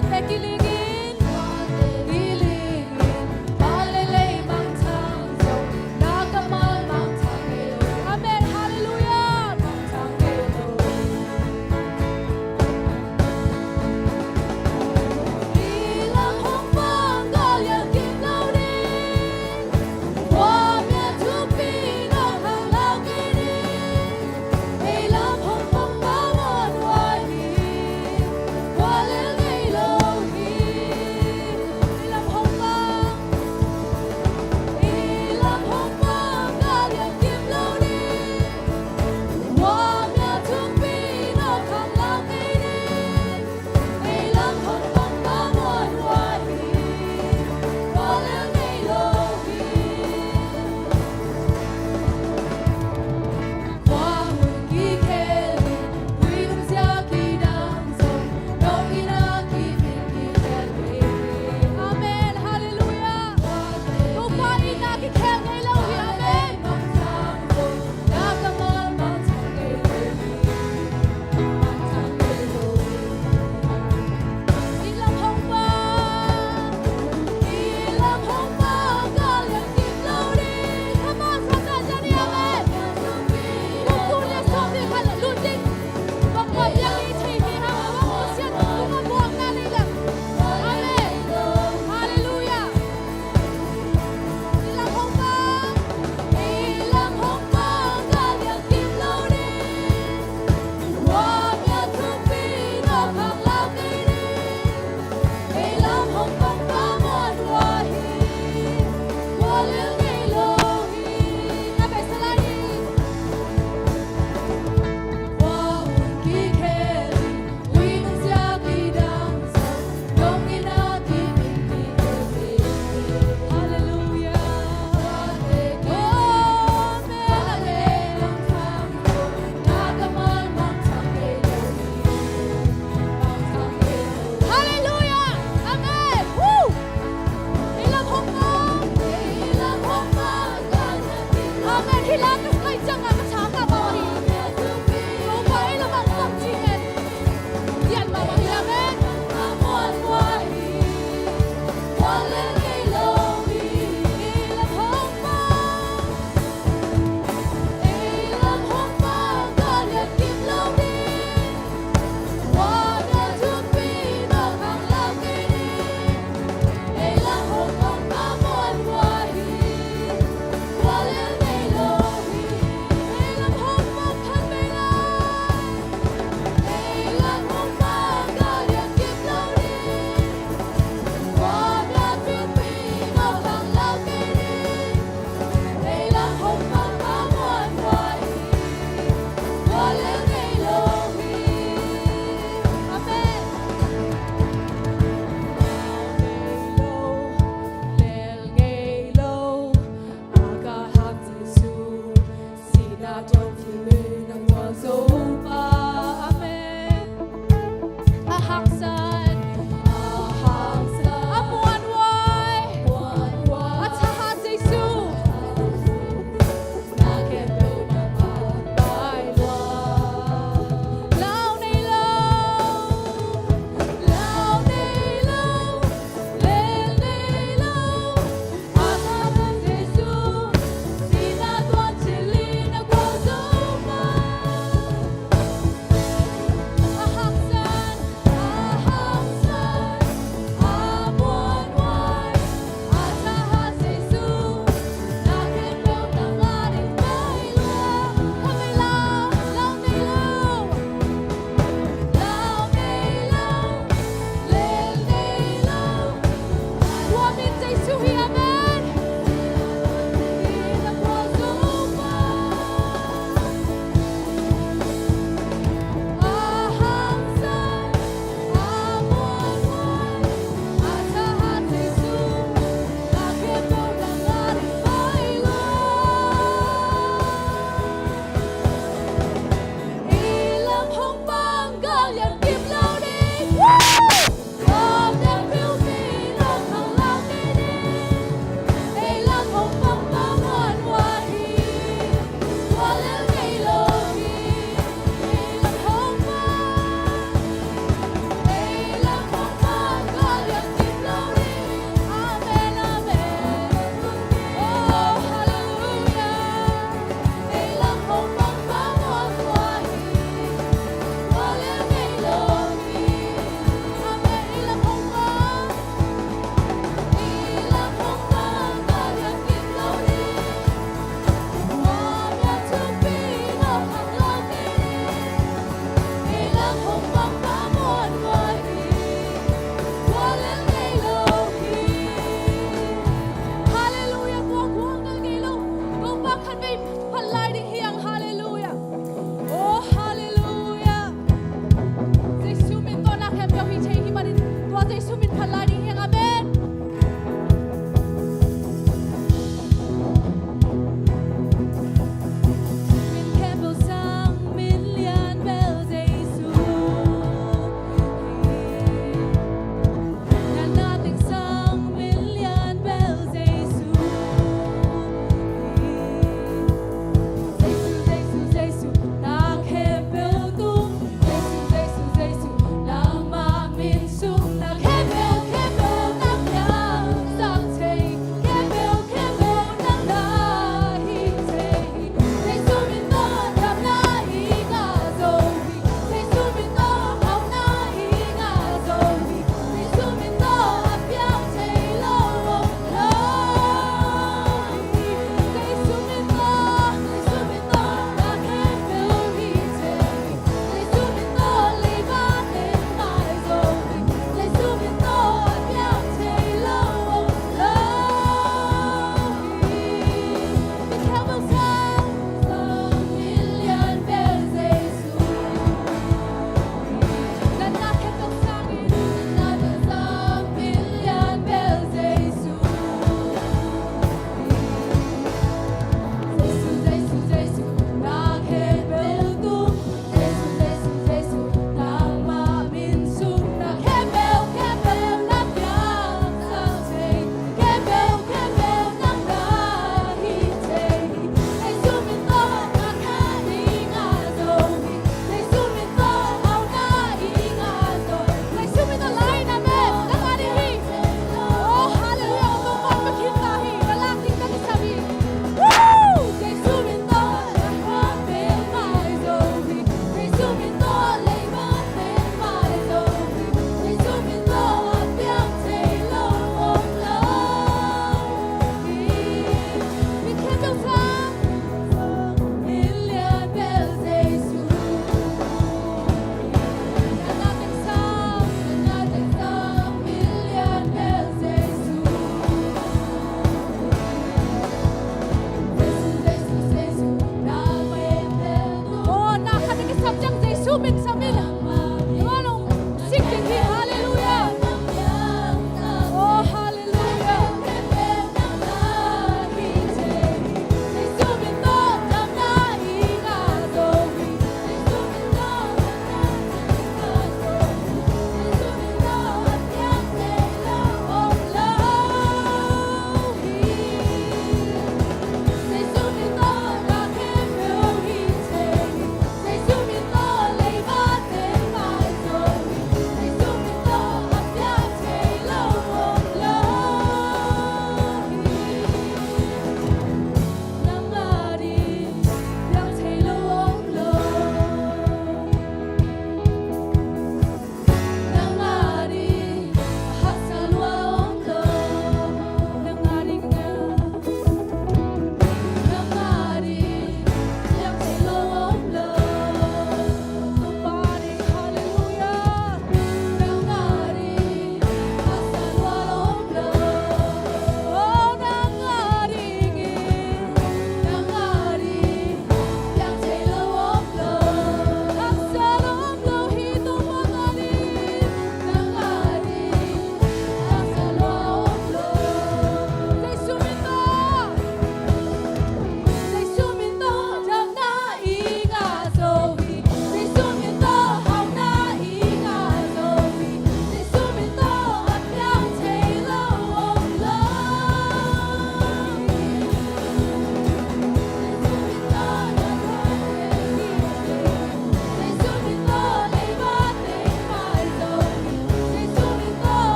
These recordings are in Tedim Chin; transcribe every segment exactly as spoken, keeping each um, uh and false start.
Te kilingin, kilingin, pa le lei mangthang zong, na kammal mangthang kei lo. Amen. Hallelujah. Mangthang kei lo. Hi lam hong pang ka lian kim lo ding. Kua mia thupi nong hang lau kei ding. Ei lam hong pang pa muan ua hi. Kua lel ngei lo hi.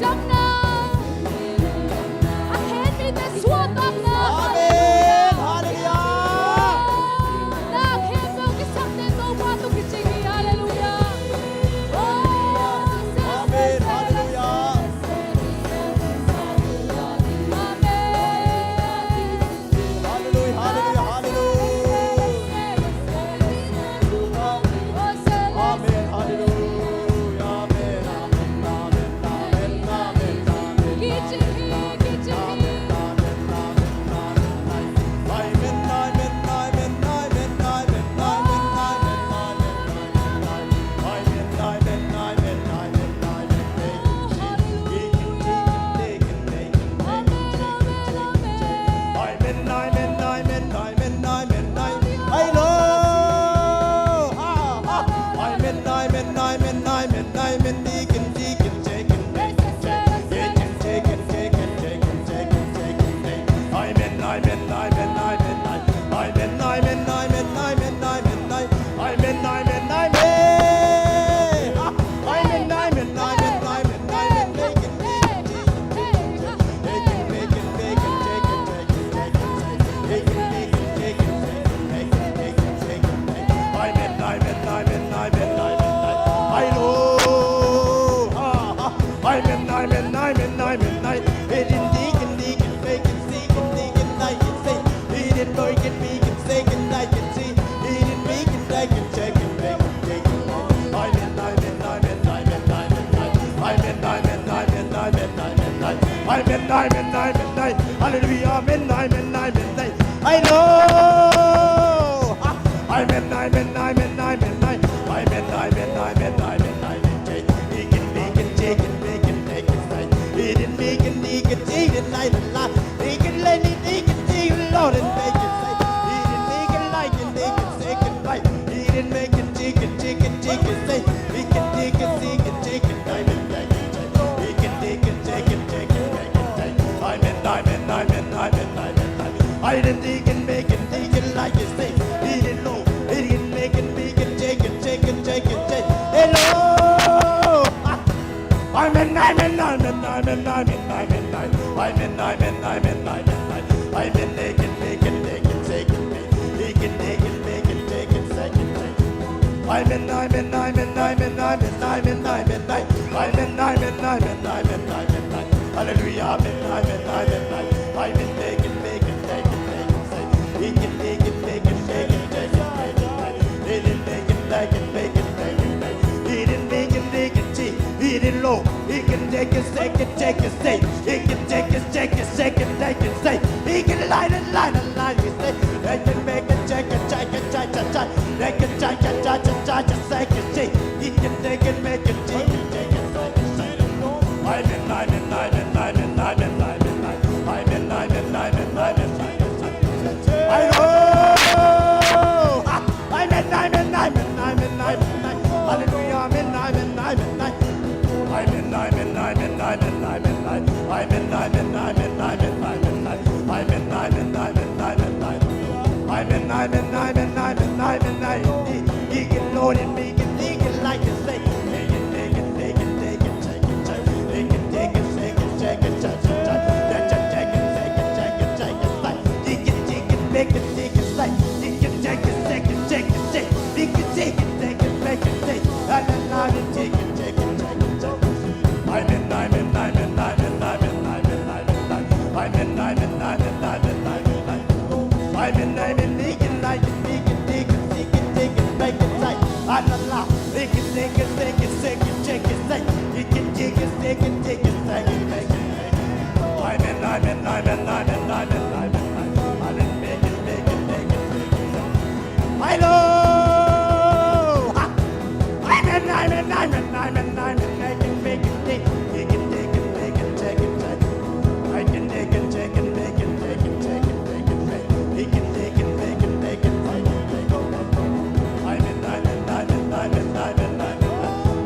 Damna. A khenmite suahtakna. Amen. Halleluiah. Na khempeuh kisakte Topa tungah kicing hi. Halleluiah. Amen. Halleluiah. Amen. Halleluiah, halleluiah, halleluiah. Amen, halleluiah. Amen, amen, amen, amen, amen, amen. Amen, amen, amen, amen, amen. Hallelujah, amen, amen, amen, amen. Amen, amen, amen, amen, amen. Amen, amen, amen, amen, amen. Amen, amen, amen, amen, amen. Amen, amen, amen, amen, amen. Amen, they can, they can, they can, they can, they can, they can, they can, they can, they can, they can. Amen, amen, amen, amen, amen, amen, amen, amen. Amen, amen, amen, amen, amen, amen. Hallelujah, amen, amen, amen, amen. Amen, they can, they can, they can, they can, they can. He can, they can, they can, they can, they can, they can, they can. He didn't make it, they can, they can, they can, they can, they can. He didn't make it, they can, they can, they can, they can, they can. He didn't low. He can take it, take it, take it, take. He can take it, take it, take it, take it, take. He can line it, line it, line it, take. They can make it, take it, take it, take it, take. They can take it, take it, take it, take it, take. He can take it, make it, take it, take it, take it, take. Amen, amen, amen, amen, amen, amen. Amen, amen, amen, amen, amen. Amen. Amen, amen, amen, amen, amen, amen. Hallelujah, amen, amen, amen, amen. Amen, amen, amen, amen, amen, amen. Amen, amen, amen, amen, amen, amen. Amen, amen, amen, amen, amen. Amen, amen, amen, amen, amen, amen. He can load it, make it, make it like a snake. Make it, make it, make it, make it, take it, take it. Make it, take it, take it, take it, take it, take it. Take it, take it, take it, take it, take it, take. He can take it, make it, make it, like. He can take it, take it, take it, take. He can take it, take it, make it, take. And then I can take it, take it, take it, take. Amen, amen, amen, amen, amen, amen, amen, amen. Amen, amen, amen, amen, amen, amen. Amen, amen, make it, like it, make it, take it, take it, take it, make it, like. And then I, make it, take it, take it, take it, take it, take. He can take it, take it, take it, take it, make it, make it. Amen, amen, amen, amen, amen, amen, amen. Amen, make it, make it, make it, make it. Hello! Ha! Amen, amen, amen, amen, amen. Make it, make it, take it, take it, take it, take it, take it, take it. I can take it, take it, make it, take it, take it, take it, take it. He can take it, make it, take it, take it, take it, take it. Amen, amen, amen, amen, amen, amen.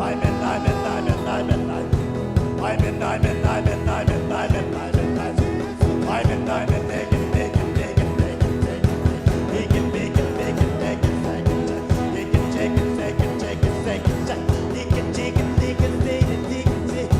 Amen, amen, amen, amen, amen. Amen, amen, amen, amen, amen, amen. Amen, amen, make it, make it, make it, make it, make it. He can make it, make it, make it, make it, make it. He can take it, take it, take it, take it, take it. He can take it, take it, take it, take it, take it.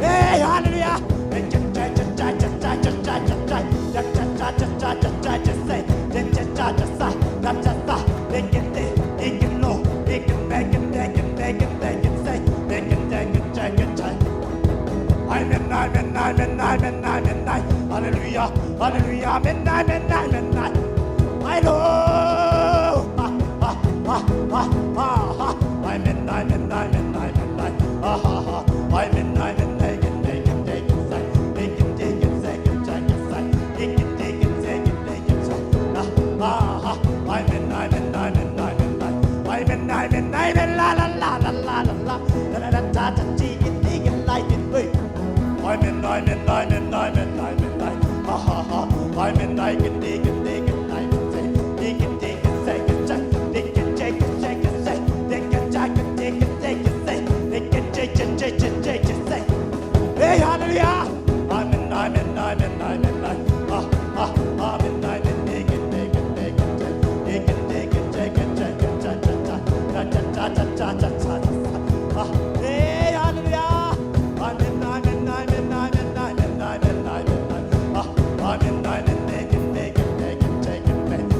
Hey, hallelujah. Amen, amen, amen, amen, amen, amen. Hallelujah, hallelujah, amen, amen, amen, amen. Amen, amen, amen, amen, amen. Amen, amen, amen, amen, amen, amen. Hey, hallelujah. Amen, amen, amen, amen, amen. Ah, ah, amen, amen, amen, amen, amen. Ah, hey, hallelujah. Amen, amen, amen, amen, amen, amen, amen. Ah, amen, amen, amen, amen, amen, amen, amen.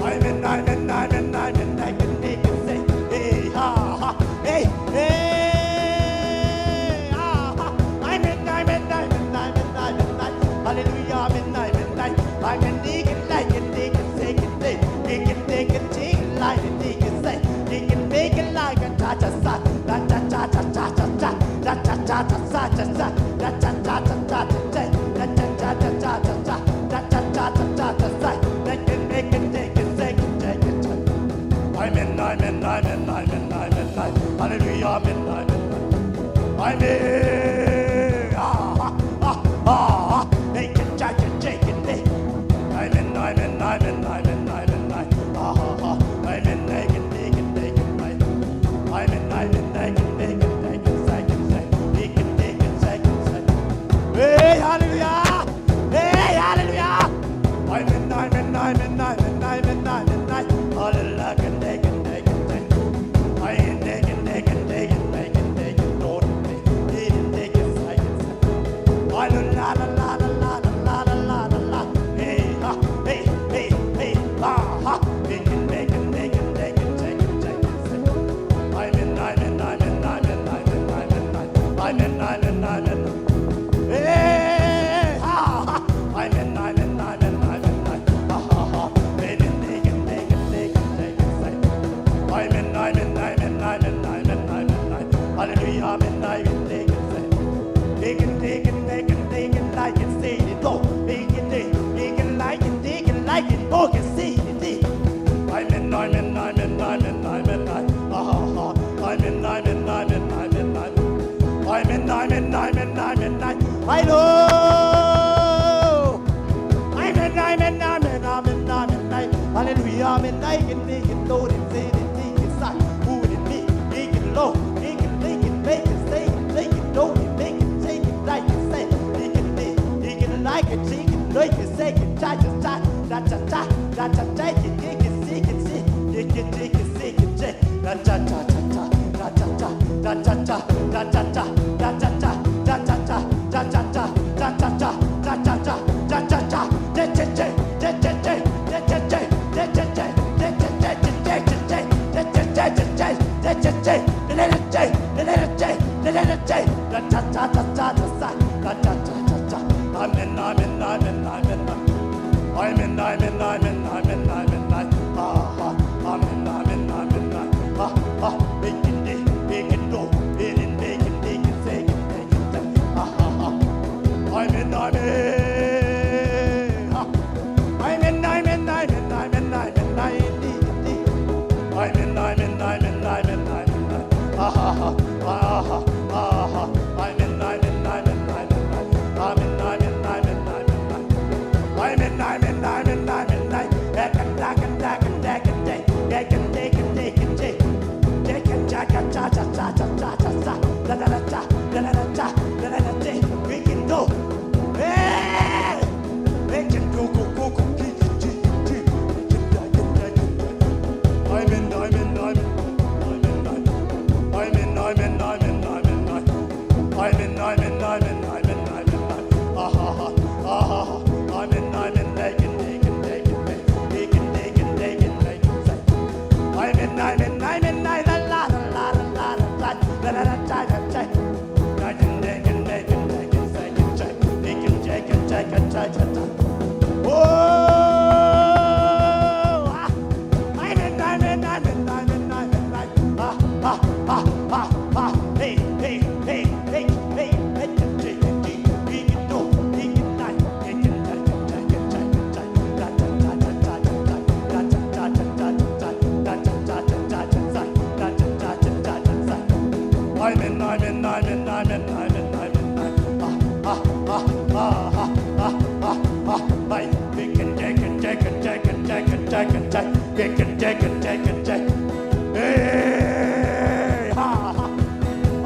Amen, amen, amen, amen, amen, amen, amen. Hey, ha, ha. Hey, hey, ah, ah, amen, amen, amen, amen, amen, amen. Hallelujah, amen, amen, amen. Amen, amen, amen, amen, amen, amen. Amen, amen, amen, amen, amen, amen. Amen, amen, amen. Amen. Ah, ah, ah, ah. Hey, can, can, can, can, can, hey. Amen, amen, amen, amen, amen, amen. Ah, ah, ah. Amen, amen, amen, amen, amen. Amen, amen, amen, amen, amen, amen. Amen, amen, amen, amen, amen, amen. Hey, hallelujah. Hey, hallelujah. Amen, amen, amen, amen, amen, amen, amen. Hallelujah. Hallelujah, amen, amen, amen, amen. Make it, make it, make it, make it like it, say it, go. Make it, make it like it, make it like it, go, can say it. Amen, amen, amen, amen, amen, amen. Ah, ah, ah. Amen, amen, amen, amen, amen. Amen, amen, amen, amen, amen. I know. Amen, amen, amen, amen, amen, amen. Hallelujah, amen. I can make it, Lord, and say it, make it, son. Who did me? Make it low, make it, make it, make it, say it, make it, don't it, make it, take it, like it, say it, make it, make it, like it, take it, like it, say it, cha cha cha, cha cha cha, cha cha cha, kick it, kick it, sick it, kick it, kick it, sick it, check. Amen, amen, amen, amen, amen. Amen, amen, amen, amen, amen, amen. Ah, ah, amen, amen, amen, amen. Ah, ah, begin, begin, do, begin, begin, begin, say, begin, say. Ah, ah, ah. Amen, amen. Ah. Amen, amen, amen, amen, amen, amen. Amen, amen, amen, amen, amen. Ah, ah, ah, ah, ah. Amen, amen, amen, amen, amen. Amen, amen, amen, amen, amen. Amen, amen, amen, amen, amen. We can do. Hey! We can do, go, go, go, ki, ki, ki, ki, ki. Amen, amen, amen, amen, amen. Amen, amen, amen, amen, amen. Amen, amen, amen, amen, amen, amen. Ah, ah, ah, ah, ah. Amen, amen, amen, amen, amen, amen. Amen, amen, amen, amen, amen. Amen, amen, amen, amen, la, la, la. Oh, ah. Amen, amen, amen, amen, amen, amen. Ah, ah, ah, ah, ah. Hey, hey, hey, hey, hey, hey. Amen, amen, amen, amen, amen, amen. Ah, ah, ah, ah, ah, ah, ah, ah. Hey, we can take it, take it, take it, take it, take it, take it. We can take it, take it, take it. Hey, ha, ha.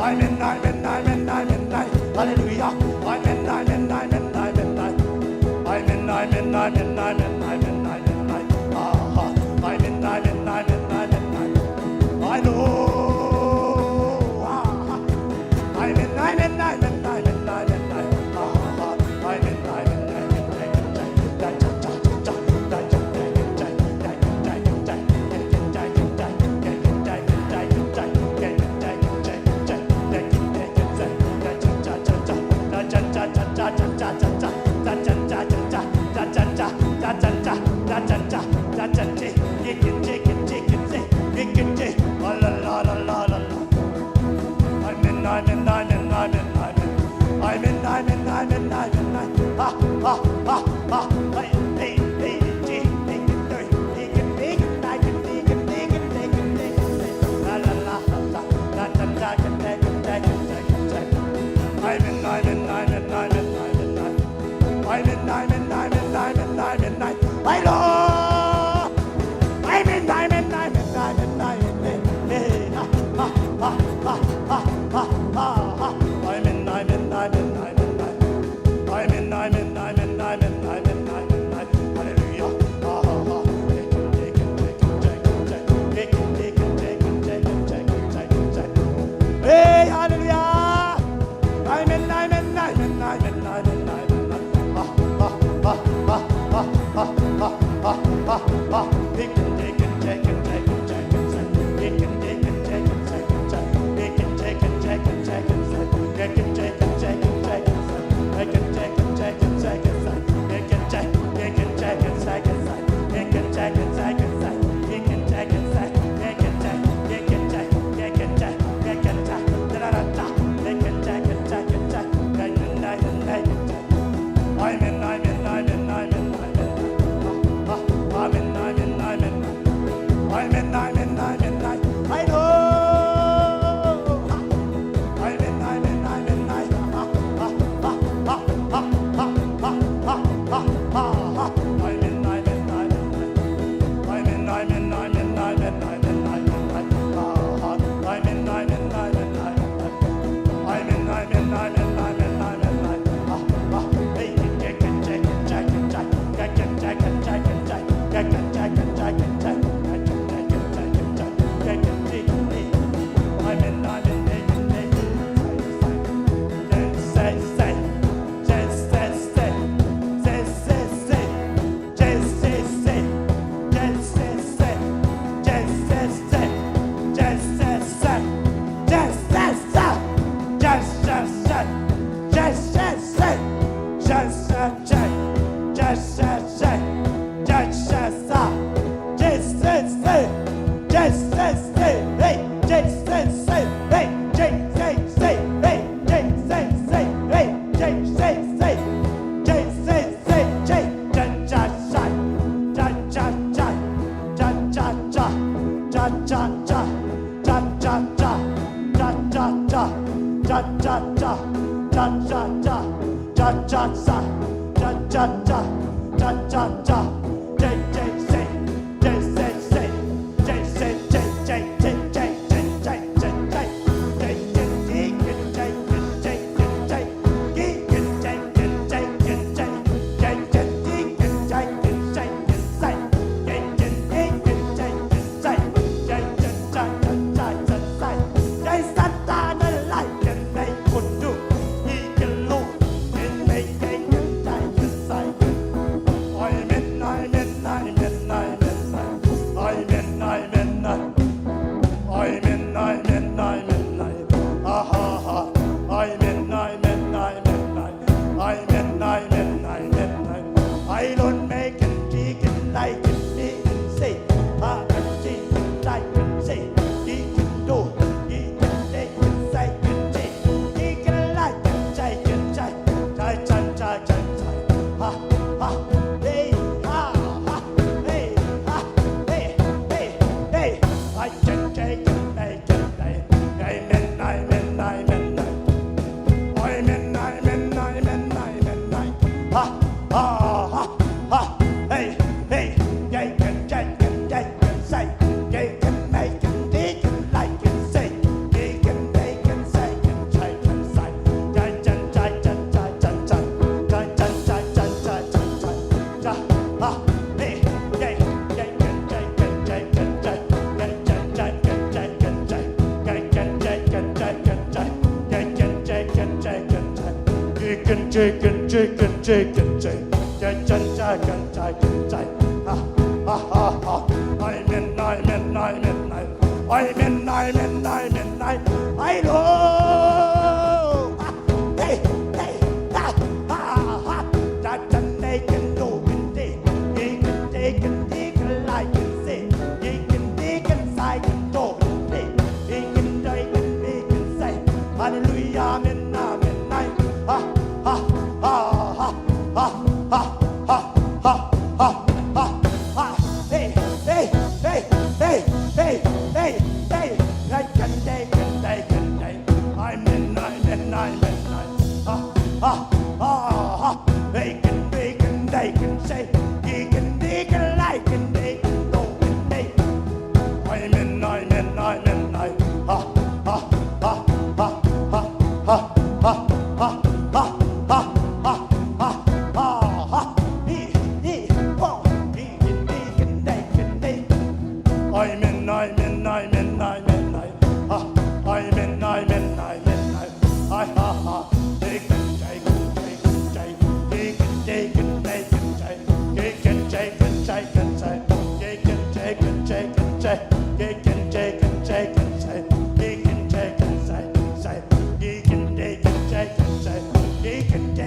Amen, amen, amen, amen, amen. Hallelujah. Amen, amen, amen, amen, amen. Amen, amen, amen, amen, amen, amen. Aha. Amen, amen, amen, amen, amen. I know. Aha. Amen, amen, amen, amen, amen, amen. Aha. Amen, amen, amen, amen, amen. Amen, amen, amen, amen, amen. Amen, amen, amen, amen. Ah, ah, ah, ah. Hey, hey, hey, hey, hey, hey, hey, hey, hey, hey, hey, hey, hey, hey, hey, hey. La, la, la, la, la, la, la, la, la.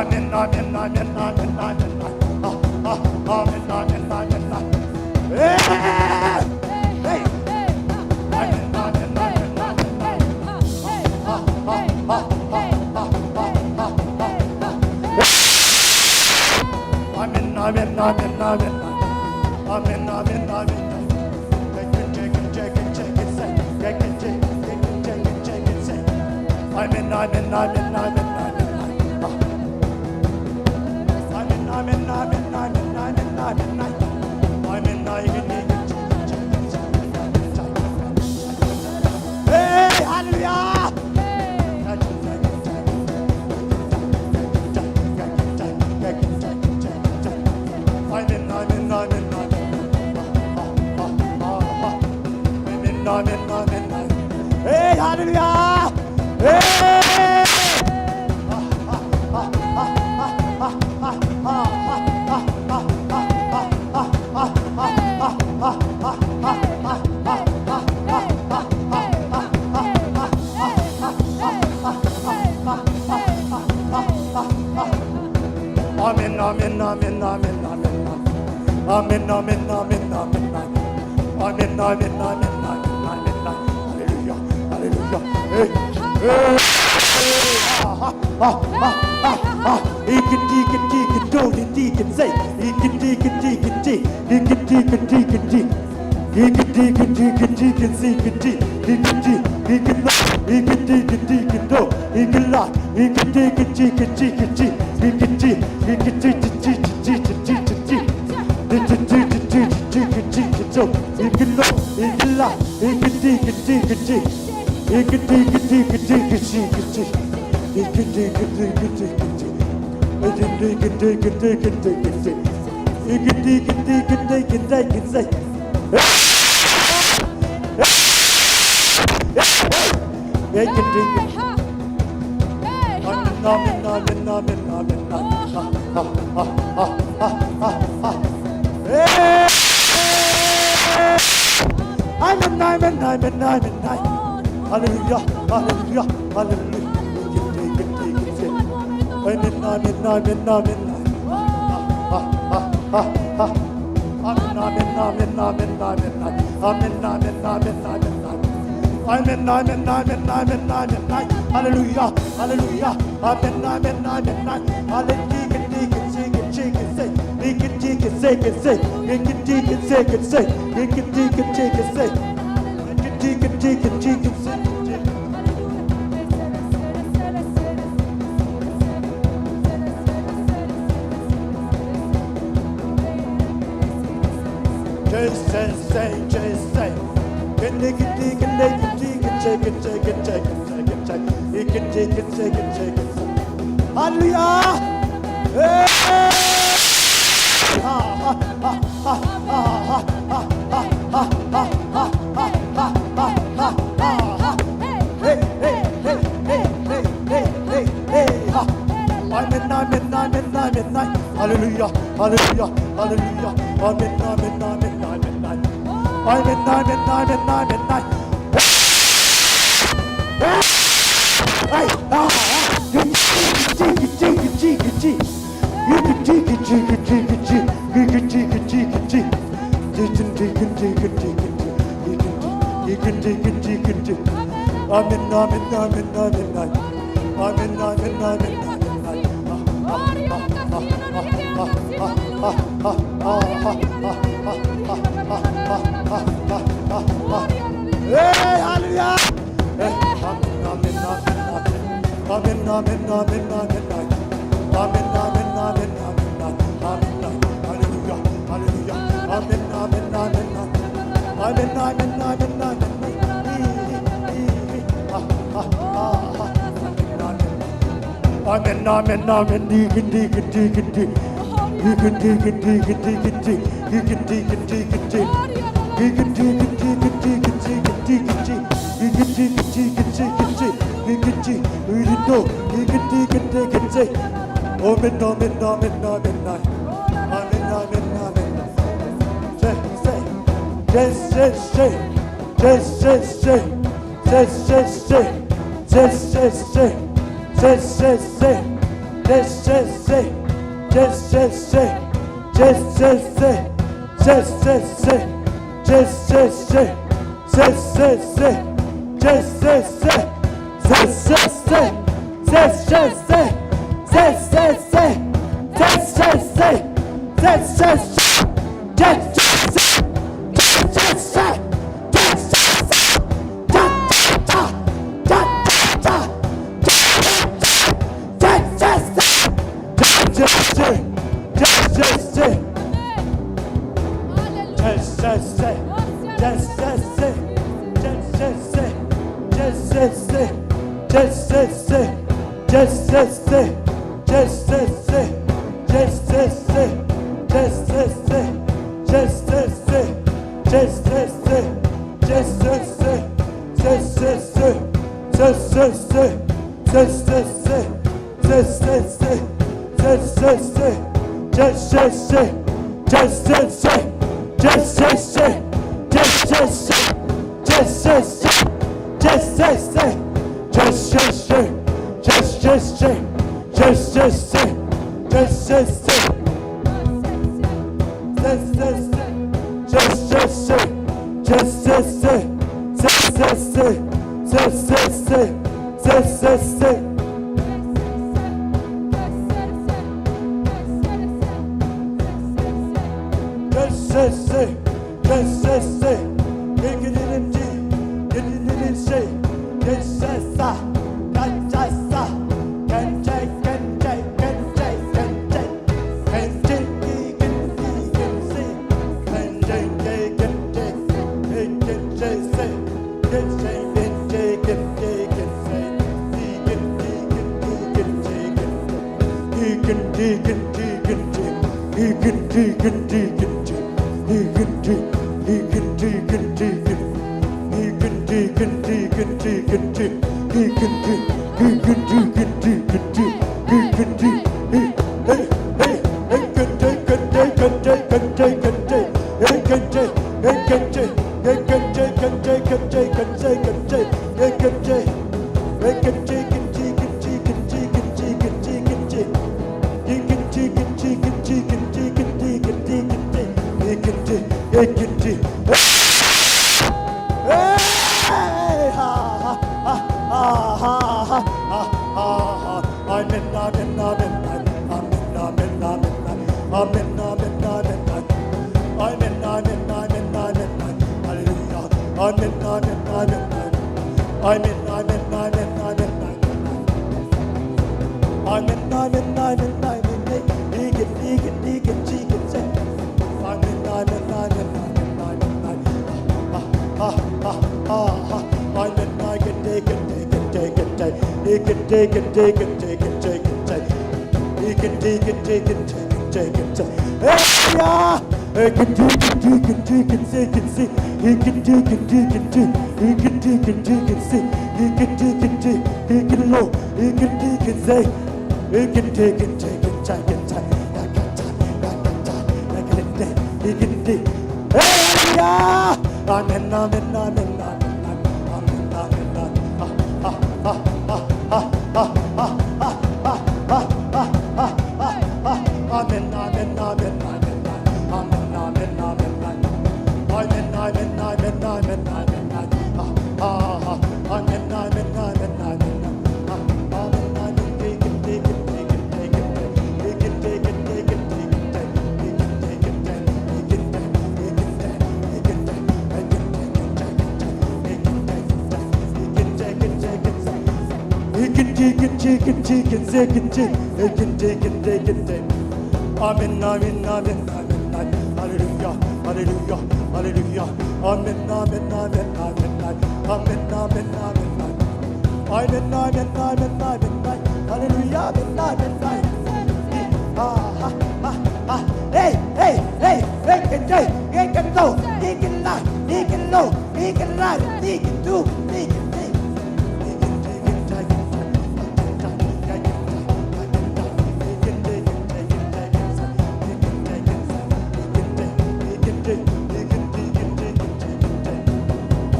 Amen, amen, amen, amen, amen. Ah, ah, amen, amen, amen, amen. Hey! Hey! Amen, amen, amen, amen, amen. Ah, ah, ah, ah, ah, ah, ah, ah, ah. Amen, amen, amen, amen, amen. Amen, amen, amen, amen. Amen, amen, amen, amen, amen. Amen, amen, amen, amen, amen, amen. Amen, amen, amen. Hey, hallelujah! Amen, amen, amen, amen, amen. Amen, amen, amen, amen. Hey, hallelujah! Hey! Amen, amen, amen, amen, amen, amen. Amen, amen, amen, amen, amen. Amen, amen, amen, amen, amen, amen. Hallelujah, hallelujah. Hey, hey, hey. Ah, ah, ah, ah, ah. Ikiti, ikiti, ikiti, ikiti, ikiti. Ikiti, ikiti, ikiti. Ikiti, ikiti, ikiti. Ikiti, ikiti, ikiti, ikiti, ikiti. Ikiti, ikiti, ikiti, ikiti, ikiti. Ikila, ikiti, ikiti, ikiti, ikiti. Ikiti, ikiti, ikiti, ikiti, ikiti. Amen, amen, amen, amen, amen. Ah, ah, ah, ah, ah, ah. Hey! Amen, amen, amen, amen, amen. Hallelujah, hallelujah, hallelujah. Amen, amen, amen, amen, amen. Ah, ah, ah, ah, ah. Amen, amen, amen, amen, amen, amen. Amen, amen, amen, amen, amen. Amen, amen, amen, amen, amen, amen. Hallelujah, hallelujah. Amen, amen, amen, amen. Hallelujah. Hallelujah! Hey! Hey, hey, hey, hey, hey, hey, hey, hey, hey. Amen, amen, amen, amen, amen. Hallelujah, hallelujah, hallelujah. Amen, amen, amen, amen, amen. Amen, amen, amen, amen, amen. Hey, ah, ah. Amen, amen, amen, amen, amen. Amen, amen, amen, amen, amen. Hey, hallelujah. Hey, amen, amen, amen, amen. Amen, amen, amen, amen, amen. Amen, amen, amen, amen, amen. Amen, amen, hallelujah, hallelujah. Amen, amen, amen, amen. Amen, amen, amen, amen, amen. Ah, ah, ah, ah. Amen, amen, amen, amen. Deacon, deacon, deacon, deacon. Deacon, deacon, deacon, deacon, deacon. Deacon, deacon, deacon, deacon. Deacon, deacon, deacon, deacon, deacon, deacon. Deacon, deacon, deacon, deacon, deacon. Deacon, deacon, deacon, deacon, deacon. Amen, amen, amen, amen, amen. Amen, amen, amen. Say, say. Say, say, say. Say, say, say. Say, say, say. Say, say, say. Say, say, say. Amen, amen, amen, amen. Amen, amen, amen, amen. Hallelujah, hallelujah, hallelujah. Amen, amen, amen, amen, amen. Amen, amen, amen, amen, amen. Amen, amen, amen, amen, amen. Hallelujah, amen, amen, amen. Ah, ah, ah, ah. Hey, hey, hey, hey, can take, he can go, he can lie, he can low, he can lie, he can do, he can take.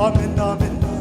Amen, amen, amen.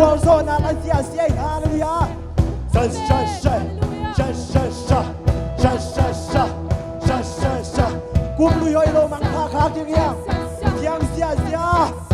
Gualzawhna la ziahziah hi. Halleluiah. Kum lui hoih lo mangkha khak ding hiam? Thiang ziahziah.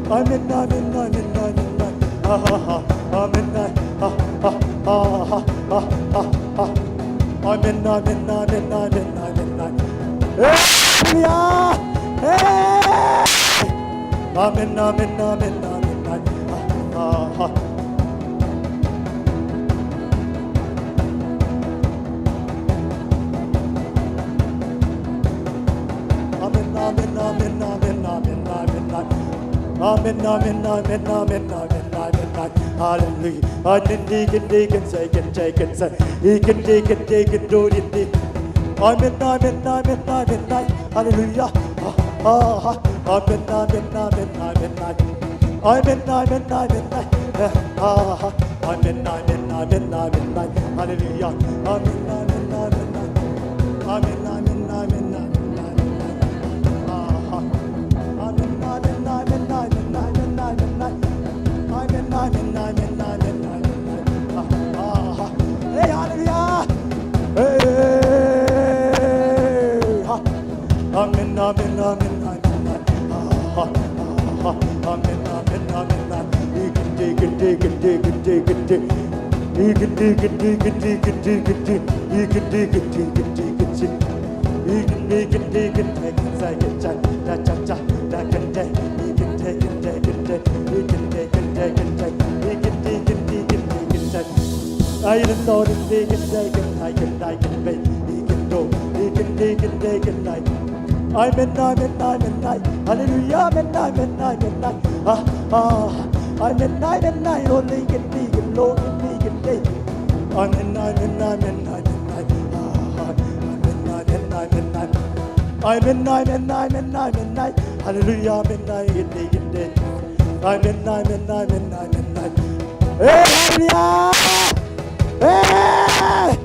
Amen, amen, amen, amen, amen. Ah, ah, ah, amen, ah, ah, ah, ah, ah, ah, ah. Amen, amen, amen, amen, amen, amen. Hallelujah. Hey! Amen, amen, amen, amen, amen. Ah, ah, ah. Amen, amen, amen, amen, amen, amen, amen. Amen, amen, amen, amen, amen, amen, amen. Hallelujah. Amen, deacon, deacon, second, second, second. Deacon, deacon, deacon, do it, deacon. Amen, amen, amen, amen, amen. Hallelujah. Ah, ah, ah. Amen, amen, amen, amen, amen. Amen, amen, amen, amen. Eh, ah, ah. Amen, amen, amen, amen, amen. Hallelujah. Amen, amen, amen, amen. Amen, amen, amen, amen, amen, amen. Ah, ah. Amen, amen, amen, amen, amen, amen, amen. Amen, amen, amen, amen, amen, amen. Ah, ah. Hey, hallelujah. Hey, hey, hey, hey. Ah. Amen, amen, amen, amen, amen. Ah, ah, ah, ah. Amen, amen, amen, amen. Ikiti, ikiti, ikiti, ikiti, ikiti. Ikiti, ikiti, ikiti, ikiti, ikiti. Ikiti, ikiti, ikiti, ikiti. Ikiti, ikiti, ikiti, ikiti. Cha, cha, cha, cha, ikiti. Ikiti, ikiti, ikiti. Ikiti, ikiti, ikiti. Ikiti, ikiti, ikiti, ikiti. Ai, the Lord is big and they can, I can, I can, baby. He can do, he can, he can, they can, I. Amen, amen, amen, amen. Hallelujah, amen, amen, amen, amen. Ah, ah. Amen, amen, amen. Only can be, can Lord, can be, can take. Amen, amen, amen, amen, amen. Ah, amen, amen, amen, amen. Amen, amen, amen, amen, amen. Hallelujah, amen, amen, amen, amen. Amen, amen, amen, amen, amen. Hey, hallelujah. Hey!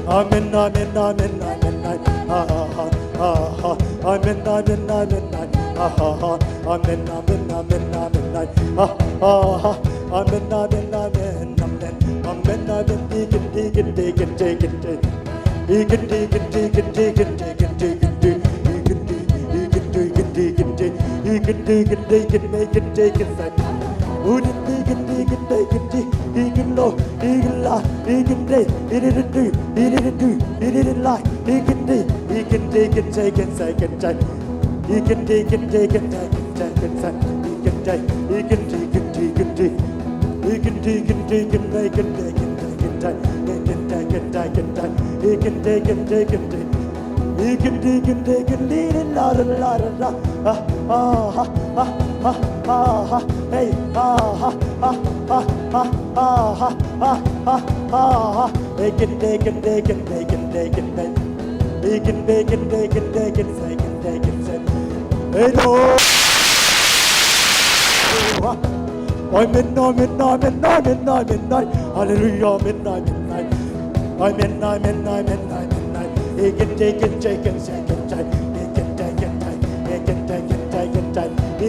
Amen, amen, amen, amen, amen. Ah, ah, ah, ah, ah. Amen, amen, amen, amen. Ah, ah, ah. Amen, amen, amen, amen, amen. Ah, ah, ah. Amen, amen, amen, amen. Amen, amen. Deacon, deacon, deacon, deacon, deacon. Deacon, deacon, deacon, deacon, deacon, deacon. Deacon, deacon, deacon, deacon, deacon. Deacon, deacon, deacon, deacon, deacon, deacon. Deacon, deacon, deacon, deacon, deacon. Deacon, Lord. He can lie, he can play, he didn't do, he didn't do, he didn't lie, he can do, he can take and take and take and take. He can take and take and take and take and take. He can take, he can take and take and take. He can take and take and take and take and take and take. He can take and take and take and take. He can take and take and take. He can take and take and lead and la la la la la. Ah, ah, ah, ah, ah, ah, ah. Hey, ah, ah, ah, ah, ah, ah, ah, ah, ah, ah, ah. Hey, can take and take and take and take and take. Hey, can take and take and take and take and take and take. Hey, no. Amen, amen, amen, amen, amen, amen. Hallelujah, amen, amen, amen. Amen, amen, amen, amen, amen. He can take and take and take and take. He can take and take. He can take and take and take. He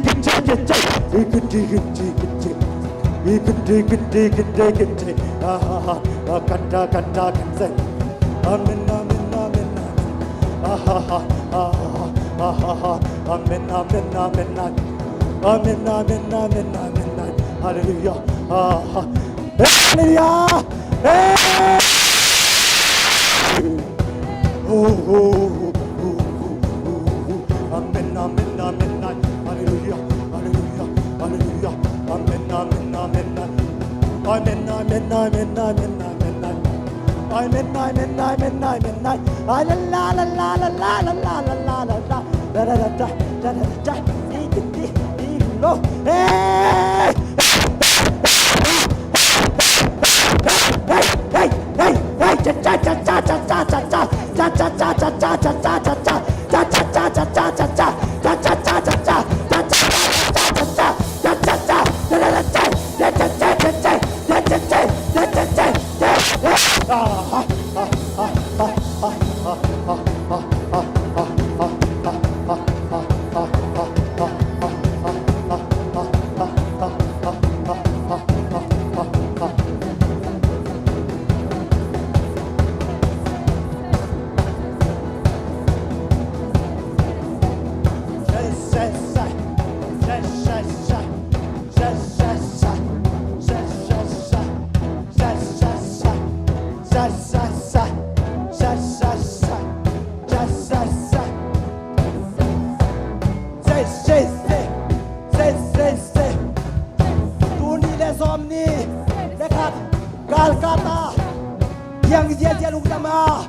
Kante, kante, kante. Ah, ah, ah, kanta, kanta, kante. Amen, amen, amen, amen. Ah, ah, ah, ah, ah, ah, ah, ah. Amen, amen, amen, amen. Amen, amen, amen, amen, amen. Hallelujah. Ah, ah. Hallelujah. Hey! Oh, oh, oh, oh, oh, oh, oh. Amen, amen, amen, amen. Hallelujah, hallelujah, hallelujah. Amen, amen, amen, amen. Amen, amen, amen, amen, amen, amen. Amen, amen, amen, amen, amen. Ay, la, la, la, la, la, la, la, la, la, la, la, la. Da, da, da, da, da, da, da, da. Di, di, di, di, lo. Hey! Hey, hey, hey, hey, cha, cha, cha. Tuni le sawm ni le khat Golgotha, Thiang Ziazia lungdam a.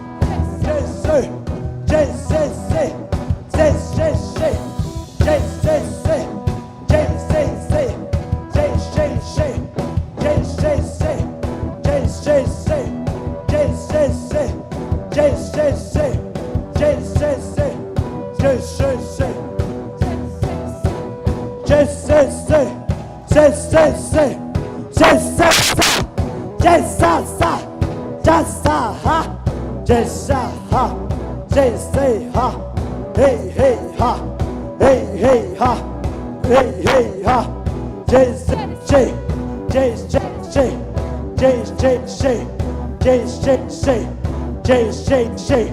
J C C, J C C, J C C, J C C, J C C, J C C, J C C, J C C, J C C, J C C, J C C, J C C, J C C, J C C, J C C, J C C, J C C, J C C, ha, J C C, ha, J C C, ha, hey, hey, ha, hey, hey, ha, hey, hey, ha, J C C, J C C, J C C, J C C, J C C, J C C, J C C,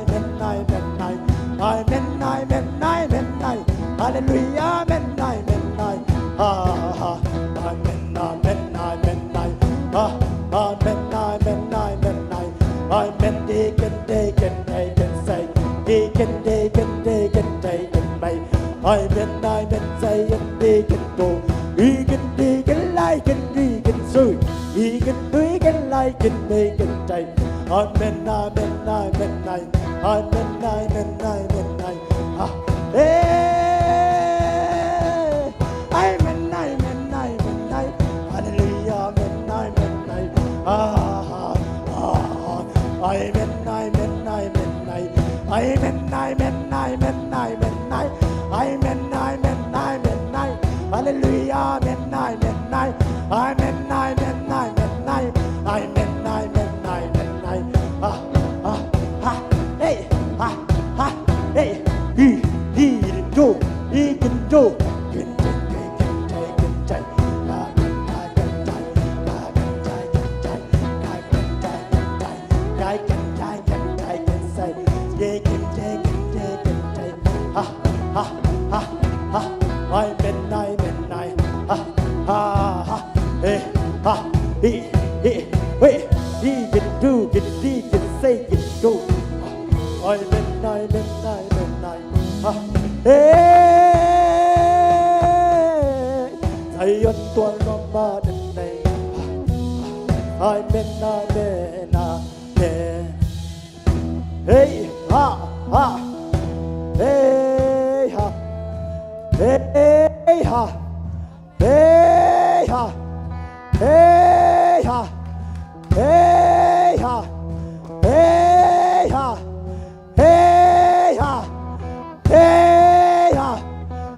amen, amen, amen. Amen, amen, amen, amen. Hallelujah, amen, amen, amen. Ha, ha, ha. Amen, amen, amen, amen. Ha, amen, amen, amen, amen. Amen, deacon, deacon, deacon, say. Deacon, deacon, deacon, deacon, may. Amen, amen, say, and deacon, do. Deacon, deacon, like, and deacon, say. Deacon, deacon, like, and deacon, say. Amen, amen, amen, amen. Amen, amen, amen, amen. Ah, hey. Amen, amen, amen, amen. Hallelujah, amen, amen, amen. Ah, ah, ah. Amen, amen, amen, amen. Amen, amen, amen, amen, amen. Amen, amen, amen, amen. Hallelujah, amen, amen, amen. Amen, amen, amen, amen. Amen, amen, amen, amen. Ah, ah, ah. Hey, ah, ah. Hey, he, he can do, he can do. Ha, ha, ha, ha. Amen, amen, amen. Ha, ha, ha. Hey, ha. He, he, hey. He can do, can, he can say, can do. Amen, amen, amen, amen. Ha. Hey. Zion tuan mama den nei. Amen, amen, amen. Hey, ha, ha. Hey, ha. Hey, ha. Hey, ha. Hey, ha. Hey, ha. Hey, ha. Hey, ha. Hey, ha.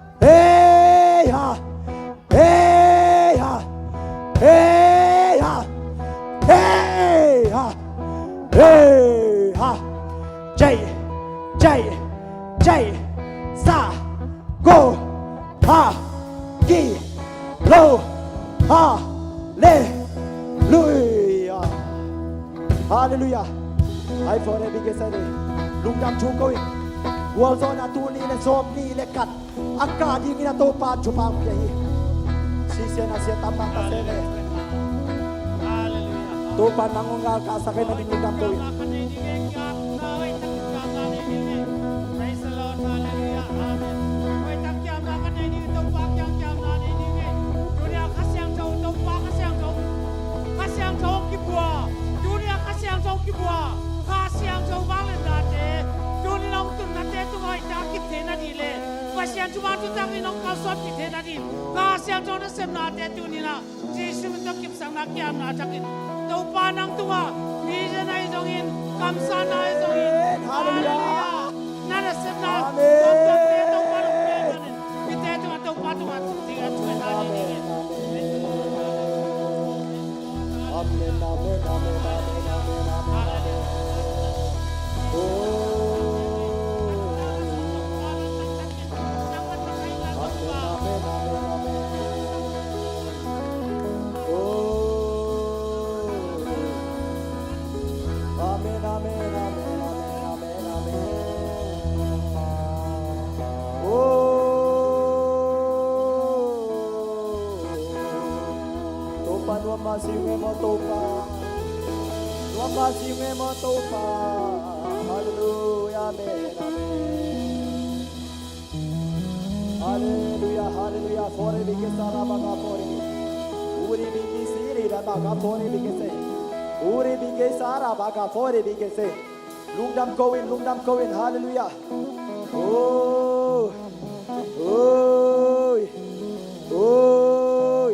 Hey, ha. Hey, ha. Hey, ha. Hey, ha. Hey, ha. Jai, jai, jai. Sa, go, ha, ki, lo, ha, le, luya. Hallelujah. Ai, for every case, lungdam thu ko in. Gualzawhna tuni le sawm ni le khat a kah dingin a Topa thupha pia hi. Sisia nasia tam bang ta se le. Topa nang hong galkahsak in, a ding lungdam ko in. Praise the Lord. Hallelujah. Amen. Tuni a Kha Siangtho, Topa Kha Siangtho, Kha Siangtho kibua. Tuni a Kha Siangtho kibua. Kha Siangtho vangliatnate tuni in hong tunnate tungah hoihtak kip theihna ding le Pasian thupha thutak in hong kalsuanpih theihna ding Kha Siangtho nasepnate tuni in ah Jesu min tawh kipsakna kiamna takin Topa nang tungah vision ahi zongin, kamsangna ahi zongin, Hallelujah. Hallelujah. Na nasepna, Amen. Topa nong pia manin, mite tungah Topa tungah tung ding a thu en Amen. Amen, amen, amen, amen, amen, amen, amen. Oh. Amen, amen, amen, amen. Oh. Amen, amen, amen, amen, amen, amen. Oh. Topa, nuam mah si ung e maw, Topa. Nuam mah si ung e maw, Topa. Hallelujah, amen, amen. Hallelujah, hallelujah. Fore bike sara baka fore. Uri bike siri da baka fore bike se. Uri bike sara baka fore bike se. Lungdam ko in, lungdam ko in. Hallelujah. Oh. Oi. Oi.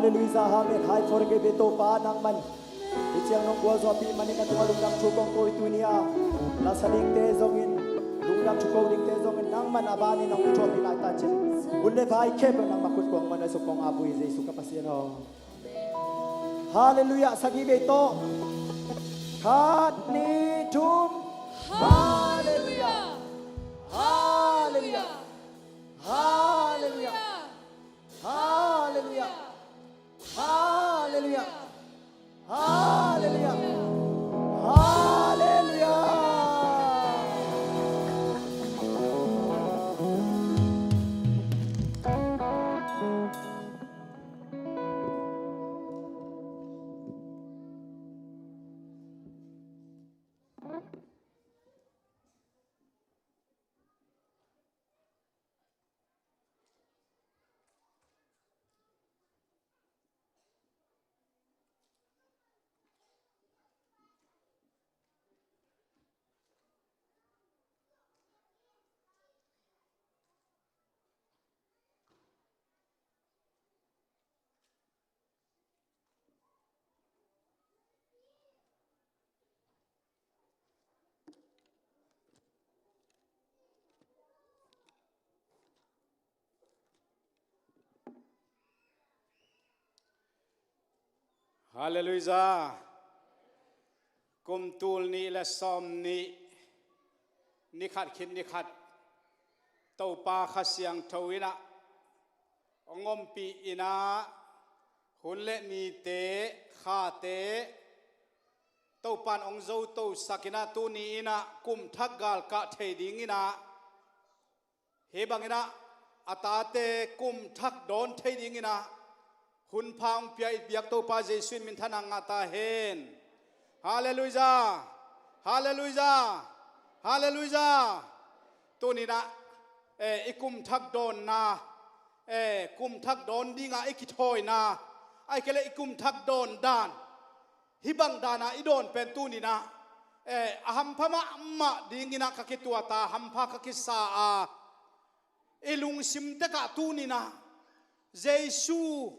Halleluijah, amen. Hai forgive Topa nangman. Hih ciang nong gualzawhpih manin na tungah lungdam thu kong ko i tuni a. Lasa dingte zongin, lungdam thu ko dingte zongin nangman a banin nong i thuahpih laitak cin. Hun le vai khempeuh nangma khut kong man a suk kong a bui Jesu ka Pasian aw. Halleluijah, sagih bei tawh. Khat, nih, thum. Halleluijah. Halleluijah. Halleluijah. Halleluijah. Halleluijah. Halleluijah. Halleluijah. Halleluijah. Kum tul nih le sawm nih, ni khat khit ni khat Topa Kha Siangtho in ah hong ompih in ah, hun le nite, khate Topa in hong zotosak in ah, tuni in ah kum thak galkah thei ding in ah, hih bangin ah a tate kum thak dawn thei dingin ah hun pha hong pia i biak Topa Jesu in minthanna ngah ta hen. Halleluijah. Halleluijah. Halleluijah. Tuni in ah, eh, i kum thak dawnna, eh, kum thak dawn dingah i kithawina, ahih kei leh i kum thak dawn dan, hih bang dana i dawn pen tuni in ah, eh, a hampha mahmah dingin ah ka kituat a, hampha ka kisa a, i lungsim tekah tuni in ah Jesu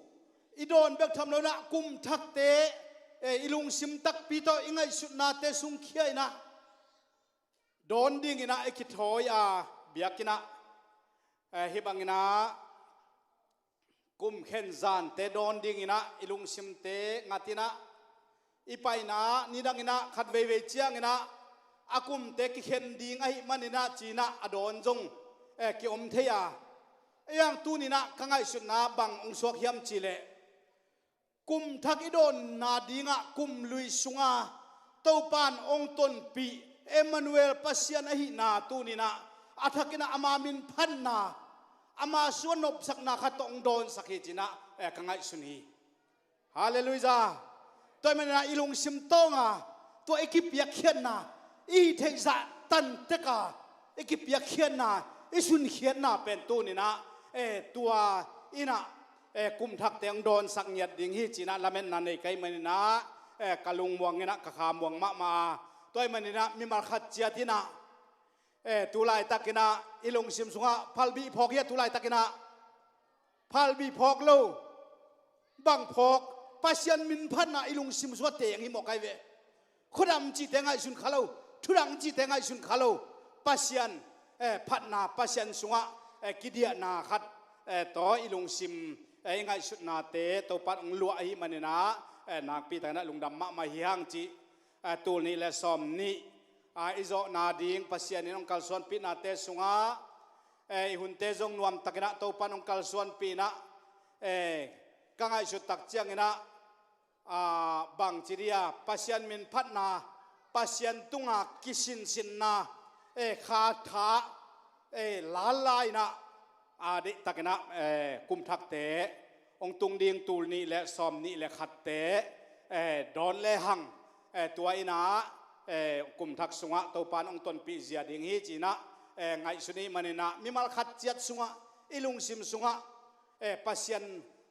i dawn bek tham lo in ah, kum thakte, eh, i lungsim takpi tawh i ngaihsutnate sungkhia in ah dawn dingin ah i kithawi a, biakinn ah, eh, hih bangin ah kum khen zante dawn dingin ah i lungsimte ngat in ah, i paina nidangin ah khat veivei ciangin ah a kumte kikhen ding ahih manin ah ci-in ah a dawn zong, eh, kiom thei a. Ei ang tuni in ah ka ngaihsutna bang hong suak hiam cih leh, kum thak i dawnna dingah kum lui sunga Topa in hong tonpih Emmanuel Pasian ahihna tuni in ah, a thakin ah ama minphatna, ama suan nopsakna khat tawh hong dawnsak hi ci-in ah, eh, ka ngaihsun hi. Halleluijah. Tua ahih manin ah i lungsim tawnga tua i kipiakkhiatna, i theihzah tan teka i kipiakkhiatna, i sunkhiatna pen tuni in ah, eh, tua in ah, eh, kum thakte hong dawnsak ngiat ding hi ci-in ah lametna nei ka hih manin ah, eh, ka lungmuang in ah ka khamuang mahmah a. Tua ahih manin ah mimal khat ciat in ah, eh, tu laitakin ah i lungsim sungah phalbi phawk hi a, tu laitakin ah phalbi phawk lo. Bang phawk? Pasian minphatna i lungsim sungah teng hi mawk ahi ve. Khuadam cihte ngaihsun kha lo, thudang cihte ngaihsun kha lo. Pasian, eh, phatna, Pasian sungah, eh, kidiahna khat, eh, tawh i lungsim, eh, i ngaihsutnate Topa in hong luah ahih manin ah, eh, nakpi takin ah lungdam mahmah hi hang cih, eh, tul nih le sawm nih, ah, i zawhna ding Pasian in hong kalsuanpihnate sungah, eh, i hunte zong nuamtakin ah Topa in hong kalsuanpih in ah, eh, ka ngaihsut tak ciangin ah, ah, bangci dia, Pasian minphatna, Pasian tunga kisinsinna, eh, kha tha, eh, lala in ah, ah, deihtakin ah, eh, kum thakte hong tung ding tul nih le sawm nih le khatte, eh, dawn lehang, eh, tua in ah, eh, kum thak sungah Topa in hong tonpih zia ding hi ci-in ah, eh, ngaihsun ahih manin ah mimal khat ciat sungah, i lungsim sungah, eh, Pasian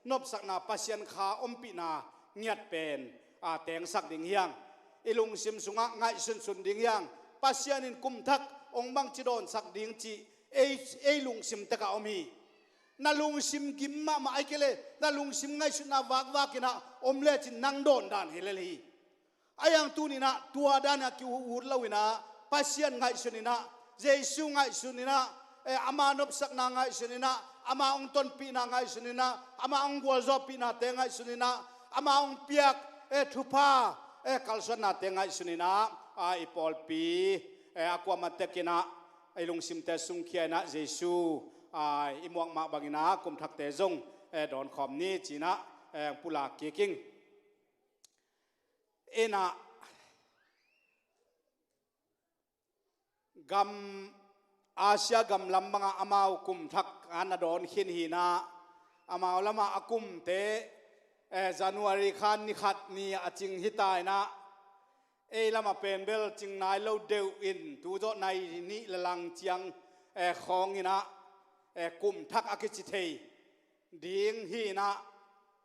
nopsakna, Pasian kha ompihna ngiat pen, ah, tengsak ding hi hang. I lungsim sungah ngaihsunsun ding hi hang. Pasian in kum thak hong bangci dawnsak ding cih ei, ei lungsim tekah om hi. Na lungsim gim mahmah ahih kei leh na lungsim ngaihsutna vakvak inah om lecin nang dawndan hi lel hi. A hiang tuninah tua danah ki-ut lo inah Pasian ngaihsun inah, Jesu ngaihsun inah, eh, ama nopsakna ngaihsun inah, ama hong tonpihna ngaihsun inah, ama hong gualzawhpihnate ngaihsun inah, ama hong piak, eh, thupha, eh, kalsuannate ngaihsun inah, a i pawlpi, eh, a kuamah tekinah i lungsimte sungkhia inah Jesu, a i muak mah banginah kum thakte zong, eh, dawnkhawm ni cinah, eh, pulak kik ing. Inah gam, Asia gam lam bangah amau kum thak a na dawn khin hinah, amau lamah a kumte, eh, January khan ni khat ni a cing hita inah, ei lamah pen bel cing nai lo deuh in tu zawh nai nih le lang ciang, eh, khawng inah, eh, kum thak a kici thei ding hinah,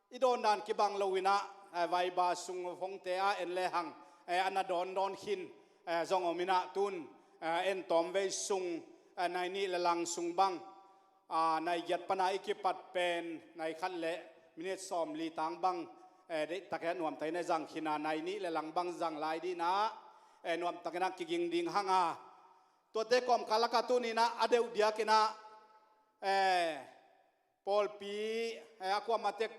i dawndan kibang lo inah, eh, vaiba sung hongte a en lehang, eh, a na dawndawn khin, eh, zong om inah tun, eh, en tawmvei sung, eh, nai nih le lang sung bang, ah, nai giat pana i kipat pen nai khat le minit sawmli tang bang, eh, deihtakinah nuamtakinah zang khinah nai nih le lang bang zang lai dinah, eh, nuamtakinah kiging ding hanga. Tuate kawmkal lakah tuninah a deuh diakinah, eh, pawlpi, eh, a kuamah tek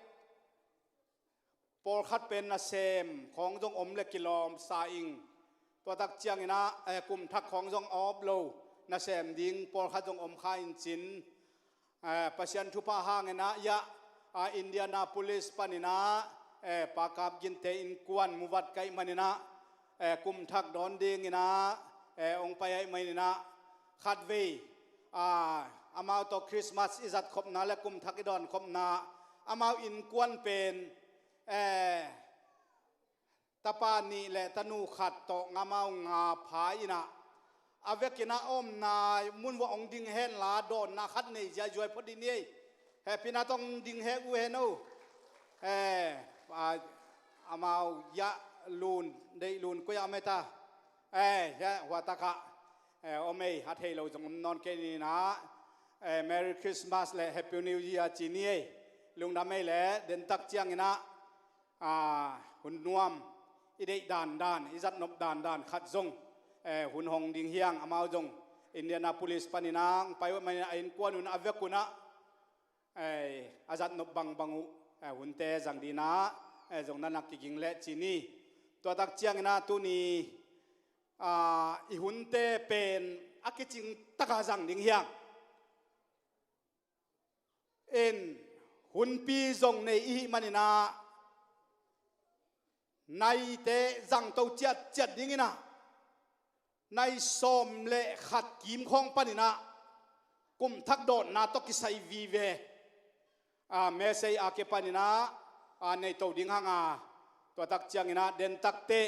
pawlkhat pen nasem khawng zong om le kilawmsa ing. Tuatak cianginah, eh, kum thak khawng zong a op lo nasem ding pawlkhat zong om kha in cin, eh, Pasian thupha hanginah iah, ah, Indianapolis paninah, eh, Pa Kap Ginte innkuan muvat ka hih maninah, eh, kum thak dawn dinginah, eh, hong pai ahih maninah khatvei, ah, amau tawh Christmas i zatkhopna le kum thak i dawnkhopna amau innkuan pen, eh, tapa nih le tanu khat tawh ngamau nga pha inah a vekinah a omna mun vuah hong ding henla dawnna khat nei ziazuai phot dih ni ei. Hehpihna tawh hong ding hek uh hen o. Eh, a, amau iah lun, deih lun koi ah om ei ta. Eh, hiah huatakah, eh, om ei, a thei lo zong om nawn kei ninah, eh, Merry Christmas le Happy New Year ci ni ei. Lungdam ei le, dentak cianginah, ah, hun nuam, i deih dandan, i zatnop dandan khat zong, eh, hun hong ding hiang, amau zong Indianapolis paninah hong pai uh maninah a innkuan unah a vek unah, eh, a zatnop bangbang uh, eh, hunte zang dinah, eh, zong na nak kiging leh ci ni. Tuatak cianginah tuni, ah, i hunte pen a kicing taka zang ding hiang. In hunpi zong nei i hih maninah naite zangto ciatciat dinginah nai sawm le khat kim khawng paninah kum thak dawnna tawh kisai vive, ah, mesei a kipaninah, ah, neito ding hanga. Tuatak cianginah dentakte,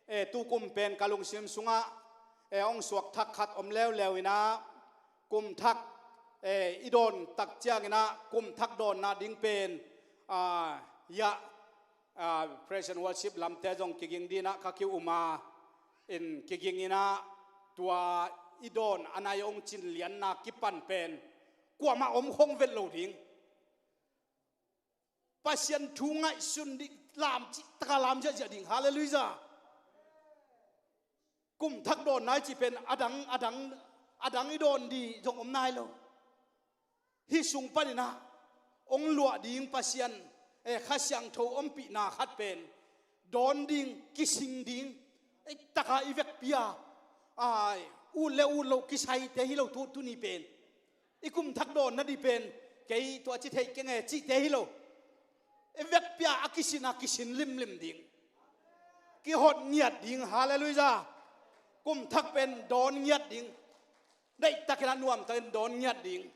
eh, tukum pen ka lungsim sungah, eh, hong suak thak khat om leuleu inah kum thak, eh, i dawn tak cianginah kum thak dawnna ding pen, ah, iah, ah, praise and worship lamte zong kiging dinah ka ki-um a, in kiging inah tua i dawn a nai hong cin lianna kipan pen kuamah om khong vet lo ding. Pasian thu ngaihsun dih lam cihtaka lam ziahziah ding. Halleluiah. Kum thak dawn nai cih pen adang, adang, adang i dawn dih zong om nai lo. Hih sung paninah hong luah ding Pasian, eh, Kha Siangtho ompihna khat pen dawn ding, kising ding, ei taka i vekpi a, ai, ut le ut loh kisaite hi lo tu, tuni pen. I kum thak dawn nadih pen kei tua ci theih keng e cihte hi lo. I vekpi a a kisin a kisin limlim ding. Kihot ngiat ding, halleluiah. Kum thak pen dawn ngiat ding. Deihtakin a nuamtakin dawn ngiat ding.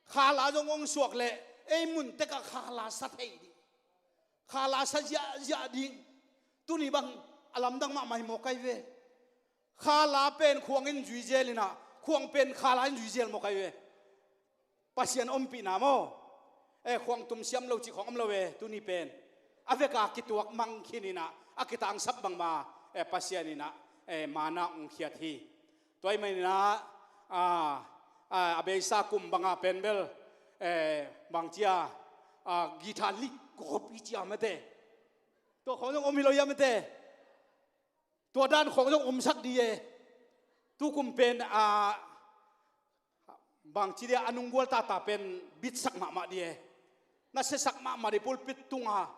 Khala zong hong suak leh ei mun tekah khala sa thei ding. Khala sa ziahziah ding. Tuni bang a lamdang mahmah hi maw kai ve. Khala pen khuang in zui zel inah khuang pen khala in zui zel maw kai ve. Pasian ompihna maw. Eh, khuang tum siam lo cih khong om lo ve, tuni pen. A veka kituak mang khin inah a kitangsak bangma, eh, Pasian inah, eh, mana hong khiat hi. Tua ahih maninah, ah, ah, a beisa kum banga pen bel, Eh, bangci a, ah, guitar lead kawpi ci a mate. Tua khawng zong om hi lo hi a mate. Tua dan khawng zong omsak di e. Tukum pen, ah, bangci dia a nunggual tata pen bitsak mahmah di e. Na siasak mahmah di pulpit tunga,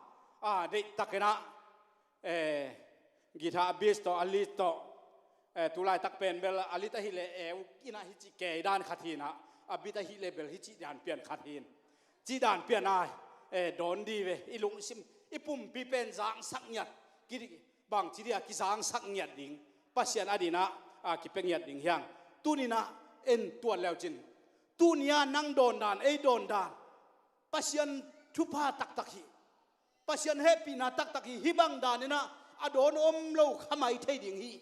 ah, deihtakin ah, eh, guitar a bass tawh, a lead tawh, eh, tulaitak pen bel a lead ahih leh, eh, uk in ah hici kei dan khat hi in ah, a beat ahih leh bel hici dan pian khat hi in. Ci dan pian a, eh, dawn di ve, i lungsim, i pumpi pen zangsak ngiat, ki, bangci dia kizangsak ngiat ding, Pasian a din ah, ah, kipia ngiat ding hi hang. Tuni in ah en tuan leucin. Tuni a nang dawn dan, ei dawn dan. Pasian thupha taktak hi. Pasian hehpihna taktak hi, hih bang dan in ah a dawn om lo kha mai thei ding hi.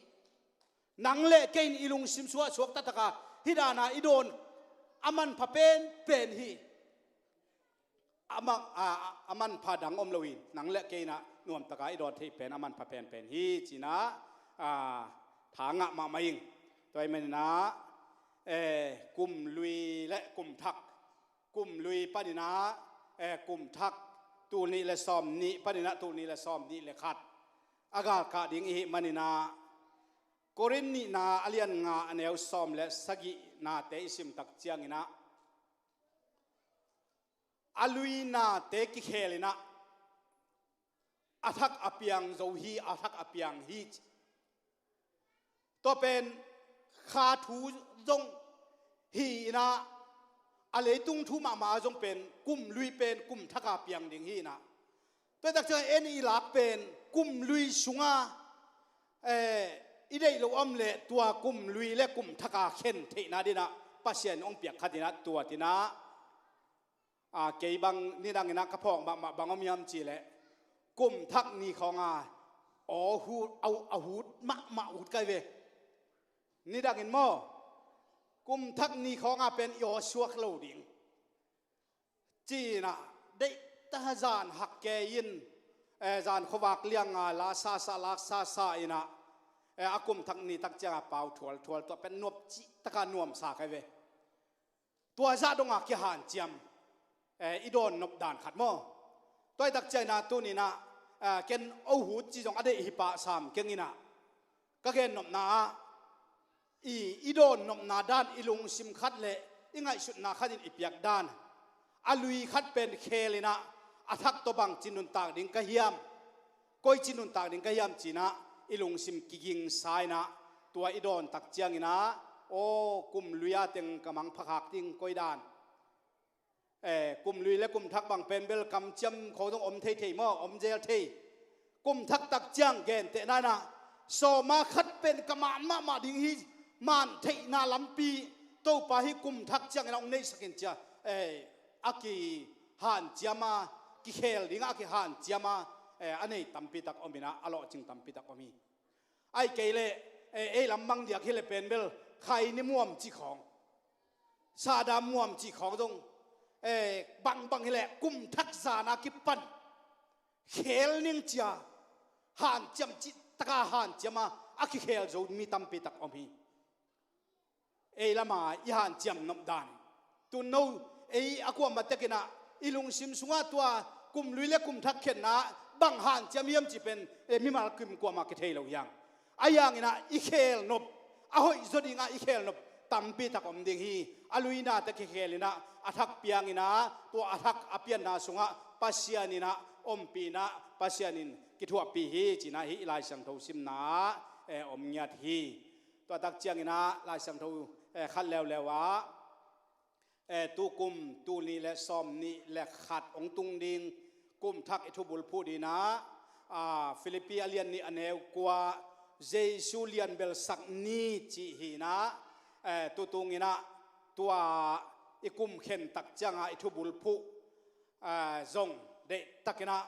Nang le kei in i lungsim sungah suakta taka hih dan a i dawn a manpha penpen hi. A man, a, a, a manpha dang om lo hi. Nang le kei in ah nuamtaka i dawn thei pen a manpha penpen hi ci in ah, ah, tha ngah mahmah ing. Tua ahih manin ah, eh, kum lui le kum thak, kum lui panin ah, eh, kum thak, tul nih le sawm nih panin ah tul nih le sawm nih le khat a galkah ding i hih manin ah, Korin nihna a lian nga a neu sawm le sagihnate i simtak ciangin ah, a lui nate kikhel in ah, a thak a piang zo hi, a thak a piang hi ci. Tua pen kha thu zong hi in ah, a leitung thu mahmah zong pen kum lui pen kum thak a piang ding hi in ah. Tua tak ciang en i lak pen kum lui sunga, eh, i deih lo om leh tua kum lui le kum thak a khen theihna din ah Pasian hong piak khat in ah tua tin ah, a, kei bang nidang in ah ka phawk mahmah bang om hiam cih leh, kum thak ni khawng a aw hut, a, a hut mahmah ut kai ve. Nidang in maw, kum thak ni khawng a pen i aw suak lo ding ci in ah, deihta zan hak kei in, eh, zan khuavak liang a la sasa, lak sasa in ah, eh, a kum thak ni tak ciang a pau thualthual, tua pen nuam cih taka nuamsa kai ve. Tua zah dong a kihanciam, eh, i dawn nop dan khat maw. Tua hi tak ciang in ah tuni in ah, eh, ken aw hut ci zong a deih hi pah sam keng in ah, ka gen nopna ah, i, i dawn nopna dan, i lungsim khat le i ngaihsutna khat in i piak dan, a lui khat pen khel in ah, a thak tawh bangci nuntak ding ka hiam, koici nuntak ding ka hiam ci in ah i lungsim kigingsa in ah, tua i dawn tak ciangin ah, aw, kum lui a teng ka mangpha khak ding koi dan. Eh, kum lui le kum thak bang pen bel kamciam khawng zong om thei thei maw, om zel thei. Kum thak tak ciang gentehna in ah, sawma khat pen ka man mahmah ding hi, man theihna lampi Topa hih kum thak ciangin ah hong neihsak in ci a, eh, a kihanciam a, kikhel ding a kihanciam a, eh, a nei tampi tak om in ah, a lawhcing tampi tak om hi. Ahih kei leh, eh, ei lam bang diak hi leh pen bel, khaini muam cih khawng, sada muam cih khawng zong, eh, bangbang hi leh kum thak zan a kipan khel ning ci a, hanciam cih taka hanciam a, a kikhel zo mi tampi tak om hi. Ei lam a i hanciam nop dan. Tun no, ei a kuamah tek in ah, i lungsim sungah tua kum lui le kum thak khenna bang hanciam hiam cih pen, eh, mimal kim kuamah kithei lo hi hang. Ahi hangin ah i khel nop, a hoih zaw ding a i khel nop tampi tak om ding hi. A lui nate kikhel in ah, a thak piang in ah, tua a thak a pianna sungah Pasian in ah ompih in ah, Pasian in kithuahpih hi ci in ah hih i Lai Siangtho simna ah, eh, om ngiat hi. Tua tak ciangin ah Lai Siangtho, eh, khat leuleu ah, eh, tukum tul nih le sawm nih le khat hong tung ding kum thak i thubulphuh ding in ah, ah, Philippi a lian nih a neu kua, Jesu lianbelsak ni cih hi in ah, eh, tutung in ah tua i kum khen tak ciang a i thubulphuh, ah, zong deihtakin ah,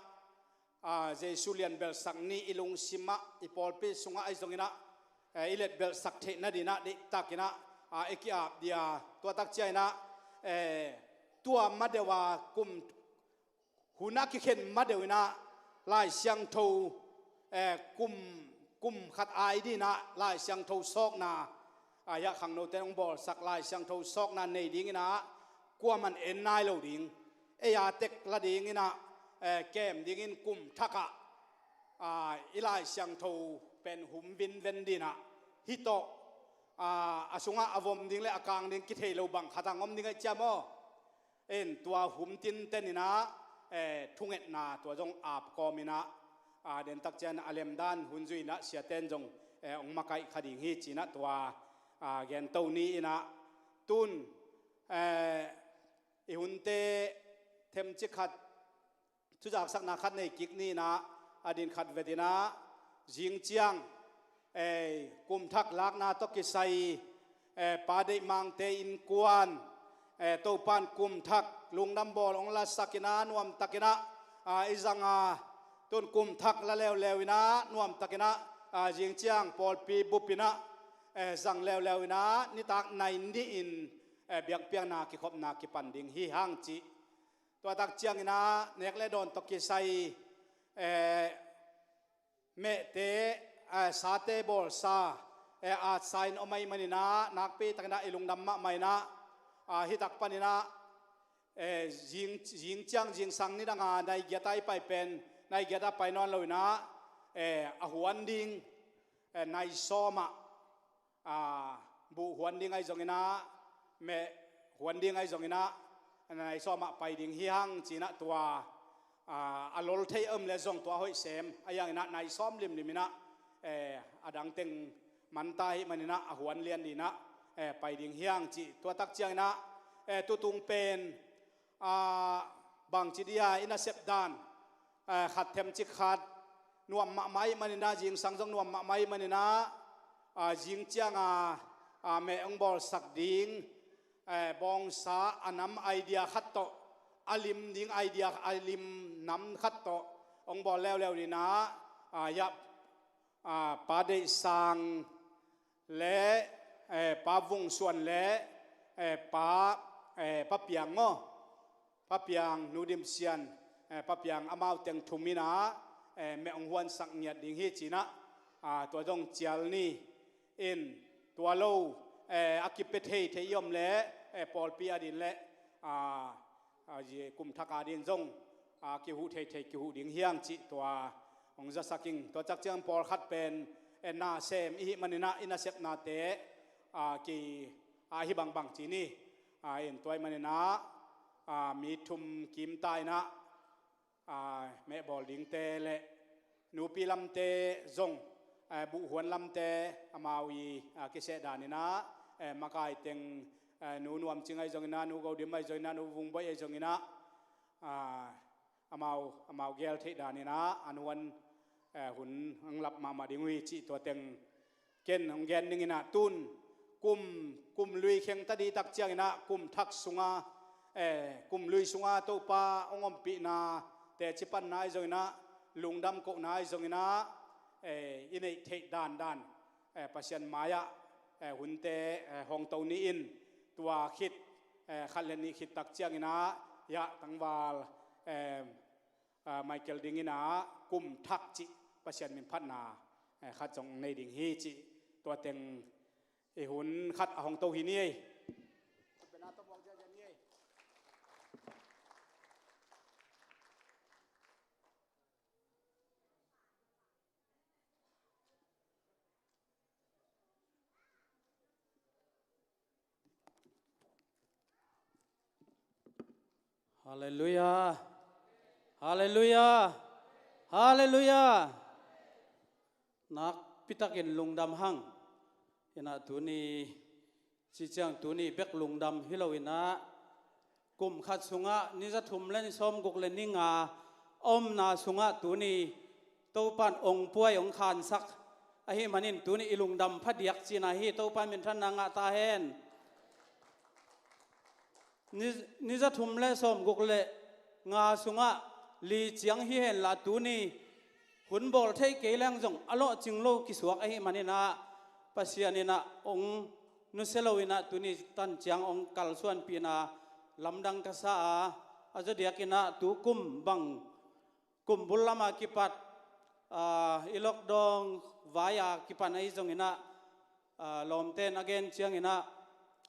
ah, Jesu lianbelsak ni i lungsim ah, i pawlpi sungah ahi zongin ah, eh, i letbelhsak theih nading ah deihtakin ah, ah, i ki-ap ding a, tua tak ciangin ah, eh, tua madeuh a kum hun a kikhen madeuh in ah Lai Siangtho, eh, kum, kum khat ai ding in ah Lai Siangtho sawkna, ah, hiah khangnote hong bawlsak Lai Siangtho sawkna nei ding in ah, kuaman en nai lo ding, ei a tek la ding inah, eh, kem dingin kum thakah, ah, i Lai Siangtho pen hum vinven dinah, hih tawh, ah, a sungah a vom ding le a kang ding kithei lo bang khat ang om ding aih ciam aw. En tua hum tinten inah, eh, thungetna tua zong ap kawm inah, ah, dentak cian a lemdan hun zui inah siaten zong, eh, ong makaih kha ding hi cinah tua, ah, gento ni inah tun, eh, i hunte themcik khat thuzaksakna khat nei kik ni inah a din khat vet inah zing ciang, eh, kum thak lakna tawh kisai, eh, Pa Deih Mangte innkuan, eh, Topan kum thak lungdam bawl ong lasak inah nuamtak inah, ah, i zang a, tun kum thak la leuleu inah nuamtak inah, ah, zing ciang pawlpi bup inah, eh, zang leuleu inah nitak nai nih in, eh, biakpiakna kikhopna kipan ding hi hang cih. Tua tak ciang inah nek le dawn tawh kisai, eh, mehte, eh, sate bawlsa, eh, atsa in om ahih man inah nakpi tak inah i lungdam mahmah inah, ah, hih tak pan inah, eh, zing, zing ciang zingsang nidang a nai giat a i pai pen, nai giat a pai nawn lo inah, eh, a huan ding, eh, nai sawm ah, ah, buh huan ding ahi zong inah, meh huan ding ahi zong inah, nai sawm ah pai ding hi hang cinah tua, ah, a lol thei a om le zong tua hoih sem, a hiang inah nai sawm limlim inah, eh, a dang teng manta ahih man inah a huan lian dinah, eh, pai ding hi hang cih. Tua tak ciang inah, eh, tutung pen, ah, bangci dia i nasep dan, eh, khat themcik khat nuam mahmah ahih man inah, zingsang zong nuam mahmah ahih man inah, ah, zing ciang a, ah, meh ong bawlsak ding, eh, bawngsa a nam idea khat tawh, a lim ding idea, a lim nam khat tawh ong bawl leuleu inah, ah, hiah, ah, Pa Deih Sang le, eh, Pa Vung Suan le, eh, Pa, eh, Pa Piang maw? Pa Piang, Nu Dim Sian, eh, Pa Piang amau teng thum inah, eh, meh ong huansak ngiat ding hi cinah, ah, tua zong cial ni in tua lo, eh, a kipia thei thei i om le, eh, pawlpi a din le, ah, ah, zi kum thak a din zong, ah, kihuh thei thei kihuh ding hi hang cih tua ong zasak ing. Tua tak ciang pawlkhat pen, eh, nasem i hih man inah i nasepnate, ah, ki, ah, hi bangbang ci ni, ah, in tua ahih man inah, ah, mi thum kim ta inah, ah, meh bawl dingte le nupi lamte zong, eh, buh huan lamte amau i, ah, kiseh dan inah, eh, makai teng, eh, Nu Nuam Cing ahi zong inah, Nu Go Dim ahi zong inah, Nu Vung Boih ahi zong inah, ah, amau, amau gel theih dan inah an huan, eh, hun ang lap mahmah ding uh hi cih tua teng ken ong gen ning inah tun kum, kum lui kheng ta di tak ciang inah kum thak sunga, eh, kum lui sunga Topa ong ompihna teci panna ahi zong inah, lungdam kohna ahi zong inah, eh, i neih theih dandan, eh, Pasian mai-ah, eh, hunte, eh, hong to ni in tua khit, eh, khat le nih khit tak ciang inah hiah tangval, eh, ah, Michael ding inah kum thak cih Pasian min phatna, eh, khat zong nei ding hi cih tua teng i hun khat a hong to hi ni ei. Halleluiah. Halleluiah. Halleluiah. Nakpitakin lungdam hang. Inah tuni, ci ciang tuni bek lungdam hi lo inah, kum khat sungah ni za thum le ni sawmguk le ni nga omna sungah tuni Topan ong puai ong khansak ahih manin tuni i lungdam phadiak cihna hi. Topan minthanna ngah ta hen. Ni, ni za thum le sawmguk le nga sungah li ciang hi henla tuni hun bawl thei kei leng zong a lawhcing lo kisuak ahih manin ah Pasian inah ong nusia lo inah tuni tan ciang ong kalsuanpihna lamdang ka sa a, a zawdiak inah tu kum bang kum bul lama kipat, ah, i lockdown vai-a kipan ahi zong inah, ah, lawmten a gen ciang inah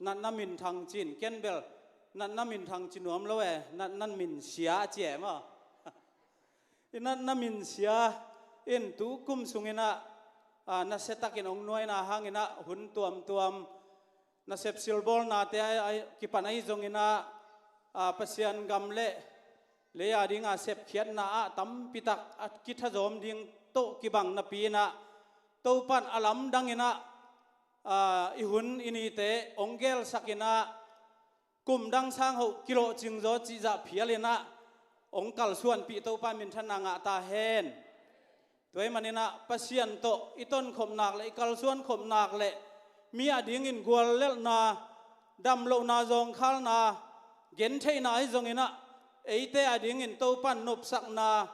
natna minthang cin ken bel Natna minthang ci nuam lo e, natna minsia a ci e maw? I natna minsia in tu kum sungin ah, a, nasiatakin hong nuaina hangin ah hun tuamtuam nasep silbawlnate a, a kipan ahi zongin ah, a, Pasian gam le lei a dinga sepkhiatna ah tampitak a kithazawm ding tawh kibang napi in ah, Topan a lamdangin ah, a, i hun i nite hong gelsakin ah, kum dang sang hoh kilawhcing zaw cihzah phialin ah hong kalsuanpih Topa minthanna ngah ta hen. Tua ahih manin ah Pasian tawh i tonkhop nak le i kalsuankhop nak le mi a dingin guallelhna, damlohna, zawngkhalna, gentheihna ahi zongin ah, eite a dingin Topan nopsakna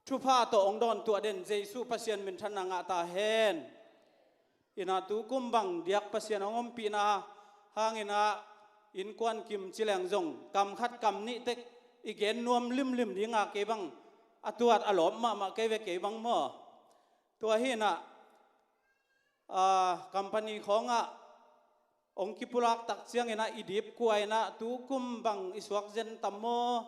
thupha tawh hong dawntuah den Jesu Pasian minthanna ngah ta hen. In ah tu kum bang diak Pasian hong ompihna hangin ah innkuan kim ci leng zong kam khat kam nih tek i gen nuam limlim dinga, kei bang a tuat a lawp mahmah kei ve, kei bang maw. Tua hi in ah, a, company khawngah hong kipulak tak ciangin ah i dipkua in ah tu kum bang i suak zen tam maw,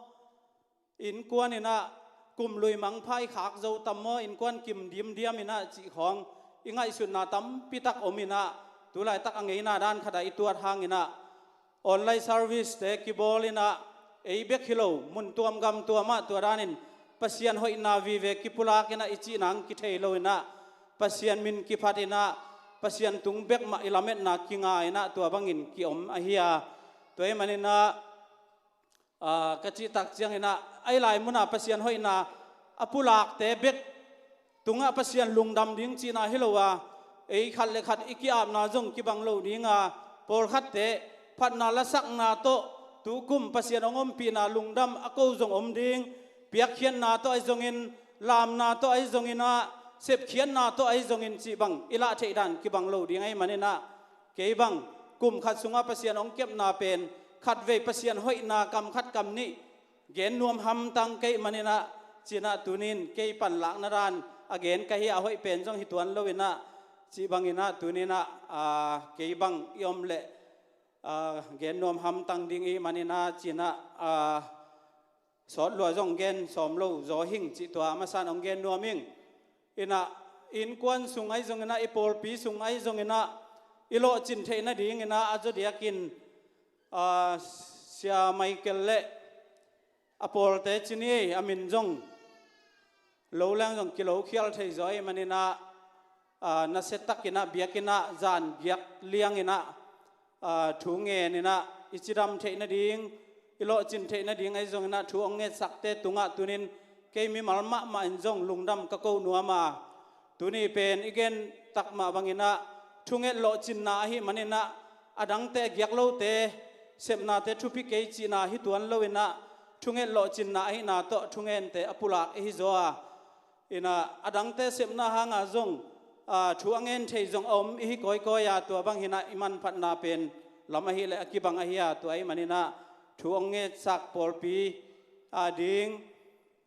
innkuan in ah kum lui mangpha i khak zo tam maw, innkuan kim dimdiam in ah cih khawng i ngaihsutna tampitak om in ah, tu laitak a ngeina dan khat ah i tuat hangin ah online service te kibawl in ah, ei bek hi lo, mun tuam gam tuam ah tua danin Pasian hoihna vive kipulak in ah i cih nang kithei lo in ah, Pasian min kiphat in ah, Pasian tung bek mah i lametna kinga in ah tua bangin kiom ahi a. Tua ahih manin ah, a, ka cih tak ciangin ah, ahi lai mun ah Pasian hoihna a pulakte bek tungah Pasian lungdam ding cihna hi lo a, ei khat le khat i ki-apna zong kibang lo ding a, pawlkhatte phatna lasakna tawh tu kum Pasian hong ompihna lungdam a ko zong om ding, piakkhiatna tawh ahi zongin, lamna tawh ahi zongin ah, sepkhiatna tawh ahi zongin cih bang i lah theih dan kibang lo ding ahih manin ah, kei bang kum khat sungah Pasian hong kepna pen khatvei Pasian hoihna kam khat kam nih gen nuam hamtang kei manin ah, ci in ah tuni in kei panlakna dan a gen ka hi a, hoih pen zong hi tuan lo in ah, cih bangin ah tuni in ah, a, kei bang i om leh, a, gen nuam hamtang ding i hih manin ah, ci in ah, a, sawt lua zong gen sawm lo zaw hing cih tua a masa in hong gen nuam ing. In ah innkuan sung ahi zongin ah, i pawlpi sung ahi zongin ah, i lawhcin theih nadingin ah a zaw diakin, a, Sia Michael le a pawlte ci ni, a min zong lo leng zong kilokhial thei zaw ahih manin ah, a, nasiatakin ah biakinn ah zan giak liangin ah, a, thu ngen in ah i cidam theih nading, i lawhcin theih nading ahi zongin ah thu hong ngetsakte tungah tuni in kei mimal mahmah in zong lungdam ka ko nuam a. Tuni pen i gen tak mah bangin ah thunget lawhcinna ahih manin ah, a dangte a giak lote sepnate thupi kei cihna hi tuan lo in ah, thunget lawhcinna ahihna tawh thungente a pulak i hi zaw a. In ah a dangte sepna hanga zong, a, thu a ngen thei zong a om i hi kawikawi a, tua bang hi in ah i manphatna pen lam ahih leh a kibang ahi a, tua ahih manin ah thu hong ngetsak pawlpi a ding,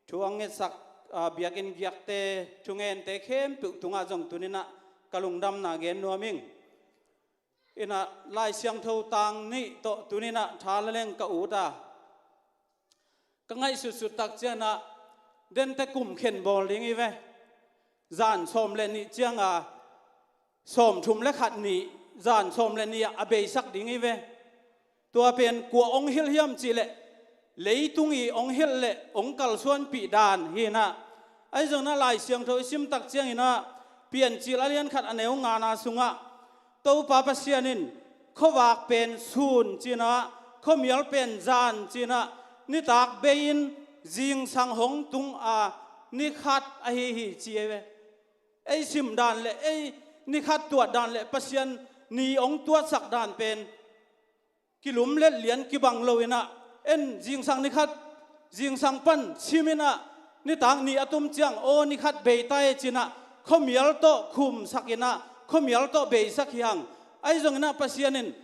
thu hong ngetsak, a, biakinn giakte, thungente khempeuh tungah zong tuni in ah ka lungdamna gen nuam ing. In ah Lai Siangtho tang nih tawh tuni in ah tha la leng ka ut a, ka ngaihsutsut tak ciangin ah, dente kum khen bawl ding hi ve. Zan sawm le nih ciang a, sawmthum le khat ni, zan sawm le nih ah a beisak ding hi ve. Tua pen kua hong hilh hiam cih leh, leitung i hong hilh le hong kalsuanpih dan hi in ah, ahi zongin ah Lai Siangtho i sim tak ciangin ah, Piancil a lian khat a neu ngana sungah, Topa Pasian in khuavak pen sun ci in ah, khuamial pen zan ci in ah, nitak bei-in zingsang hong tung a, ni khat ahi hi ci hi ve. Ei sim dan le ei ni khat tuat dan le Pasian ni hong tuatsak dan pen kilumlet lian kibang lo in ah, en zingsang ni khat, zingsang pan sim in ah, nitak ni a tum ciang, aw, ni khat bei ta e ci in ah, khuamial tawh khumsak in ah, khuamial tawh beisak hi hang. Ahi zongin ah Pasian in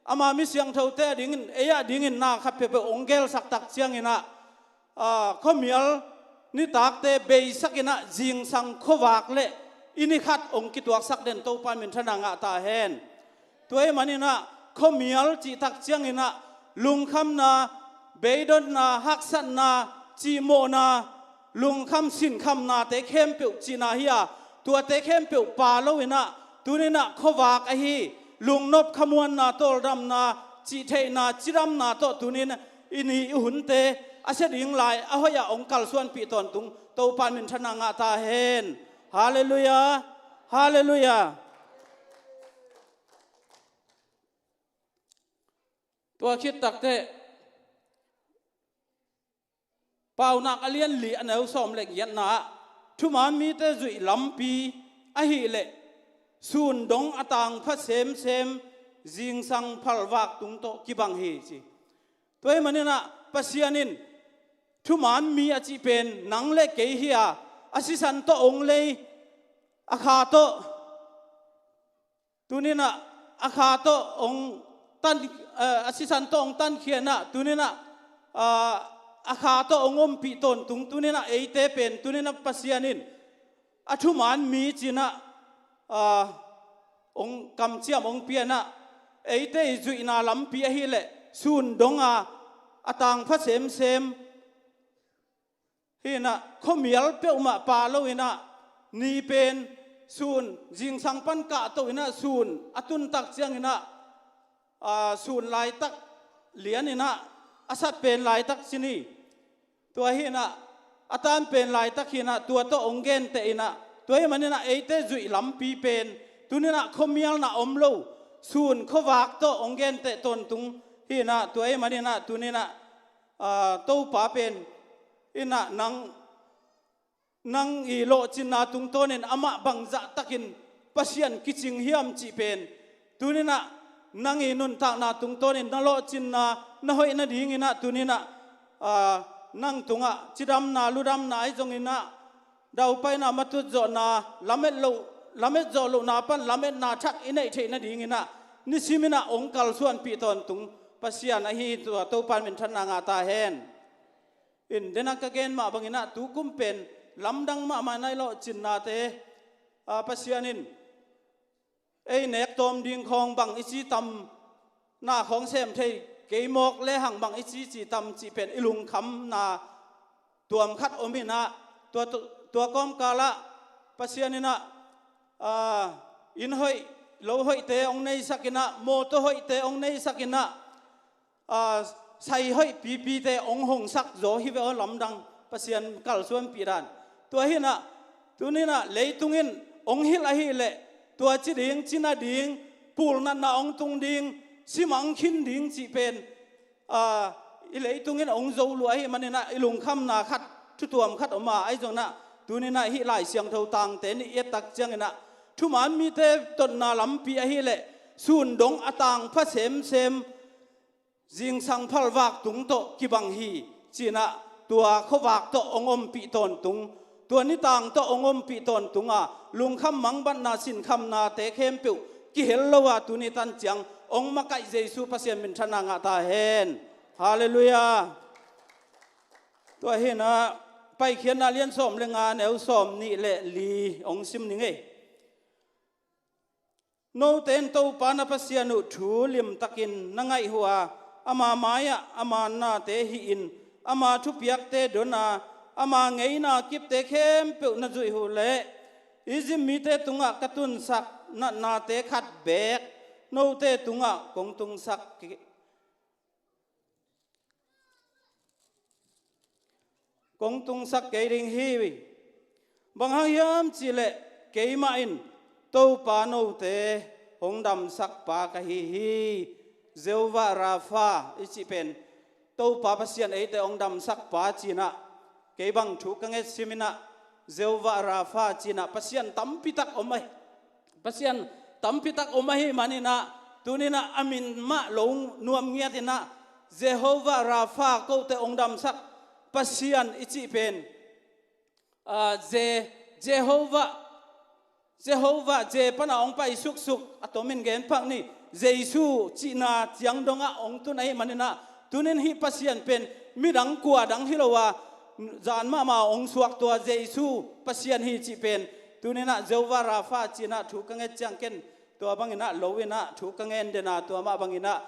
ama mi siangthote a dingin, ei a dingin na khat peuhpeuh hong gelsak tak ciangin ah, a, khuamial nitakte beisak in ah zingsang khuavak le i ni khat hong kituaksak den Topa minthanna ngah ta hen. Tua ahih manin ah khuamial cih tak ciangin ah lungkhamna, beidonna, haksatna, cihmawhna, lungkham sinkhamnate khempeuh cihna hi a, tuate khempeuh pha lo inah, tuninah khuavak ahi lungnop khamuanna, tawldamna, cihtheihna, cidamna tawh tunin i ni i hunte a sia ding lai a hoih ah hong kalsuanpih tawntung Topa in minthanna ngah ta hen. Halleluiah. Halleluiah. Tua khit takteh Paunak a lian li a neu sawm le giatna ah, thuman mite zuih lampi ahih leh sun dong a tangpha semsem, zingsang phalvak tung tawh kibang hi ci. Tua ahih maninah Pasian in thuman mi a cih pen nang le kei hi a, a sisan tawh hong lei, a kha tawh tuninah a kha tawh hong tan, eh, a sisan tawh hong tankhia inah, tuninah, ah, a kha tawh hong ompih tawntung, tuninah eite pen, tuninah Pasian in a thuman mi cinah, ah, hong kamciam hong pia inah, eite i zuihna lampi ahih leh sun dong a, a tangpha semsem, hinah khuamial peuhmah pha lo inah, ni pen sun, zingsang pan kahto inah sun a tuntak cianginah, ah, sun laitak lian inah, a sat pen laitak ci ni. Tua hinah, a tan pen laitak hinah, tua tawh hong genteh inah, tua ahih maninah eite zuih lampi pen tuninah khuamialna om lo, sun khuavak tawh hong genteh tawntung hinah, tua ahih maninah tuninah, ah, Topa pen inah nang, nang i lawhcinna tungtawnin amah bangzah takin Pasian kicing hiam cih pen, tuninah nang i nuntakna tungtawnin na lawhcinna na hoih nadinginah tuninah, ah, nang tungah cidamna, ludamna ahi zonginah, daupaina, matutzawhna, lamet loh, lamet zawh lohna pan lametna thak i neih theih nadinginah nisiminah hong kalsuanpih tawntung Pasian ahi, tua Topa in minthanna ngah ta hen. In, denah ka gen mah banginah tukum pen lamdang mahmah nai lawhcinnate, ah, Pasian in ei nek tawm ding khawng bang i ci tam, na khawng sem thei kei mawk lehang bang i ci ci tam cih pen i lungkhamna tuam khat om inah, tua, tua kawmkalah Pasian inah, ah, inn hoih, lo hoihte hong neisak inah, mawtaw hoihte hong neisak inah, ah, sai hoih pipite hong hongsak zaw hi ve aw, lamdang Pasian kalsuanpih dan. Tua hinah, tuninah leitung in hong hilh ahih leh, tua ci ding, ci nading, pulnatna hong tung ding, simang khin ding cih pen, ah, i leitung in hong zo lua ahih maninah i lungkhamna khat, thutuam khat om a, ahi zonginah tuninah hih Lai Siangtho tangte nih i et tak cianginah thuman mite totna lampi ahih leh sun dong a tangpha semsem, zingsang phalvak tung tawh kibang hi, cinah tua khuavak tawh hong ompih tawntung, tua nitang tawh hong ompih tawntung a, lungkham mangbatna sinkhamnate khempeuh kihel lo a, tuni tan ciang hong makaih Jesu Pasian minthanna ngah ta hen. Halleluiah. Tua hinah Paikhiatna lian sawm le nga, neu sawm nih le li hong sim ning ei. Note in Topa na Pasian uh thu limtakin na ngaih uh a, ama mai-ah ama nate hih in, ama thupiakte don a, ama ngeina kipte khempeuh na zuih uh leh, Egypt mite tungah ka tunsak natnate khat beek note tungah kong tungsak kong tungsak kei ding hi. Bang hang hiam cihleh keimah in Topa note hong damsakpa ka hi hi. Jehovah Rapha i cih pen Topa Pasian eite hong damsakpa cinah kei bang thu ka ngetsim inah, Jehovah Rapha cinah Pasian tampitak om ahi. Pasian tampitak om ahih maninah, tuninah a min mah lo nuam ngiatinah, Jehovah Rapha, kote hong damsak Pasian i cih pen, ah, Je-, Jehovah, Jehovah Je pana hong pai suksuk, a tomin gen phak ni, Jesu cihna ciang dongah hong tun ahih maninah, tunin hih Pasian pen midang kua dang hi lo a, zan mahmah hong suaktua Jesu Pasian hi cih pen, tuninah Jehovah Rapha cinah thu ka nget ciang ken tua banginah lo inah thu ka ngen dena, tua mah banginah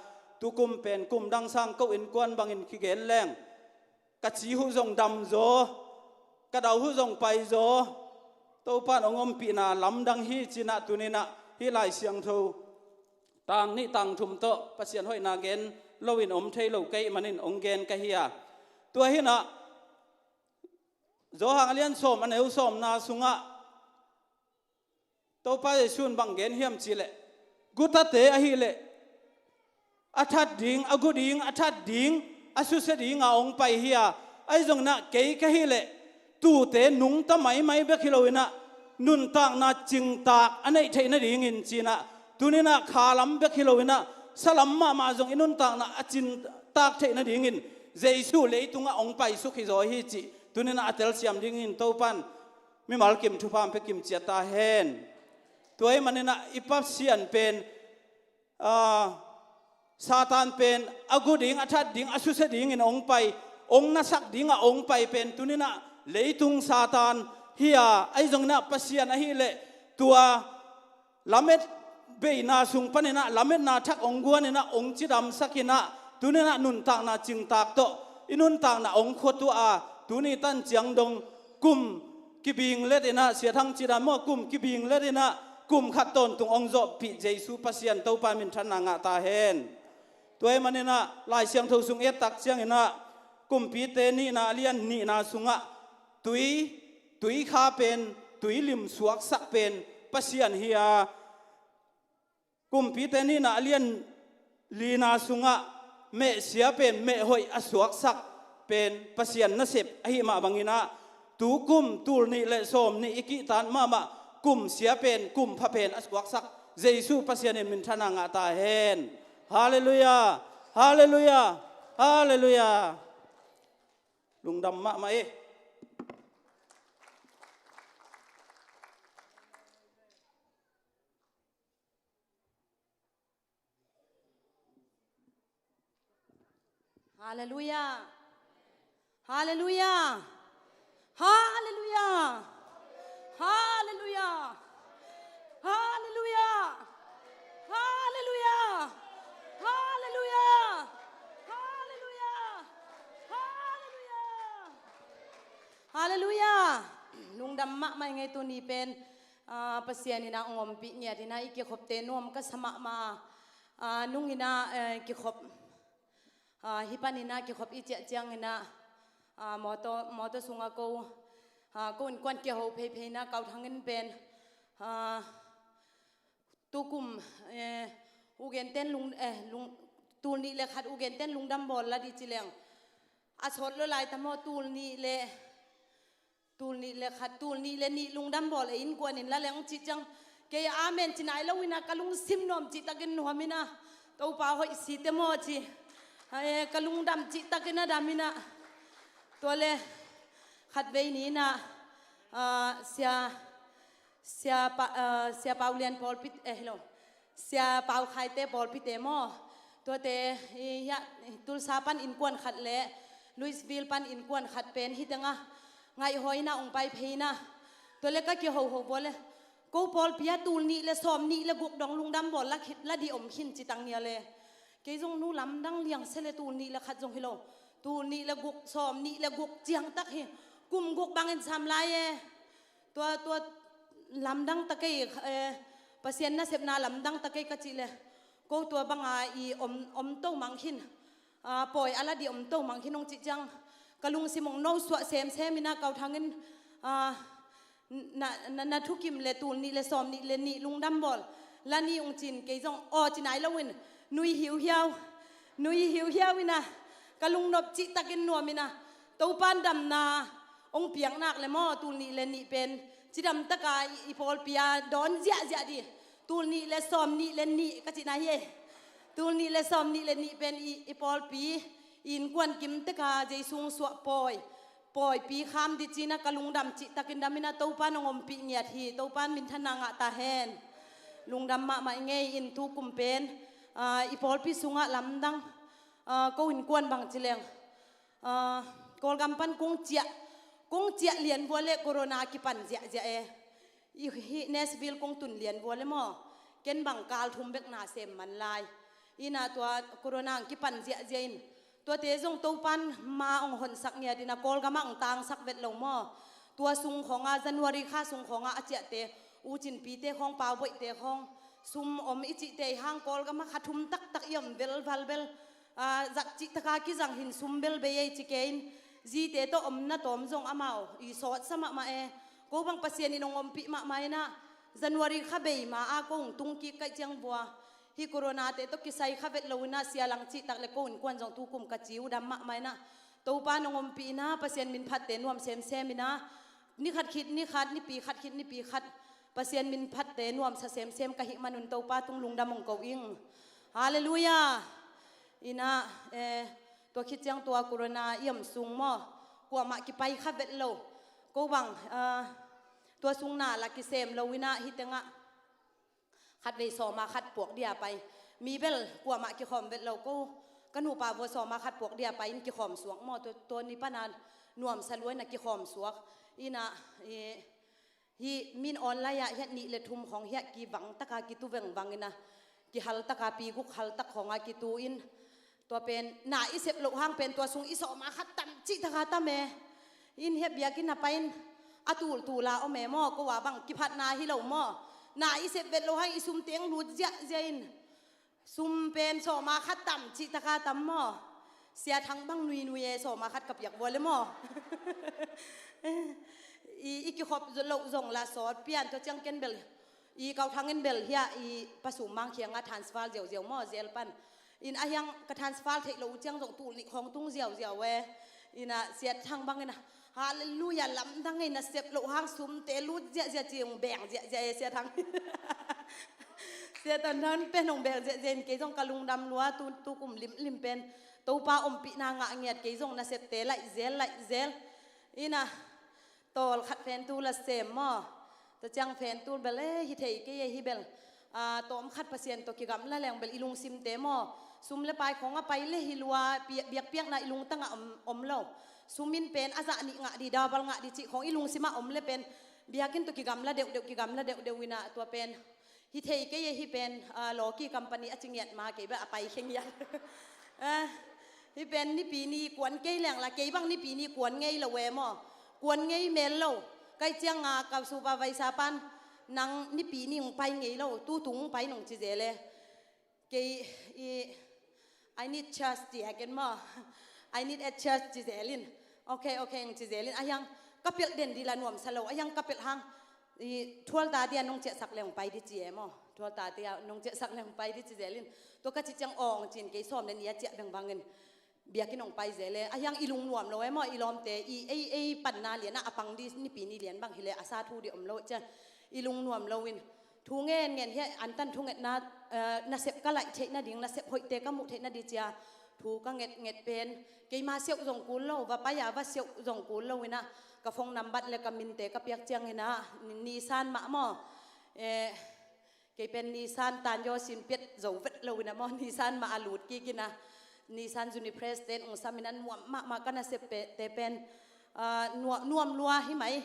Tukum pen kum dang sang ko innkuan bangin kigen leng ka ci huh zong dam zaw, ka dau huh zong pai zaw. Topan hong ompihna lamdang hi cinah tuninah hih Lai Siangtho tang nih tang thum tawh Pasian hoihna gen loin om thei lo ka hih manin hong gen ka hi a. Tua hinah Johan a lian sawm a neu sawmna sungah Topa Jesuh in bang gen hiam cihleh, gutate ahileh a that ding, a gu ding, a that ding, a susia dinga hong pai hi a. Ahi zonginah kei ka hileh tuute nungta maimai bek hi loinah nuntakna cingtak a neih theih nadingin cinah tuninah khalam bek hi loinah salam mahmah zong i nuntakna a cingtak theih nadingin Jesuh leitungah hong paisuk hi zaw hi cih tuninah a telsiam dingin Topan mimal kim thupha hong pia kim ciat ta hen. Tua ahih maninah i Pasian pen, aa, Satan pen a gu ding, a that ding, a susia dingin hong pai, hong nasak dingah hong pai pen tuninah leitung Satan hi a. Ahi zonginah Pasian ahileh tua lamet beina sung paninah lametna thak hong guaninah hong cidamsakinah tuninah nuntakna cingtak tawh i nuntakna hong khuatuah a, tuni tan ciang dong kum kibing letinah, Sia Thang cih dan maw, kum kibing letinah kum khat tawntung hong zawhpih Jesuh Pasian Topa minthanna ngah ta hen. Tua ahih maninah Lai Siangtho sung i et tak cianginah Kumpite nihna a lian nihna sungah tui, tuikha pen, tuilim suaksak pen Pasian hi a, Kumpite nihna a lian lina sungah mehsia pen mehhoih a suaksak pen Pasian nasep ahih mah banginah tukum tul nih le sawm nih i kihtan mahmah kumsia pen kumpha pen a suaksak Jesuh Pasian in minthanna ngah ta hen. Halleluiah. Halleluiah. Halleluiah. Lungdam mahmah e. Halleluiah. Halleluiah. Halleluiah. Halleluiah. Halleluiah. Halleluiah. Halleluiah. Halleluiah. Halleluiah. Halleluiah. Lungdam mahmah i ngei tuni pen, ah, Pasian inah hong ompih ngiat inah i kikhopte nuam ka sa mahmah a, ah, nung inah, eh, kikhop, ah, hih pan inah kikhop i ciah ciang inah, ah, mawtaw, mawtaw sungah ko, ah, ko innkuan kiho pheiphei inah Kau Thang in pen, ah, tukum, eh, ugenten lung, eh, lung, tul nih le khat ugenten lungdam bawl la dih ci leng a sawt lo lai ta maw, tul nih le, tul nih le khat, tul nih le nih lungdam bawl ei innkuan in la leng cih ciang kei amen ci nai lo inah ka lungsim nuam cihtakin nuam inah Topa hoih site maw ci, eh, ka lungdam cihtakin a dam inah tua le khatvei ni inah, ah, sia Sia Pa, eh, Sia Pau Lian pawlpi, eh, hello. Sia Pau Khaite pawlpite maw? Tuate, i, hiah, Tulsa pan innkuan khat le Louisville pan innkuan khat pen hih tengah ngaihhawina hong pai pheina. Tua le ka kihoho bua le ko pawlpi ah tul nih le sawm nih le guk dong lungdam bawl la khin, la dih om khin ci tang nia le. Kei zong nu lamdang liang se le tul nih le khat zong hi lo. Tul nih le guk, sawm nih le guk ciang tak hi. Kum guk bangin sam lai e. Tua, tua lamdang ta kei, eh, Pasian nasepna lamdang ta kei ka cih le ko tua banga i om, om to mang khin, ah, pawi a la dih om to mang khin hong cih ciang ka lungsim hong nosuah semsem inah Kau Thang in, ah, na, na, na thukim le tul nih le sawm nih le nih lungdam bawl la ni hong cin kei zong aw ci nai lo in nui hiuhiau, nui hiuhiau inah ka lungnop cihtakin nuam inah Topan damna hong piak nak le maw, tul nih le nih pen cidam taka i, i pawlpi ah dawn ziahziah dih. Tul nih le sawm nih le nih ka cihna hi e. Tul nih le sawm nih le nih pen i, i pawlpi i innkuan kim teka Jesu hong suah pawi, pawipi kham dih cinah ka lungdam cihtakin dam inah Topan hong ompih ngiat hi. Topan minthanna ngah ta hen. Lungdam mahmah i ngei in tukum pen, ah, i pawlpi sungah lamdang, ah, ko innkuan bang ci leng, ah, Kawlgam pan kong ciah, kong ciah lian vua le corona kipan ziahziah e. I, hih Nashville kong tun lian vua le maw, ken bang kal thum bek na sem man lai. Ina tua corona ang kipan ziahziah in, tuate zong Topan ma ong honsak ngiat ina Kawlgam ah ong tangsak vet lo maw? Tua sung khawngah, January kha sung khawngah a ciahte, ucinpite khawng, pauboihte khawng, sum om i cihte i hang Kawlgam ah kha thum taktak i om velval bel, ah, zat cihtaka kizang hin sum bel bei ei ci ke in, zite tawh omna tawm zong amau i sawtsa mahmah e. Ko bang Pasian in ong ompih mahmah ina, January kha bei ma a ko ong tungkik kaih ciang vua, hih coronate tawh kisai kha vet lo ina, sia lang cihtak le ko innkuan zong tukum ka ci uh dam mahmah ina, Topa nong ompih ina, Pasian min phatte nuam semsem ina, ni khat khit ni khat, nipi khat khit nipi khat, Pasian min phatte nuamsa semsem ka hih manun Topa tung lungdam ong ko ing. Halleluiah. Ina, eh, tua khit ciang tua corona i om sung maw, kuamah kipai kha vet lo. Ko bang, ah, tua sung na la kisem lo ina, hih tengah khatvei sawma khat puak dia pai. Mi bel kuamah kikhawm vet lo ko. Ka nupa vua sawma khat puak dia pai in kikhawm suak maw. Tua, tua ni pana nuamsa lua ina kikhawm suak. Ina, i, hih min online ah hiah nih le thum khawng hiah kivang taka kitu vengvang ina, kihal taka pi guk hal tak khawnga kitu in, tua pen na i sep loh hang pen tua sung i sawma khat tam cihtaka tam e. In hiah biakinn a pai in a tultula om e maw, ko a bang kiphatna hi lo maw? Na i sep vet loh hang i sum teng lut ziahziah in, sum pen sawma khat tam cihtaka tam maw? Sia Thang bang nuinui e, sawma khat ka piak vua le maw? I, i kikhop loh zong la sawt pian, tua ciang ken bel i Kau Thang in bel hiah i Pa Sum Mang kiangah transfer ziauziau maw, jail pan. In a hiang ka transfer theih loh uh ciang zong tul nih khawng tung ziauziau e. Ina Sia Thang bang ina, halleluiah, lamdang e, na sep loh hang sumte lut ziahziah ci ong beng ziahziah e Sia Thang. Sia Thang pen ong beng ziahziah in kei zong ka lungdam lua, tu, tukum limlim pen Topa ompihna ngah ngiat kei zong nasepte laih zel, laih zel. Ina, tawl khat fentu la sem maw? Tua ciang fentu bel, eh, hi thei kei e, hi bel, ah, tawm khat Pasian tawh kigamla leng bel i lungsimte maw? Sum le pai khawng a pai le hi lua, pia-, biakpiakna i lungtang ah om, om lo. Sum in pen a zah nih ngah di, double ngah di cih khawng i lungsim ah om le pen biakinn tawh kigamla deuhdeuh, kigamla deuhdeuh ina tua pen hi thei kei e, hih pen, ah, lawki company a ci ngiat ma kei bel a pai khe ngiat. Ah, hih pen nipi ni kuan kei leng la, kei bang nipi ni kuan ngei lo e maw? Kuan ngei mel lo. Kaih cianga ka supervisor pan, nang nipi ni ong pai ngei lo, tutung ong pai nong ci zel e. Kei i, I need church ci a ken maw? I need a church ci zel in. Ok, ok ong ci zel in. A hiang ka pelh den di la nuamsa lo. A hiang ka pelh hang i twelve thirty a nong ciahsak leng pai di ci e maw? Twelve thirty a nong ciahsak leng pai di ci zel in. Tua ka cih ciang aw ong ci in kei sawm le nih a ciah vengvang in biakinn ong pai zel e. A hiang i lungnuam lo e maw? I lawmte i ei, ei panna lian ah a pang di, nipi ni lian bang hi le a sa thu di om lo ciang i lungnuam lo in thu ngen ngen hiah antan thungetna, eh, nasep ka laih theih nading, nasep hoihte ka muh theih nadi cia thu ka nget nget pen keima siauh zong kul lo, va pai a va siauh zong kul lo ina, ka phone number le ka minte ka piak ciang ina, Nisan mah maw? Eh, kei pen Nisan tan yaw sin piat zo vet lo ina maw, Nisan mah a lut kik ina, Nisan Zuni President ong sam ina nuam mahmah ka nasepte pen, ah, nuam, nuam lua hi mai.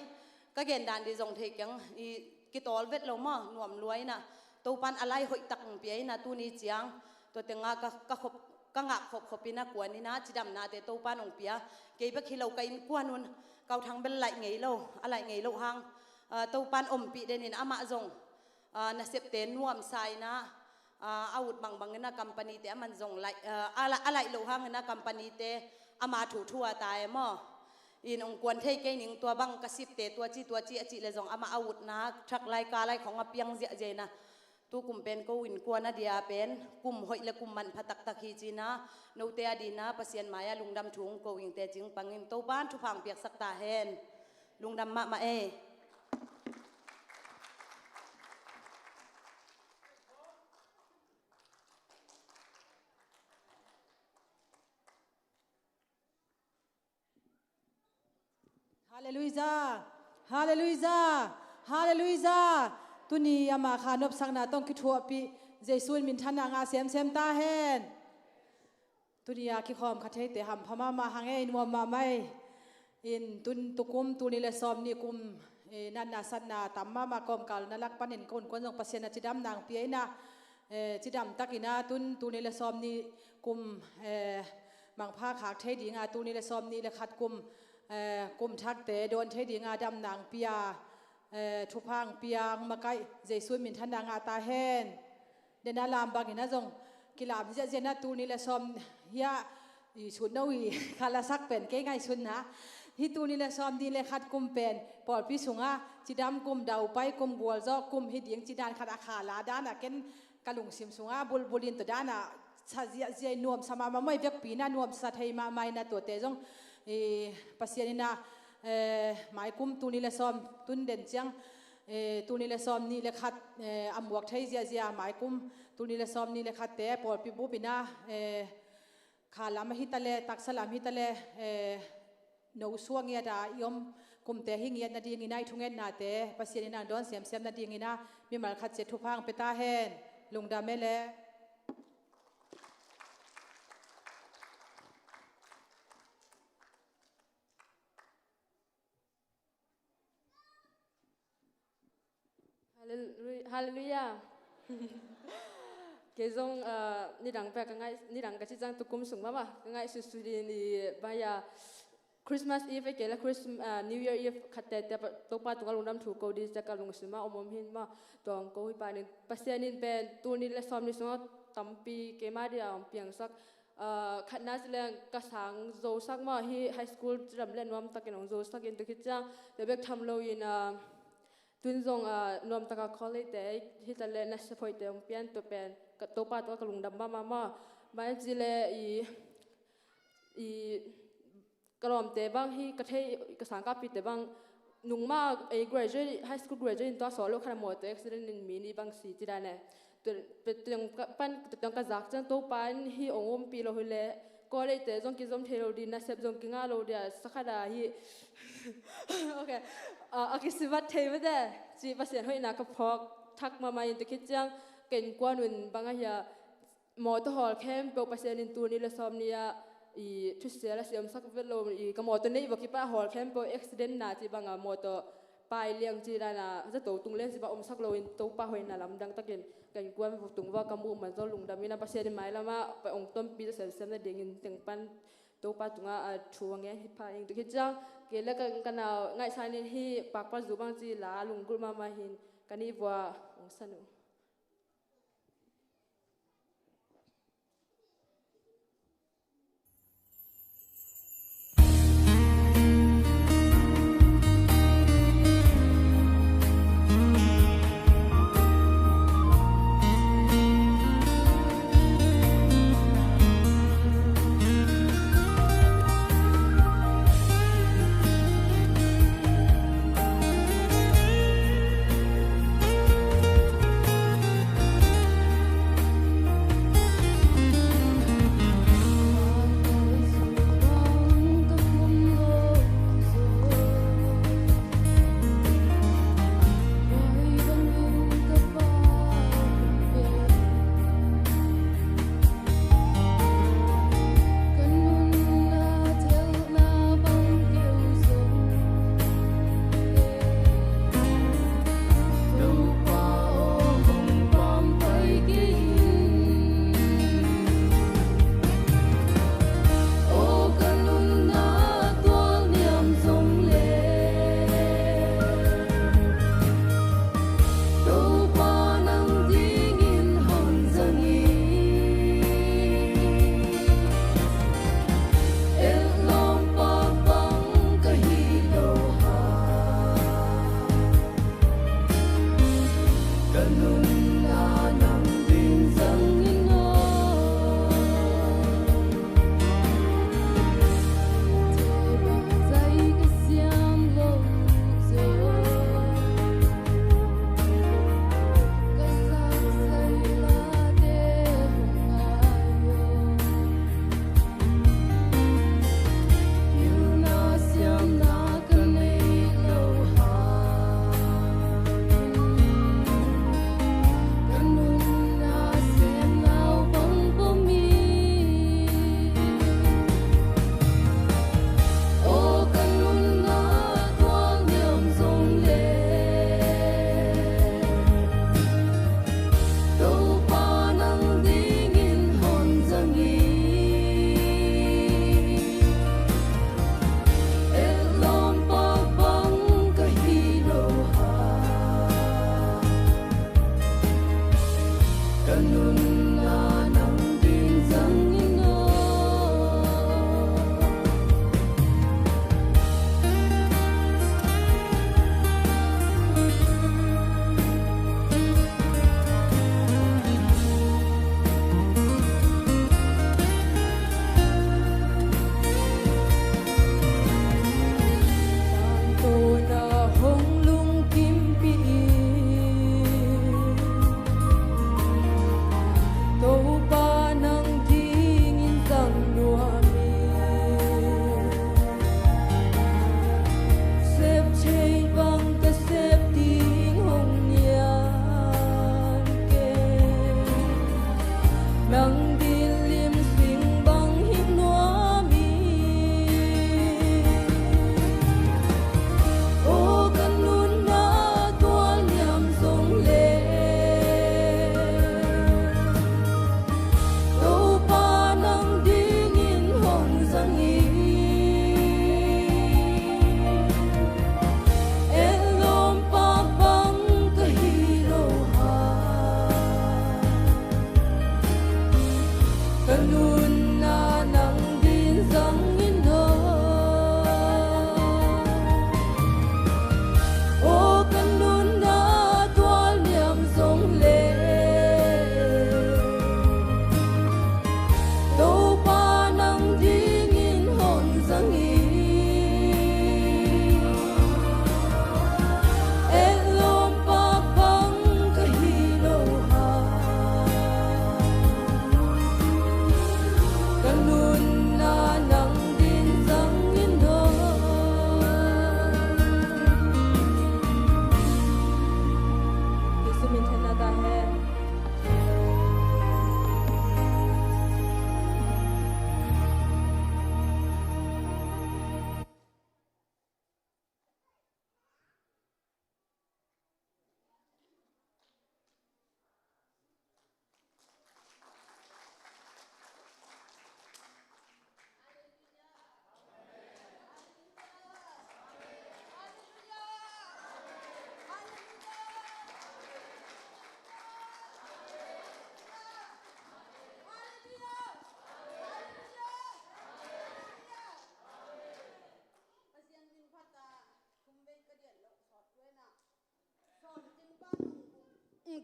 Ka gen dan di zong thei keng, i kitawl vet lo maw, nuam lua ina, Topan a lai hoih tak ong pia ina tuni ciang, tua tenga ka, ka khop, ka ngak khopkhop ina kuan ina cidamnate Topan ong pia, kei bek hi lo ka innkuan un, Kau Thang bel laih ngei lo, a laih ngei lo hang, ah, Topan ompih den in amah zong, ah, nasepte nuamsa ina, ah, a ut bangbang ina company te a man zong laih, ah, a la-, a laih loh hang ina company te ama thuthu a ta e maw? In ong kuan thei kei ning, tua bang ka sipte tua ci tua ci a cih le zong amah a utna thak lai ka lai khawng a piang ziahziah ina. Tukum pen ko innkuan a dia pen kum hoih le kum manpha taktak hi ci ina, note a dina Pasian mai-ah lungdam thu ong ko ing, teci ong pang ing, Topan thupha ong piaksak ta hen. Lungdam mahmah e. Halleluiah. Halleluiah. Halleluiah. Tuni ama kha nopsakna tawh kithuahpih Jesu in minthanna ngah semsem ta hen. Tuni a kikhawm kha theite hampha mahmah hang e, i nuam mahmah e. In tun tukum, tuni le sawm ni kum, eh, natna satna tam mahmah kawmkal na lak panin ka innkuan zong Pasian a cidamna ong pia ina, Eh, cidam takin a tun tul nih le sawm nih kum, eh, mangpha khak thei ding a, tul nih le sawm nih le khat kum, eh, kum thakte dawn thei ding a damna hong pia, eh, thupha hong pia, hong makaih Jesu minthanna ngah ta hen. Dena lam bangin a zong kilam ziahziah na tul nih le sawm hi a, i sut no i kha la sak pen kei ngaihsutna. Hih tul nih le sawm nih le khat kum pen pawlpi sungah cidam kum, daupai kum, gualzawh kum hi ding ci dan khat a kha la dan a ken ka lungsim sungah bulbulin tua dan a sa ziahziah i nuamsa mahmah maw, i vekpi na nuamsa thei mahmah in a tuate zong i Pasian in a, eh, maikum tul nih le sawm tun den ciang, eh, tul nih le sawm nih le khat, eh, a muak thei ziahziah maikum tul nih le sawm nih le khatte pawlpi bup in a, eh, kha lam ahi ta le, taksa lam hi ta le, eh, no suah ngiat a i om kumte hi ngiat nadingin a i thungetnate Pasian in a hong dawn semsem nadingin a mimal khat ciat thupha hong pia ta hen. Lungdam e le. Halleluia. Halleluia. Kei zong, ah, nidang pia ka ngaih, nidang ka ci ciang tukum sung mahmah ka ngaihsutsut in i baya Christmas Eve kei la Christ-, ah, New Year Eve khatte te pa, Topa tungah lungdam thu ko ding cia ka lungsim ah om om hin mah tuang ko hi panin Pasian in pen tul nih le sawm nih sungah tampi keima dia hong piangsak, ah, khatna ci leng ka sang zosak mah hi high school cidam le nuamtakin hong zosak in tua khit ciang tua bek tham loin, ah, tun zong, ah, nuamtaka college te hi ta le nasep hoihte hong pian tua pen ka Topa tungah ka lungdam mahmah mah. Mah ci le i, i ka lawmte bang hi ka thei ka sangkahpihte bang nungmah ei graduate, high school graduate in tua sawh loh khat a mawtaw accident in mi nih bang si ci dan e. Tua, tua, tua, pan, tua ka zak ciang Topa in hi hong ompih lo hi le college te zong kizom thei lo ding, nasep zong kingah lo ding a sakhat a hi. Ok. Ah, a kisivat thei mate ci Pasian hoihna ka phawk thak mahmah in tua khit ciang ka innkuan un bang a hi a mawtaw hawl khempeuh Pasian in tul nih le sawm nih ah i thusia la si omsak vet lo i ka mawtaw neih vua kipan hawl khempeuh accident na ci bang a mawtaw pai liang ci dan a zato tung liang ci bang omsak lo in Topa hoihna lamdang takin ka innkuan tung vua ka muh man zong lungdam in a Pasian in mailam ah pai hong tonpih semsem nadingin teng pan Topa tungah a thu a ngen hi pha ing tua khit ciang kei le ka, ka nau ngaihsan in hi pakpal zu bang ci la lunggulh mahmah hin ka nih vua hong san uh.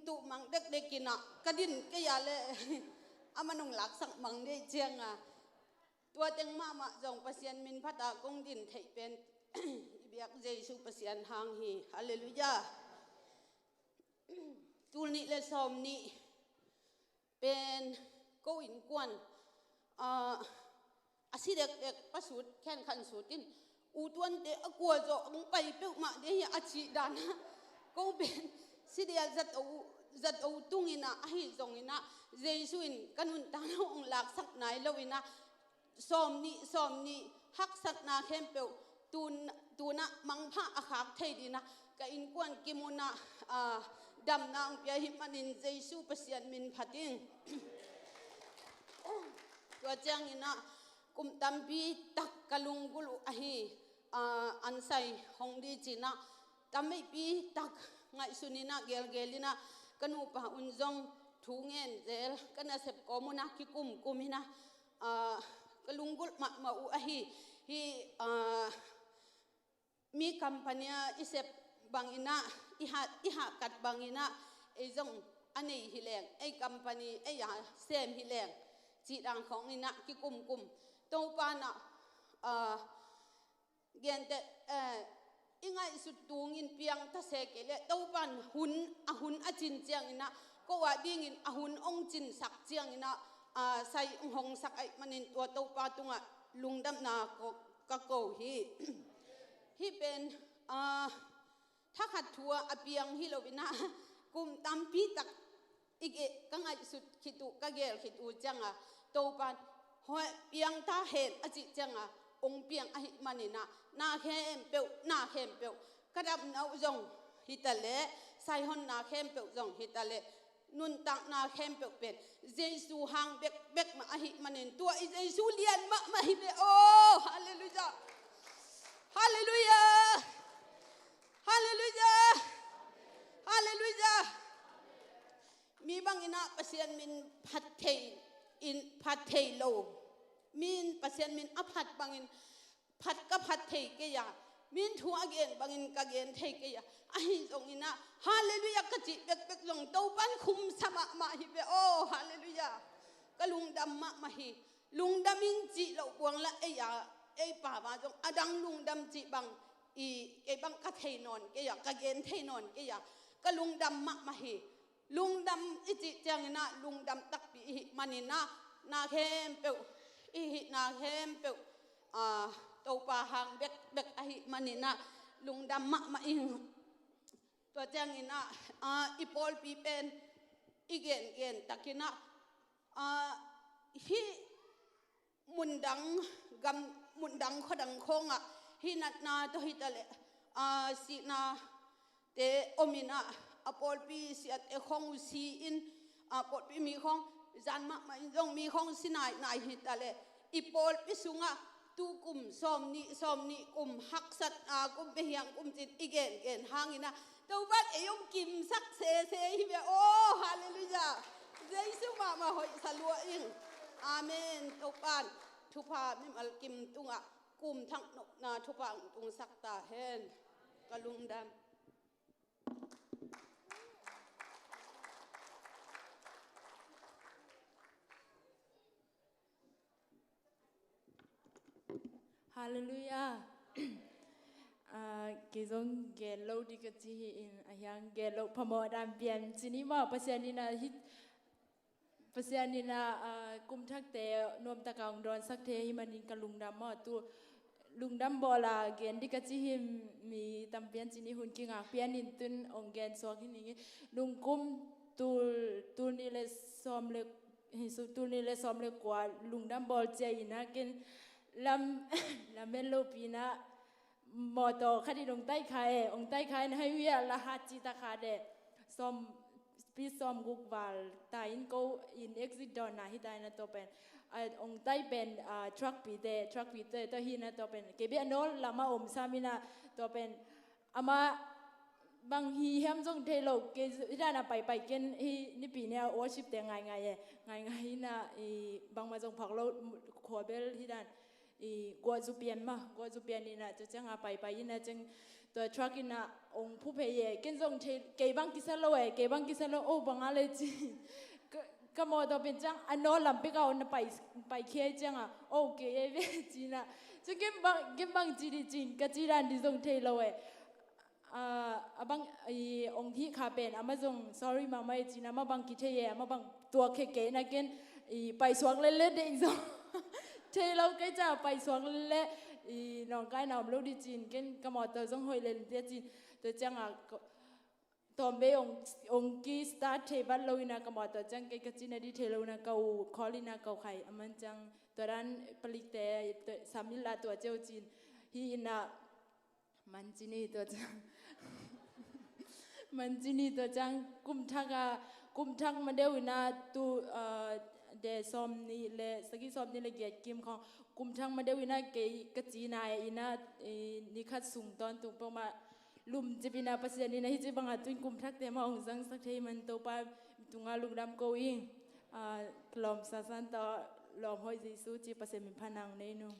Tuh mang dekdek in ah ka din kei a leh a man hong laksak mang dei ciang a, tua teng mahmah zong Pasian min phat a kong din theih pen i biak Jesu Pasian hang hi. Halleluiah. Tul nih le sawm nih pen ko innkuan, ah, a si dekdek pa sut khen khan sut in, u tuante a kua zawh hong pai peuhmah dei hi a cih dan a, ko pen si dei a zato, zato tung in ah, ahi zong in ah Jesu in ka nuntakna hong laksak nai lo in ah, sawm nih sawm nih haksatna khempeuh tun, tun ah mangpha a khak thei ding in ah ka innkuan kimun ah, ah, damna hong pia hi manin Jesu Pasian min phat ing. Tua ciang in ah kum tampi tak ka lunggulh uh ahi, ah, an sai hong ding ci in ah tampi tak ngaihsun in ah gelgel in ah ka nupa un zong thu ngen zel, ka nasep kawm un ah kikumkum in ah, ah, ka lunggulh mahmah uh ahi hi. Ah, mi company a i sep bang in ah, i hah, i hahkat bang in ah ei zong a nei hi leng, ei company ei a sem hi leng cih dan khawng in ah kikumkum. Topa in ah, ah, genteh, eh, i ngaihsut tungin piang ta se kei leh Topa in hun, a hun a cin ciang in ah ko a dingin a hun hong cinsak ciang in ah, ah, sai hong hongsak ahih manin tua Topa tungah lungdamna ko, ka ko hi. Hih pen, ah, thakhat thu ah a piang hi lo in ah kum tampi tak i ge, ka ngaihsut khit uh, ka gel khit uh ciang a Topa in hoi piang ta hen a cih ciang a hong piang ahih manin ah na khempeuh, na khempeuh, ka damna uh zong hi ta leh, sai honna khempeuh zong hi ta leh, nuntakna khempeuh pen Jesu hang bekbek mah ahih manin tua i Jesu lian mahmah hi ve aw. Halleluiah. Halleluiah. Halleluiah. Halleluiah. Mi bang in ah Pasian min phat thei, in phat thei lo, min Pasian min a phat bangin phat ka phat thei kei a, min thu a gen bangin ka gen thei kei a, ahi zong in ah halleluiah ka cih bekbek zong Topa in khumsa mahmah hi ve aw. Halleluiah. Ka lungdam mahmah hi. Lungdam ing cih loh buang lah ei a, ei pau a zong a dang lungdam cih bang i, kei bang ka thei nawn kei a, ka gen thei nawn kei a, ka lungdam mahmah hi. Lungdam i cih ciang in ah lungdam takpi i hih manin ah na khempeuh, i hihna khempeuh, ah, Topa hang bekbek ahih manin ah lungdam mahmah ing. Tua ciang in ah, ah, i pawlpi pen i gengen tak in ah, ah, hih mundang gam, mundang khuadang khawng ah hih natna tawh hi ta leh, ah, sihnate om in ah, a pawlpi siate khawng uh si in, a pawlpi mi khawng zan mahmah in zong mi khawng si nainai hi ta leh, i pawlpi sungah tu kum sawm nih, sawm nih kum haksatna kum, biahiam kum ci-in i gengen hang in ah Topa in ei hong kimsak sese hi ve aw. Halleluiah. Jesu mahmah hoihsa lua ing. Amen. Topa in thupha mimal kim tungah kum thak nopna thupha hong tungsak ta hen. Ka lungdam. Halleluiah. Ah, kei zong gen lo ding ka ci hi in, a hiang gen lo phamawh dan pian ci ni maw, Pasian in ah hih, Pasian in ah, ah, kum thakte nuamtak a hong dawnsak thei ahih manin ka lungdam maw, tu lungdam bawl a gen ding ka ci hi. Mi tam pian ci ni, hun kingak pian in tun hong gen suak hi ning. Nungkum tul, tul nih le sawm le, hi su, tul nih le sawm le kua lungdam bawl ciang in ah ken lam, lam en lopi in ah mawtaw khat in hong tai kha e, hong tai kha in highway ah la hat cih ta kha de. Sawm, speed sawm guk val ta in ko in exit dawnna hi ta in ah tua pen, ah, hong tai pen, ah, truck pite, truck pite tawh hi in ah tua pen kei bia nawl lam ah om sam in ah tua pen amah bang hi hiam zong thei lo, kei hi dan a paipai ken hi nipi ni a worship te ngaingai e, ngaingai in ah i bangmah zong phak lo, khuabel hi dan. I guah zu pian mah, guah zu pian in ah, tua ciang a paipai in ah ciang tua truck in ah ong phu phei e. Ken zong thei, kei bang kisa lo e, kei bang kisa lo, o bang a le ci. Ka, ka mawtaw pen ciang a naw lam pek a ong na pai, paikhia ciang a, o kei e ve ci in ah. Ciang ken bang, ken bang ci di cin, ka ci dan di zong thei lo e. A, a bang, i, ong hih kha pen, amah zong sorry mahmah e ci in ah, amah bang kithei e, amah bang tuak khekei na ken, i, paisuak lel le deih zong. Thei lo kei ca paisuak lel le, i, nawngkaina om lo di cin, ken ka mawtaw zong hoih lel tia cin. Tua ciang a, ka, tawm bei ong, ong ki start thei vat lo in ah ka mawtaw ciang kei ka cina di thei lo in ah ka u call in ah ka u khai, a man ciang tua dan palikte, tua, samil la tua ciau cin. Hi in ah, man ci ni tua ciang. Man ci ni tua ciang kum thak a, kum thak ma deuh in ah tu, ah, de sawm nih le, sagih sawm nih le giat kim khawng. Kum thak ma deuh in ah kei ka cina e in ah, i, ni khat sung tawntung peuhmah lum cip in ah Pasian in ah hi ci bang a tuin kum thakte mah ong zangsak thei man Topa tungah lungdam ko ing. Ah, lawm sasan tawh lawm hoih Jesu ci Pasian min phan nang nei nu.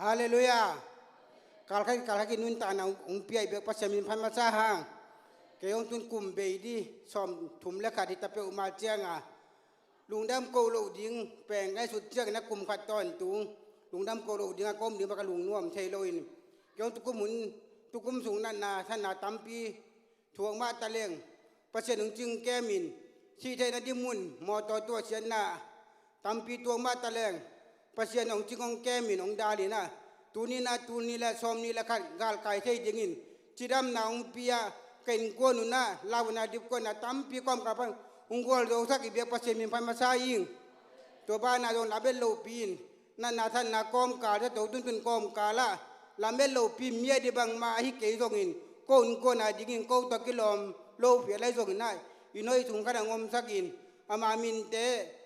Halleluiah. Kalkhat kalkhat in nuntakna hong pia i biak Pasian min phat masa hang. Kei hong tun kum bei di, sawmthum le khat hi ta peuhmah cianga lungdam ko loh ding pen ngaihsut ciangin a kum khat tawntung lungdam ko loh ding a ka om ding bek a lungnuam thei loin, kei hong tukum hun, tukum sung natna thanna tampi thuak mah taleng Pasian hong cing kemin, sih theihna ding mun mawtaw tuahsiatna tampi tuak mah taleng Pasian hong cing hong kemin hong dalin ah, tuni-in ah tul nih le sawmnih le khat galkai thei dingin cidamna hong pia, ka innkuan un ah launa dipkuatna tampi kawmkal pan hong gualzosak i biak Pasian min phat masa ing. Tua banah zong lamet lopi in natna thanna kawmkal, zato tuntun kawmkal ah lamet lopi in mi a di bangmah ahi kei zongin ko innkuan a dingin ko tawh kilawm lopi a lai zongin ah i noi sung khat ah hong omsakin ama minte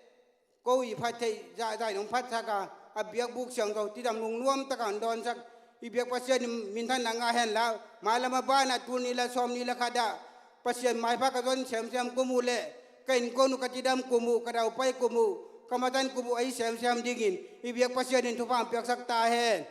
ko i phat theih zahzah in hong phatsak a, a biakbuk siangtho cidam lungnuam takin hong dawnsak i biak Pasian in minthanna ngah hen la, mailam a banah tul nih le sawmnih le khat ah Pasian maipha ka zon semsem kum uh leh ka innkuan uh ka cidam kum uh, ka daupai kum uh, ka matan kum uh ahi semsem dingin i biak Pasian in thupha hong piaksak ta hen.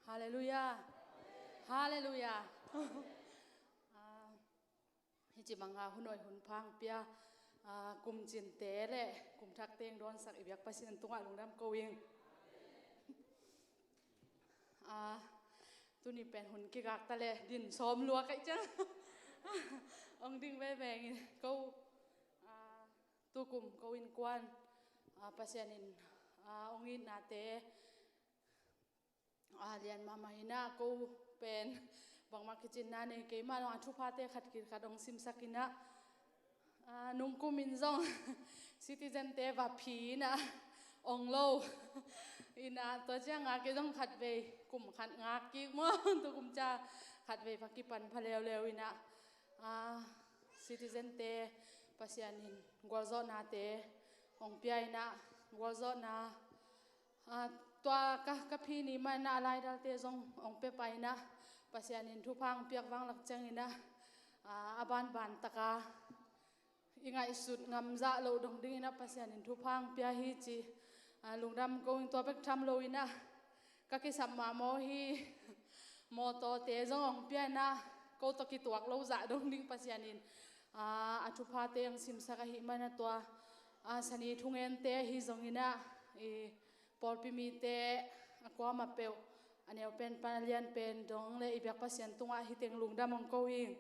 Halleluiah. Halleluiah. Ah, hih ci banga hun hoih hun pha hong pia, ah, kum cinte le kum thakte hong dawnsak i biak Pasian tungah lungdam ko ing. Ah, tuni pen hun kigak ta le din sawm lua kaih ciang hong ding veve ing. Ko, ah, tukum ko innkuan, ah, Pasian in, ah, hong itnate, ah, lian mahmah in ah ko pen bangmah kicinna nei kei mah lo a, thuphate khat kik khat hong simsak in ah, ah, nungkum in zong citizen-te va phi in ah ong lo in ah, tua cianga kei zong khatvei kum khat ngak kik maw, tukum ca khatvei va kipan pha leuleu in ah, ah, citizen-te Pasian in gualzawhnate hong pia in ah, gualzawhna, ah, tua ka, ka phi ni mah in ah a laidalte zong hong pia pah in ah, Pasian in thupha hong piak vanglak ciangin ah, ah, a banban taka i ngaihsut ngamzah loh dong dingin ah Pasian in thupha hong pia hi ci, ah, lungdam ko ing. Tua bek tham lo in ah ka kisap mahmah hi. Mawtawte zong hong pia in ah ko tawh kituak lo zah dong ding Pasian in, ah, a thuphate hong simsak ahih man ah tua, ah, sani thungente ahi zongin ah i pawlpi mite a kuamah peuh a neu pen pan a lian pen dong le i biak Pasian tungah hih teng lungdam hong ko ing.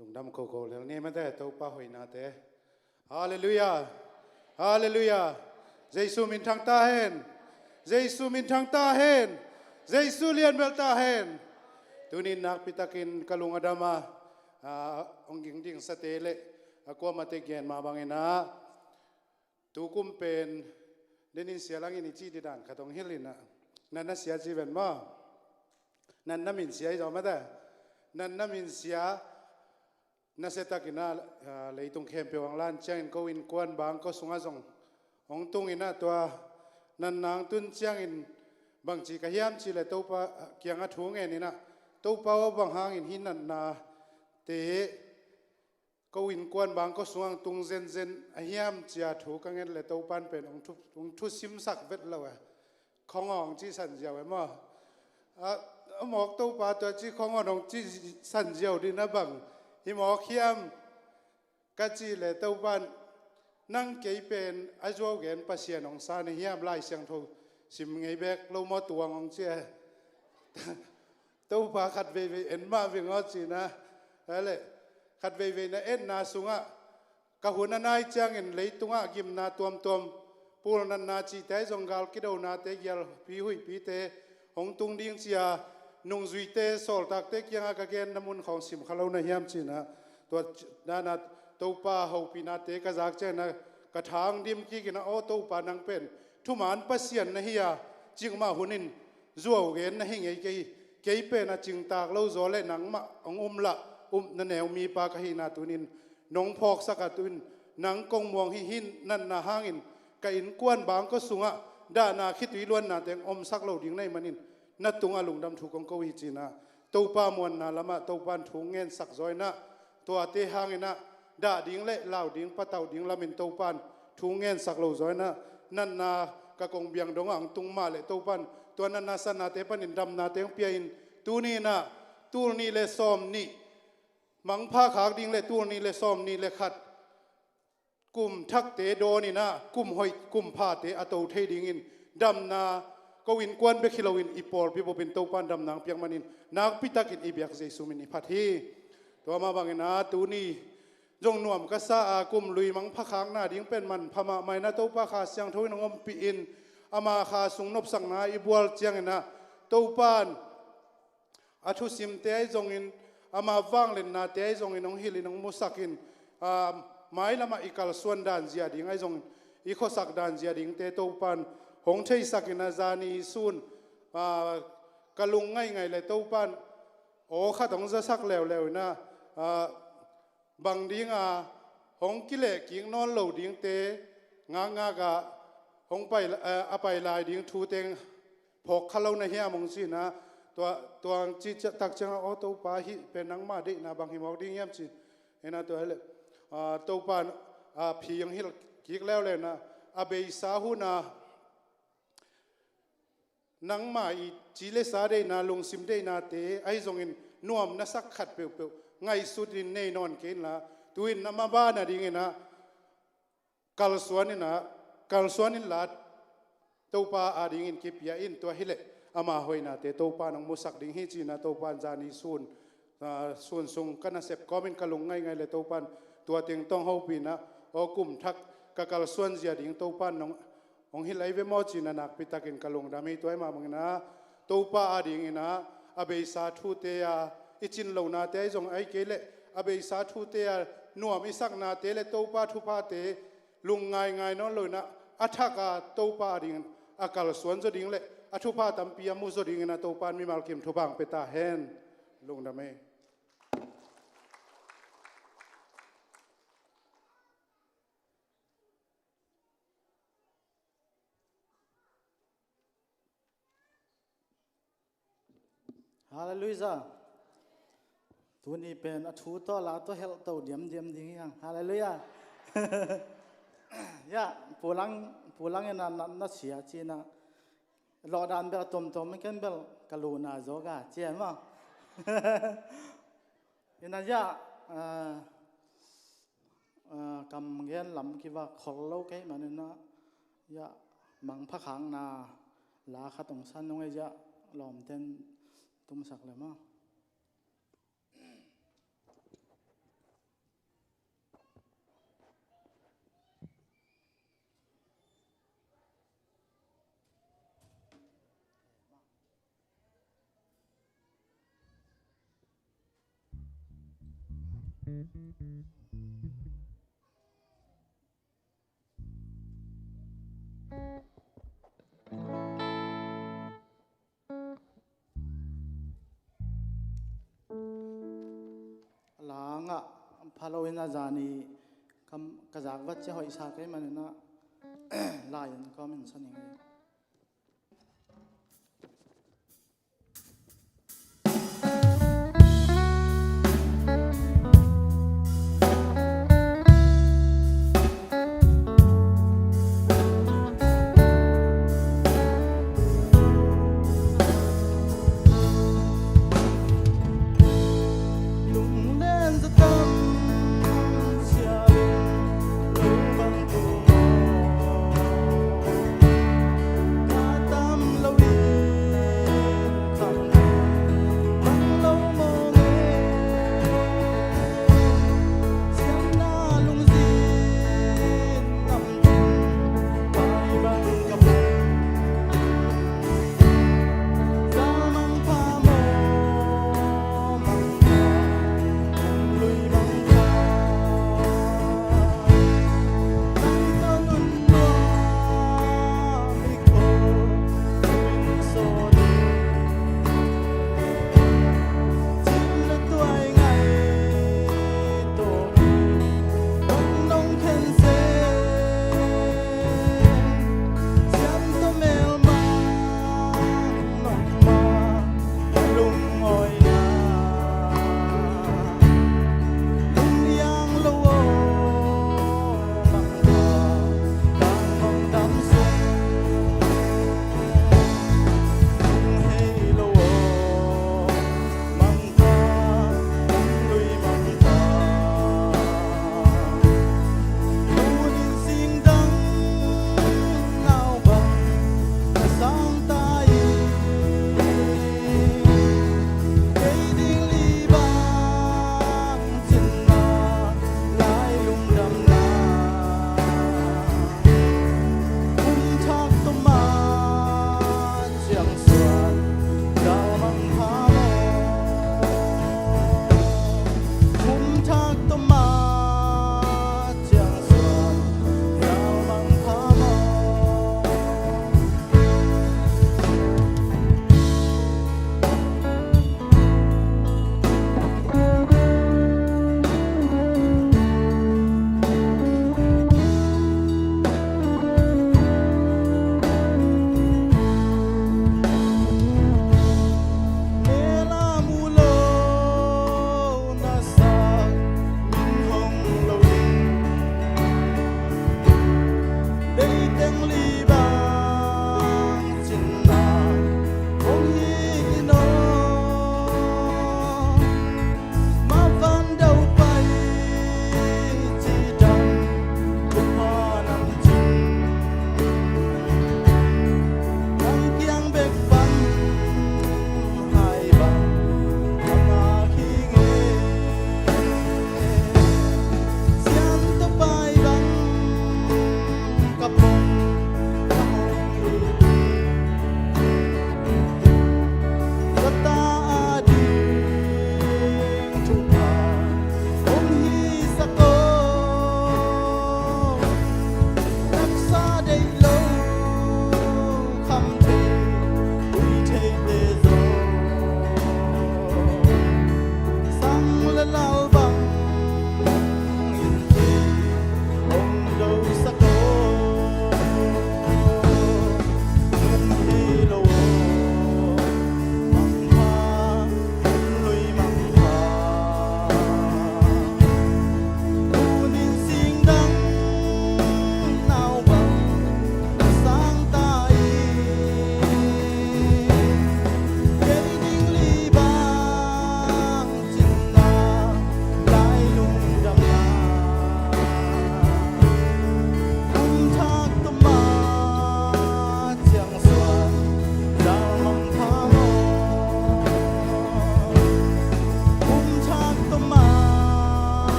Lungdam koko lel ni mate Topa hoihnate. Halleluiah. Halleluiah. Jesu minthang ta hen. Jesu minthang ta hen. Jesu lianbel ta hen. Tunin nakpitakin ka lung a dam a, ah, hong ging dingsate le a kuamate gen mah bangin ah, tukum pen denin sia langin i cih didan khat hong hilh in ah, natna sia ci ven maw? Natna min sia hi zaw mate. Natna min sia nasia takin ah, ah, leitung khempeuh ang lan ciangin ko innkuan bang ko sungah zong hong tung in ah, tua natna hong tun ciangin bangci ka hiam cih leh Topa kiangah thu ngen in ah, Topa aw, bang hangin hih natnate ko innkuan bang ko sungah tung zenzen a hiam cia thu ka nget leh Topan pen hong thu, hong thusimsak vet lo e. Khongawn cih sanziau e maw? A, a mawk Topa tua cih khongawn hong cih sanziau ding na bang hi mawk hiam? Ka cih leh Topan nang kei pen a zuau gen Pasian hong sa na hiam, Lai Siangtho sim ngei bek lo maw tuang hong ci e. Topa khat veivei en mah ving aw cih na. Hale, khat veivei na enna sungah ka hun a nai ciangin leitungah gimna tuamtuam, pulnatna cihte zong, gal kidonate, gialpi huihpite hong tung ding cia nungzuite, sawltakte kiangah ka genna mun khawng sim kha lo na hiam cih na. Tua dana Topa hopihnate ka zak ciangin ah ka tha hong dim kik in ah, aw Topa, nang pen thuman Pasian na hi a, cikmah hun in zuau gen na hi ngei kei hi. Kei pen a cingtak lo zaw leh nangmah hong um lah, upna neu mipa ka hihna tuni-in nong phawksak a, tu-in nang kong muang hi. Hih natna hangin ka innkuan bangkua sungah dahna khitui luanna teng omsak lo ding na hih manin na tungah lungdam thu kong ko hi, ci-in ah Topa muanna lamah Topa'n thu ngensak zaw in ah, tuate hangin ah dah ding leh lau ding, patauh ding lamin Topa'n thu ngensak lo zaw in ah, natna ka kong biang dongah hong tung mah leh Topa'n tua natna sannate panin damnate hong pia in, tuni-in ah tul nih leh sawm nih, mangpha khak ding leh tul nih leh sawm nih leh khat, kum thakte dawn in ah kum hoih, kum phate a to thei dingin damna ko innkuan bek hi loin i pawlpi bup in Topa'n damna hong piak manin nakpi takin i biak Jesu min i phat hi. Tua mah bangin ah tuni zong nuam ka sa a, kum lui mangpha khakna ding pen manpha mahmah in ah Topa Kha Siangtho in hong ompih in, ama Kha sung nopsakna i bual ciangin ah Topa'n a thusimte ahi zongin, ama vangliatnate ahi zongin hong hilh in hong musak in, aa, mailamah i kalsuan dan zia ding ahi zongin, i khuasak dan zia dingte Topa'n hong theisak in ah, zani sun, aa, ka lung ngaingai leh Topa'n aw khat hong zasak leuleu in ah, aa, bang dinga hong kileh kik nawn lo dingte ngakngak ah hong pai, eh, a pai lai ding thu teng phawk kha lo na hiam hong ci-in ah, tua, tua hong cih ciang, tak ciangah, aw Topa, hih pen nangma deihna bang hi mawk ding hiam, ci-in ah, tua hileh, ah, Topa'n, ah, phi hong hilh kik leuleu in ah, a beisa hun ah nangma i ci leh sa deihna, lungsim deihnate ahi zongin nuam na sak khat peuhpeuh ngaihsut in nei nawn kei inla, tu-in na maban a dingin ah kalsuan in ah, kalsuan inla Topa a dingin kipia in, tua hileh ama hoihnate Topa'n hong musak ding hi, ci-in ah Topa'n zani sun, aa, sun sung ka nasep kawmin ka lung ngaingai leh Topa'n tua teng tawh hong hopih in ah, aw kum thak ka kalsuan zia ding Topa'n hong, hong hilh ahi ve maw, ci-in ah nakpi takin ka lungdam hi. Tua ahih mah bangin ah Topa a dingin ah a beisa thute a i cin lonate ahi zong, ahih kei leh a beisa thute a nuam i saknate leh Topa thuphate lung ngaingai nawn lo in ah, a thak a Topa a dingin a kalsuan zaw ding leh a thupha tampi a mu zaw dingin ah Topa'n mimal kim thupha hong pia ta hen. Lungdam ei. Halleluiah. Tuni pen a thu tawh la tawh helh to diamdiam ding hi hang. Halleluiah. Ya, pulang, pulang in ah na, na sia ci-in ah, lawhdan bel a tomtom, ken bel ka luna zaw ga ci-in maw. In ah ya, ah, ah, kam gen lam kiva khol lo ka hih manin ah, ya, mangpha khakna la khat hong san nung ei, ya, lawmte'n tumsak le maw. A la ngah pha lo in ah, zani ka, ka zak vat ciang hoih sa ka hih manin ah, la-in kawmin sa ning ei.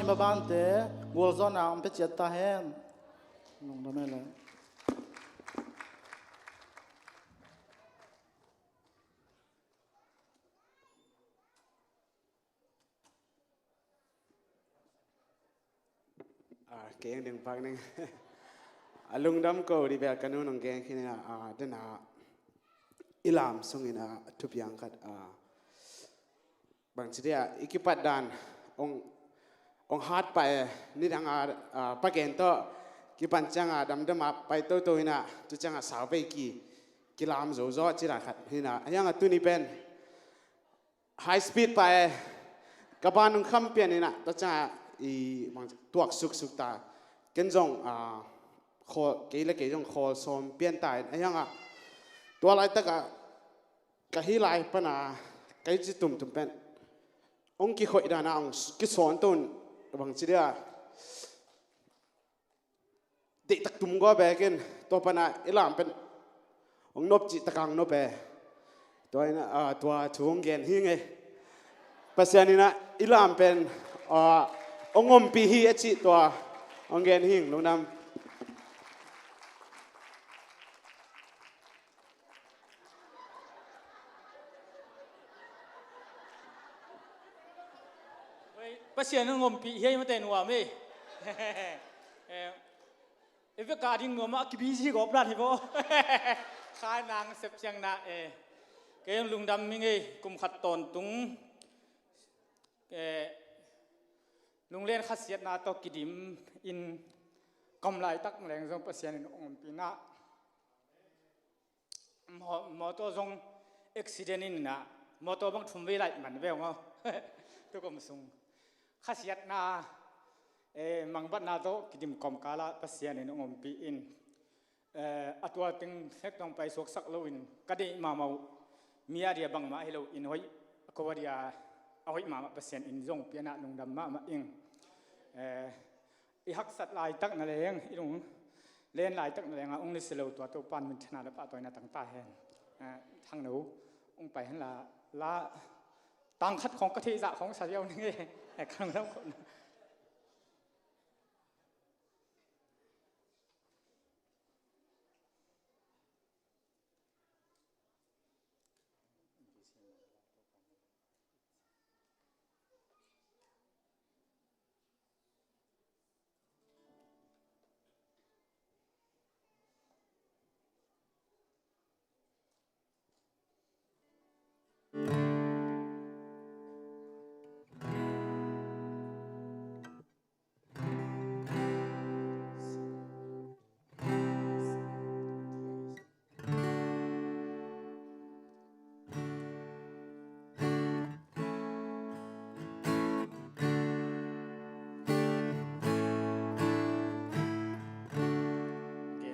Mabante gualzawhna hong pia ciat ta hen. Lungdam e le. Ah, keng ding pak ning. A lungdam ko di bel ka nu nong gen khin a, ah, dena i lam sungin a thupiang khat, ah, bangci dia i kipat dan ong, ong hat pah e, nidang a, ah, pagen tawh kipan ciang a damdam a pai toto ina, tu ciang a sauvei ki, kilam zo zaw ci dan khat hina. A hiang a tuni pen high speed pah e, ka ban ong kham pian ina, ta ciang a i mang tuak suksuk ta. Ken zong, ah, khawl, kei le kei zong khawl sawm pian ta in. A hiang a tua laitak a ka hi lai pana ka hi ci tumtum pen ong kikhoih dana ong s-, kisawn tun bangci dia. Deihtak tum gua bekin tua pana i lam pen ong nop cih taka ong nop e. Tua ina, ah, tua thu ong gen hi ngei. Pasian ina i lam pen, ah, ong ompih hi a cih tua ong gen hi ing, lungdam. Pasian in ompih hi mate nuam e. Eh, i vek a ding nuam a kibizi gawp dan hi bo. Kha nang sep ciang na, eh, kei lungdam hi ngei, kum khat tawntung, eh, lunglen khasiatna tawh kidim in kam laitak leng zong Pasian in ompih na. Mo-, motor zong accident in na, motor bang thum vei lai man ve ong aw. Tukum sung khasiatna, eh, mangbatna tawh kidim kawmkala Pasian in ong ompih in, eh, a tua teng sek tawng pai suaksak loin ka deih mahmah uh, mi a dia bangmah hi lo in hoih, a ko a dia a hoih mahmah Pasian in zong piana lungdam mahmah ing. Eh, i haksat laitak na leng, i lunglen laitak na leng a ong ni si lo, tua Topan minthanna le pahtawina tang ta hen. Eh, Thangno ong pai hen la, la tang khat khong ka theih zah khong sa ziau ning e. Eh, ka lungdam khong.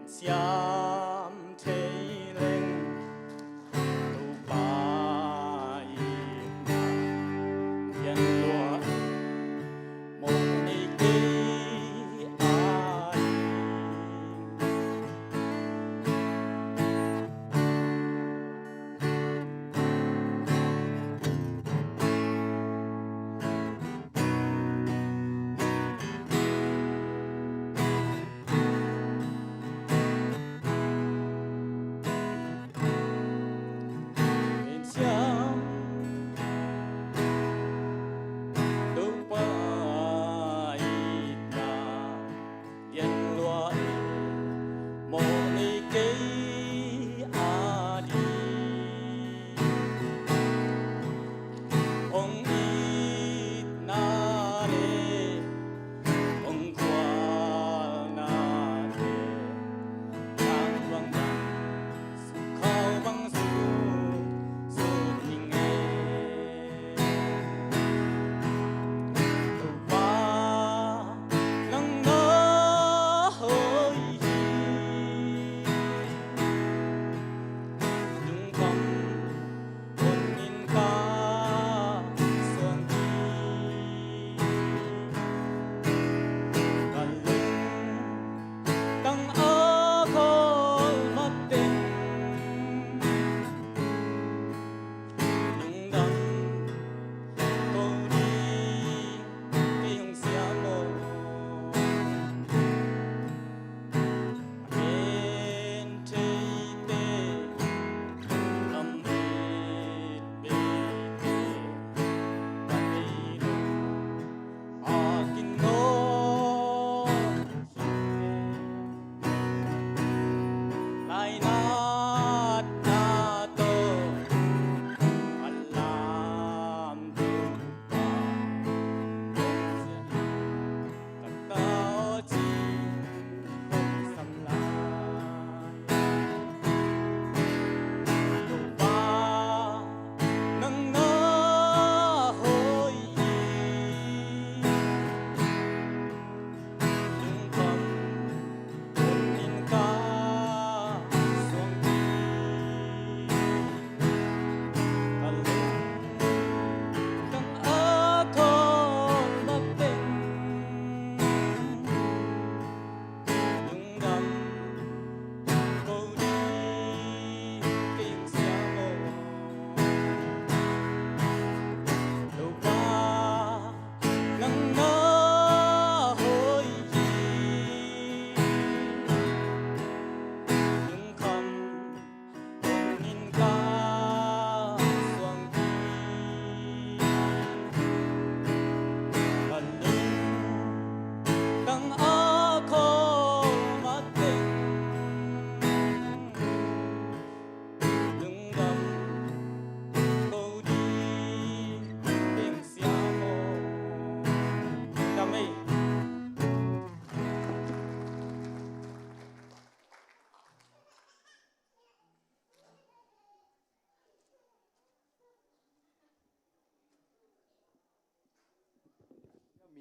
Gensiam thei leng Topa i na, gen lua mong nei kei a i.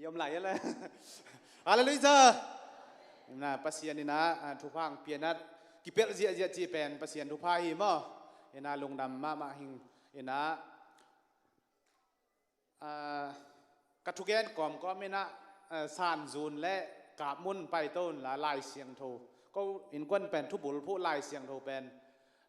Om lai le. Halleluiah. Ina Pasian ina, ah, thupha hong pia ina kipelh ziahziah cih pen Pasian thupha hi maw. Ina lungdam mahmah hing ina, ah, ka thugen kawmkawm ina, ah, Sanzun le Kapmun paito unla Lai Siangtho. Ko innkuan pen thubulphuh Lai Siangtho pen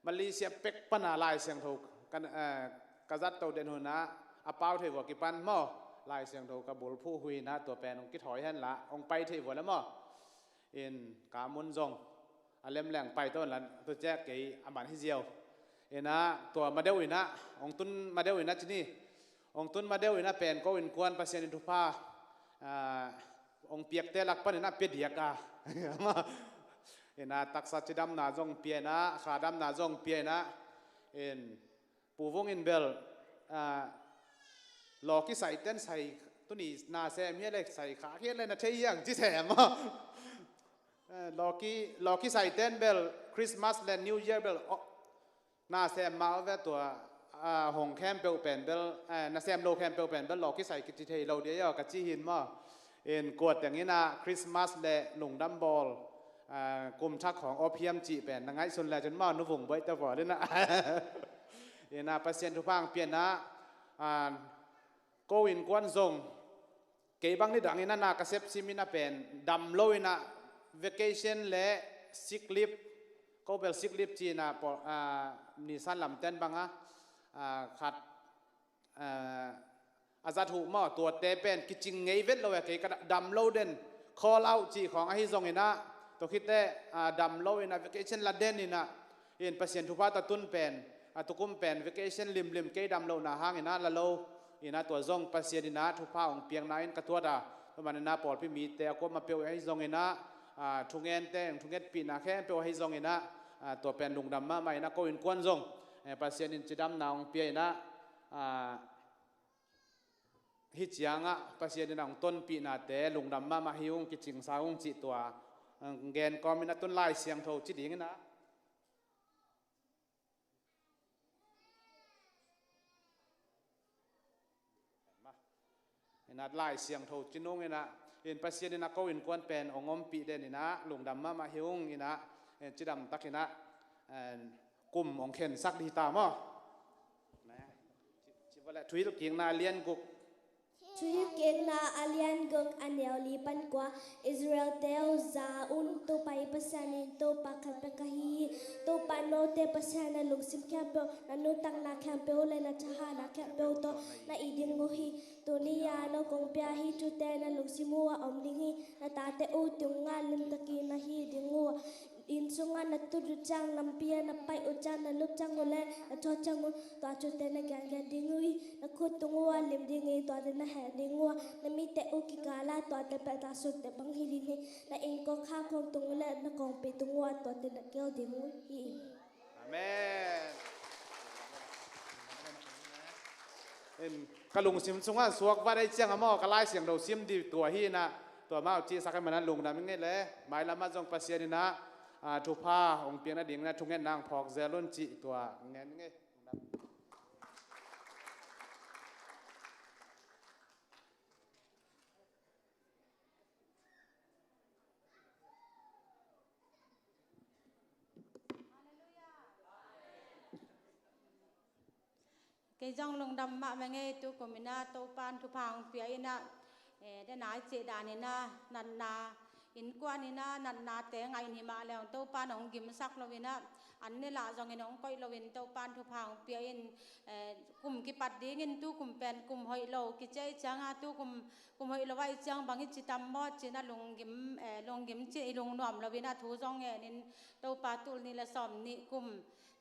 Malaysia pek pana Lai Siangtho ka, eh, ka zat to den huna a pau thei vua kipan maw. Lai Siangtho ka bulphuh huina tua pen hong kithawi henla hong pai thei vua le maw. In Kapmun zong a lemleng paito la tu cek kei a man hi ziau. Ina tua madeu ina hong tun madeu ina cini. Hong tun madeu ina pen ko innkuan Pasian in thupha, ah, hong piakte lak pan ina pia diak a. Ina taksa cidamna zong pia ina, khadamna zong pia ina. In Pu Vung in bel, ah, lawki saiten sai tuni na sem hia le sai kha hia le na thei hiang ci sem. Eh, lawki, lawki saiten bel Christmas le New Year bel, oh, na sem mah ve tua, ah, hong khempeuh pen bel, eh, na sem lo khempeuh pen bel lawki sai kici thei lo dia ka ci hin maw. In kuat teng ina Christmas le lungdam bawl, ah, kum thak khawng op hiam cih pen na ngaihsun le cun maw nu Vung Bawi te bawl ina. Ina Pasian thupha hong pia ina, ah, ko innkuan zong kei bang nidang ina na ka sepsim ina pen dam lo ina vacation le sick leave, ko bel sick leave ci ina pawl, ah, nisan lamten banga, ah, khat, ah, a zat huh maw tuate pen kicing ngei vet lo e kei ka da-, dam lo den call out cih khawng ahi zong ina tua khite, ah, dam lo ina vacation la den ina in Pasian thupha ta tun pen, a tukum pen vacation limlim kei dam lohna hang ina la lo ina tua zong Pasian ina thupha hong piakna in ka tuat a, tua man ina pawlpi mite a kuama peuh ahi zong ina, ah, thungente, thungetpihna khempeuh ahi zong ina, ah, tua pen lungdam mahmah ina ko innkuan zong, eh, Pasian in cidamna hong pia ina, ah, hi cianga Pasian ina hong tonpihnate lungdam mahmah hi ung kicingsa ung cih tua, ah, gen kawm ina tun Lai Siangtho ci ding ina. Ina Lai Siangtho ci nung ina, in Pasian ina ko innkuan pen hong ompih den ina lungdam mahmah hi ung ina, eh, cidam tak ina, eh, kum hong khensak di ta maw. Ci, ci vale Thuhilhkikna a lian guk. Thuhilhkikna a lian guk a neu li pan kua. Israel teu za un, Topa i Pasian in Topa khat bek ahi hi. Topa note Pasian na lungsim khempeuh, na nuntakna khempeuh le na thahatna khempeuh tawh na it ding uh hi. Tuni a no kong pia hi thute na lungsim uh a om ding hi. Na tate uh tungah limtakin na hi ding uh. Inn sungah na tut uh ciang, lampi ah na pai uh ciang, na lup ciang uh le na thawh ciang uh, tua thute na gengen ding uh hi. Na khut tung uh a lim ding hi, tuate na heh ding uh a, na mite uh kikal ah tuate bel taksute bang hi ding hi. Na innkuan khak khawng tung uh le na kongpi tung uh a, tuate na keu ding uh hi. Amen. In ka lungsim sungah suak vat ahi ciang a maw, ka Lai Siangtho sim dih tua hi ina, tua mau cihsak ahi manin lungdam ing ei le, mailam ah zong Pasian ina, ah, thupha hong piak nading ina thungetna hong phawk zel un cih tua ngen ing ei. Kei zong lungdam mahmah ing ei, tu kum ina Topan thupha hong pia ina, eh, dena i cih dan ina, natna, innkuan ina natnate ngah in hi mah le hong Topan hong gimsak lo ina, an ne lah zongin hong koih loin Topan thupha hong pia in, eh, kum kipat dingin tu kum pen kum hoih lo kici ahih cianga tu kum, kum hoih lo ahih ciang bang i ci tam maw ci ina lunggim, eh, lunggim ci i lungnuam lo ina thu zong ngen in Topa tul nih le sawm nih kum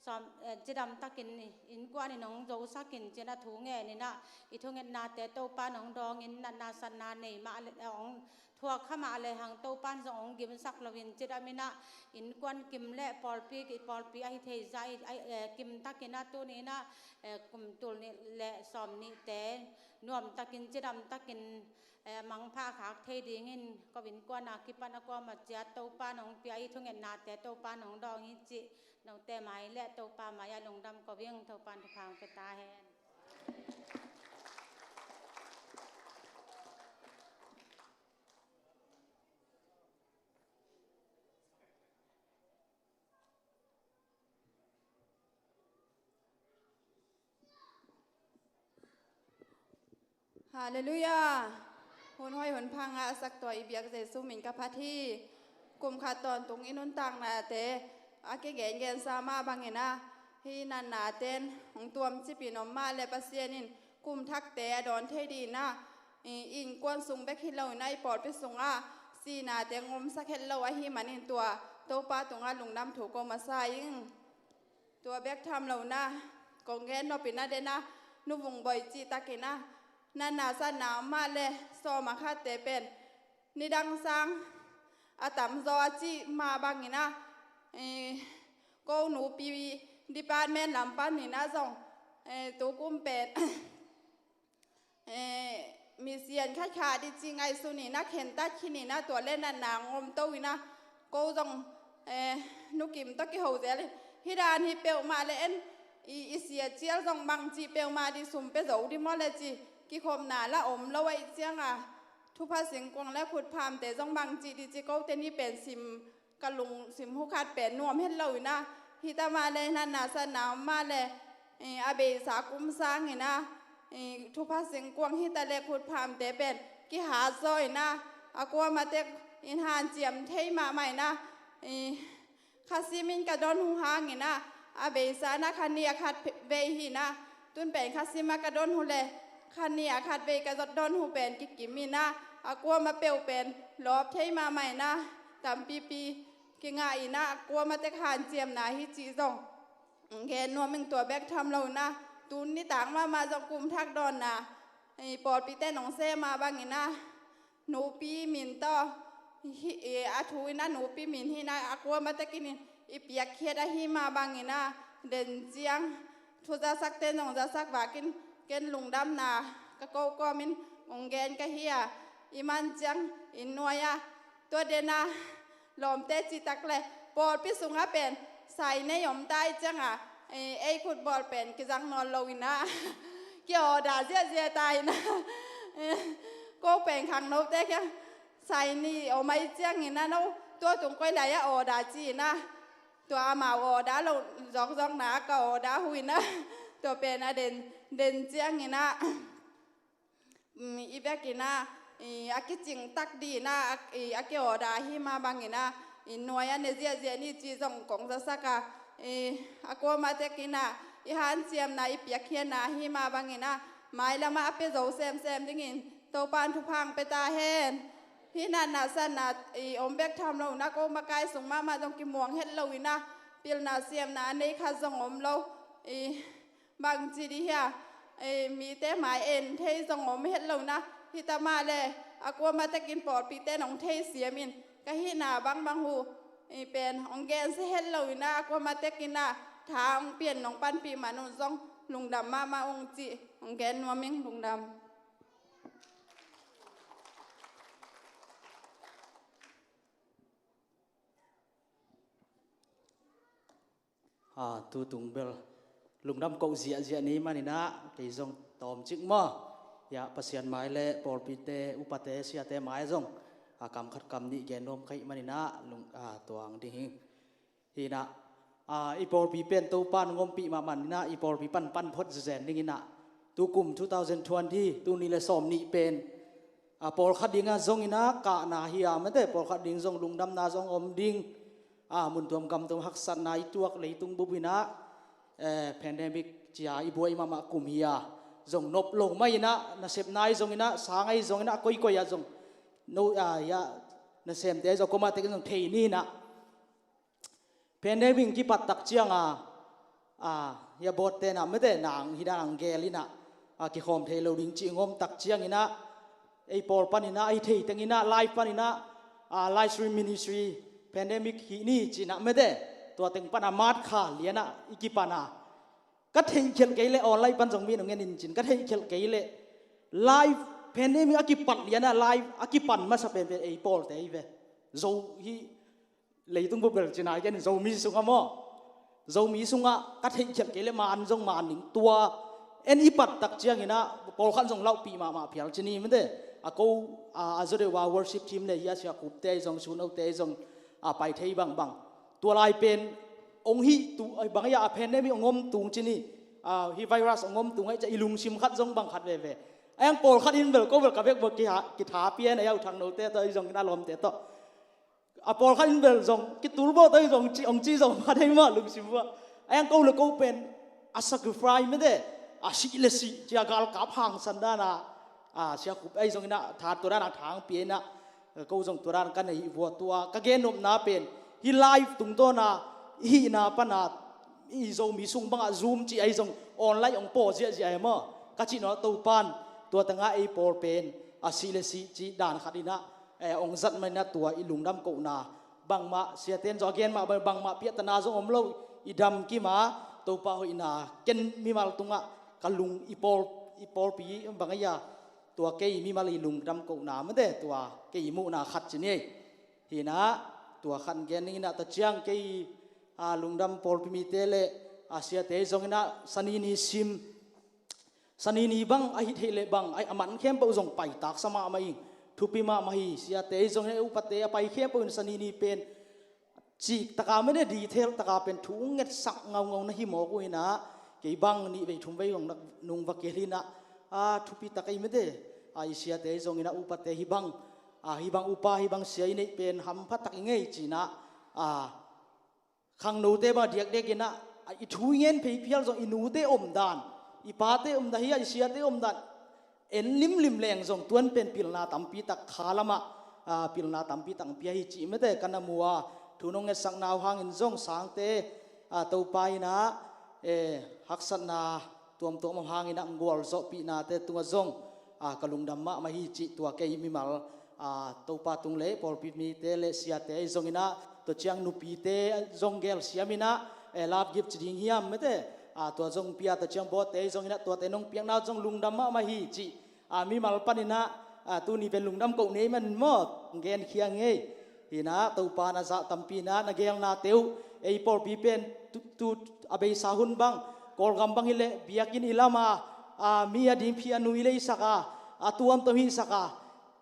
sawm, eh, cidam takin innkuan in hong zosak in ci ina thu ngen ina i thungetnate Topan hong dawng in natna satna nei mah le, eh, hong thuak kha mah le hang Topan zong hong gimsak loin cidam ina innkuan kim le pawlpi, i pawlpi ahi thei zah i, eh, kim tak ina tuni ina, eh, kum tul nih le sawm nihte nuam takin cidam takin, eh, mangpha khak thei dingin ko innkuan a kipan a kuama ciat Topan hong pia i thungetnate Topan hong dawng hi cih note mai le Topa mai ah lungdam ko ing. Topan thupha hong pia ta hen. Halleluiah. Hun hoi hun pha ngahsak tua i biak Jesu min ka phat hi. Kum khat tawntung i nuntaknate a kigengensa mah bangin ah, hih natnaten hong tuamcipin om mah le Pasian in kum thakte a dawn thei dingin ah, i innkuan sung bek hi loin ah i pawlpi sungah sinate hong omsak het lo ahih manin tua Topa tungah lungdam thu ko masa ing. Tua bek tham loin ah kong gen nopin ah, den ah Nu Vung Boi cih takin ah, natna satna om mah le sawm a khatte pen nidang sang a tamzaw a cih mah bangin ah, eh, ko nupi department lam panin ah zong, eh, tukum pen eh, misian khat khat i ci ngaihsun in ah khentat khin in ah, tua le natna hong om to in ah, ko zong, eh, Nu Kim tawh kiho zel in, hih dan hi peuhmah le en, i, i sia cial zong bang cih peuhmah ding, sum pia zo ding maw le ci, kikhopna lah om lo ahih ciangin ah, thupha singkuang le khutphamte zong bang cih ding ci, kote ni pen sim ka lungsim hu khat pen nuam het lo in ah, hih ta mah le natna satna om mah le, eh, a beisa kum sangin ah, eh, thupha singkuang hih ta le khutphamte pen kihat zaw in ah, a kuamah tek in hanciam thei mahmah in ah, eh, khasim in ka don hu hangin ah, a beisa in ah kha nih a khat vei hi in ah, tun pen khasim ah ka don hu le kha nih a khat vei ka zot don hu pen kikim in ah, a kuamah peuh pen lawp thei mahmah in ah, tampipi kingah in ah, a kuamah tek hanciamna hi cih zong gen nuam ing. Tua bek tham loin ah, tun nitak mahmah zong kum thak dawnna, i pawlpite nong sem mah bangin ah, nupi min tawh, hi, i, a thu in ah nupi min hi in ah, a kuamah tekin i piakkhiat ahih mah bangin ah, den ciang thu zasakte nong zasak vakin ken lungdamna ka ko kawmin hong gen ka hi a, i man ciang inn nuai ah, tua den ah lawmte cih tak le pawlpi sungah pen sai nei om ta ahih ciangin ah, eh, ei khutbawl pen kizang nawn lo in ah, ki-order ziahziah ta in ah, eh, ko pen khangnote kiang sai nei om ahih ciangin ah, no tua tung koi lai ah order ci in ah, tua amau order lo zawkzawkna ah ka order hu in ah, tua pen a den, den ciangin ah, mm, i biakinn ah, i, a kicing tak dingin ah, a, i, a ki-order ahih mah bangin ah, i, nuai a ne ziahziah ni cih zong kong zasak a, i, a kuamah tekin ah, i hanciamna, i piakkhiatna ahih mah bangin ah, mailam ah a pia zo semsem dingin Topa'n thupha hong pia ta hen. Hih natna satna, i, om bek tham loin ah, ko makai sung mahmah zong kimuang het lo in ah, pilna siamna a nei khat zong om lo. I, bangci ding hiam, eh, mite mai en thei zong om het lo in ah, hih ta mah le a kuamah tekin pawlpite nong theisiam in, ka hihna bangbang hu, eh, pen hong gensia het lo in ah, a kuamah tekin ah tha hong pia in nong panpih man un zong lungdam mahmah ung cih hong gen nuam ing. Lungdam. A, tu tung bel lungdam koh ziahziah ni manin ah, kei zong tawmcik maw, hiah Pasian mai le pawlpite, upate, siate mai zong, a, kam khat kam nih gen nuam ka hih manin ah, lung, a, tuang ding hi. Hi in ah, a, i pawlpi pen Topa'n hong ompih mahmah in ah, i pawlpi pan pan phot zenzen dingin ah, tu kum two thousand twenty, tul nih le sawm nih pen, a, pawlkhat dingah zong in ah kahna hi a, mate, pawlkhat ding zong lungdamna zong om ding, a, mun tuam gam tuam haksatna i tuak leitung bup in ah, eh, pandemic ci-a i buai mahmah kum hi a, zong nop lo mah in ah, nasepna ahi zongin ah, sang ahi zongin ah, koikoi ah zong, no, a, hiah nasemte ahi zong, kuamah tekin zong thei ni in ah, pandemic kipat tak ciang a, a, hiah board ten ah, mate, nang hi dan hong gel in ah, a, kikhawm thei lo ding cih hong om tak ciangin ah, ei pawl panin ah, ei thei tengin ah, live panin ah, a, live stream ministry, pandemic hih ni ci in ah, mate, tua teng pan a mat kha lian ah i kipan a, ka theihkhelh kei leh, online pan zong mi in hong en in cin, ka theihkhelh kei leh, live, pandemic a kipat lian ah live a kipan masa penpen ei pawlte hi ve. Zo hi, leitung bup bel ci-in ah i gen in, Zomi sungah maw, Zomi sungah ka theihkhelh kei leh man zong man ning, tua en i pat tak ciangin ah pawlkhat zong laupih mahmah phial ci ni, mate. A ko, a, a zaw deuh a worship team le hiah Sia Kupte ahi zong, Sunote ahi zong, a, pai thei bangbang. Tua lai pen hong hih tu, a, bang hiah a pandemic hong om tung ci ni, a, hih virus hong om tung ahih ciang i lungsim khat zong bang khat veve. A yang pawlkhat in bel ko bel ka bek bawk kitha, kitha pian a yau thang note tawh i zong in a lawmte tawh. A pawlkhat in bel zong kitulbaw tawh i zong ci, ong ci zong kha dei mah lungsim vua. A yang ko le ko pen a sacrifice mete, a sih le sih cia galkap hangsan dana a sia khup a i zong in a tha tua dana thang pian a ko zong tua dan ka nei vua tua ka gen nopna pen hi live tungtawna i hihna pana i Zomi sung bangah Zoom ci a i zong online ong paw ziahziah e maw ka cih nawh Topan tua tangah ei pawl pen a sih le sih cih dan khat inah eh, ong zat manah tua i lungdam kohna bangmah siaten zong a gen mah bangmah piahtana zong om lo i damkima Topa hoihna ken mimal tungah ka lung i pawl i pawlpi bang a ia tua kei mimal i lungdam kohna mete tua kei i muhna khat ci ni ei. Hinah tua khan gen ninginah ta ciang kei a lungdam pawlpi mite le a siate zong inah sanini sim sanini bang a hih theih leh bang a man khempeuh zong paitak sa mahmah in thupi mahmah hi siate zong inah upate a pai khempeuh in sanini pen cik taka mene detail taka pen thu ngetsak ngaungau na hi mawk uh inah kei bang nih vei thum vei zong nung va kei hinah a thupi tak ei mete a i siate zong inah upate hi bang a hi bang upa hi bang sia i neih pen hampha tak i ngei cinah a khangnote bang diakdiak inah i thu i ngen phei phial zong i nute omdan i pate omdan hi a i siate omdan en limlim leng zong tuan pen pilna tampi tak kha lamah a pilna tampi tak pia hi cih mete kan a mua thu nong ngetsakna uh hangin zong sangte a Topa inah e haksatna tuamtuam om hangin a gualzawhpihnate tungah zong a ka lungdam mahmah hi cih tua kei mimal a Topa tung le pawlpi mite le siate zong inah tua ciang nupite zong gel siam inah e love gift ci ding hiam mete a tua zong pia tua ciang bawtte zong inah tuate nong piakna zong lungdam mahmah hi cih a mimal paninah a tuni pen lungdam koh nei man maw gen khiang ei. Hinah Topa na zah tampi inah na gelnate uh ei pawlpi pen tu, tu a beisa hun bang Kawlgam bang hileh biakinn i lama a mi a ding phi a nui leisaka a tuamtuam hisaka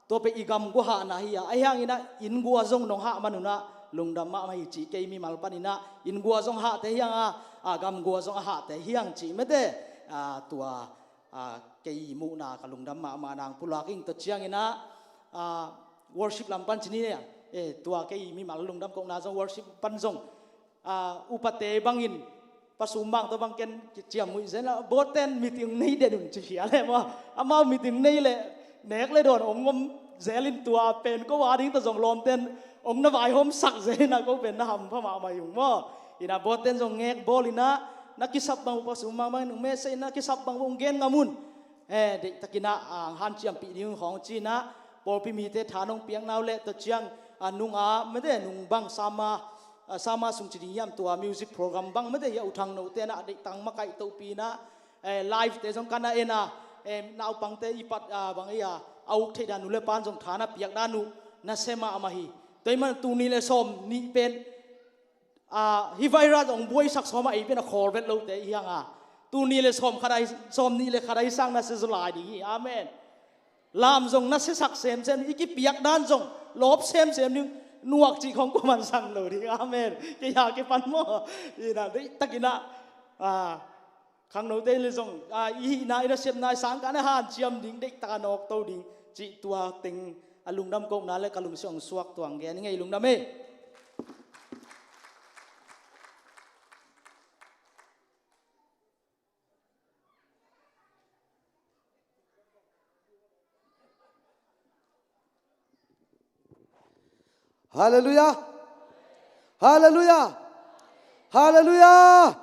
tua pen i gam guahahna hi a ahi hanginah inn gua zong nong hah manunah lungdam mahmah hi cih kei mimal paninah inn gua zong hahte hianga a gam gua zong a hahte hiang cih mete a tua a kei muhna ka lungdam mahmah nang pulak ing tua cianginah a worship lam pan cini e tua kei mimal lungdam kohna zong worship pan zong a upate bangin pasum bang tawh bang ken kiciam muih zen a bawten meeting nei den un ci hial e maw amau meeting nei le nek le dawn ong om zelin tua pen ko a ding tawh zong lawmten ong na vaihawm sak zelin a ko pen na hampha mahmah ung maw. Inah bawten zong ngek bawl inah na kisap bang uh pasum bang bangin ong mese inah kisap bang uh ong gen ngam un. Eh, deihtakinah a hanciampih ding khawng cinah pawlpi mite tha nong piakna uh le tua ciang a nunga mete nung bang sama a sama sung ci ding hiam tua music program bang mete hi a uthang note nah deihtak makaih tohpi inah eh, live te zong kana ena eh, naupangte i pat a bang ei a a uk theih dan uh le pan zong tha na piak dan uh na se mahmah hi. Tua i man tuni le sawm nih pen a hi virus ong buaisak sawma ei pen a khawl vet lote i hianga tuni le sawm khat ai sawm nih le khat ai sang na se zaw lai ding hi. Amen. Lam zong na sesak semsem i kipiak dan zong lawp semsem ding nuak cih khong kuaman sang lo ding. Amen. Kei ha kipan maw inah deihtakinah a khangnote le zong a i hihna i nasepna i sangkahna hanciam ding deihtak a nawkto ding cih tua teng a lungdam kohna le ka lungsiah ong suak tuang gen i ngei lungdam e. Halleluiah. Halleluiah. Halleluiah.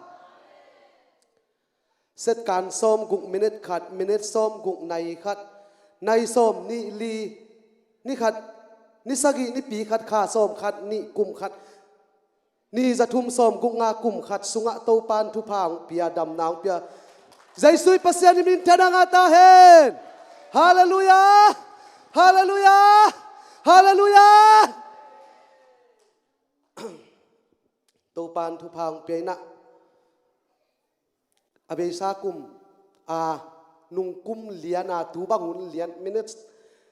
Setkan sawm guk minit khat minit sawm guk nai khat nai sawm nih li ni khat ni sagih nipi khat kha sawm khat nih kum khat ni za thum sawm guk nga kum khat sungah Topan thupha hong pia damna hong pia Jesu i Pasian i min thadang a ta hen. Halleluiah. Halleluiah. Halleluiah. Topan thupha hong pia inah a beisa kum a nung kum liana tu bang hun lian minit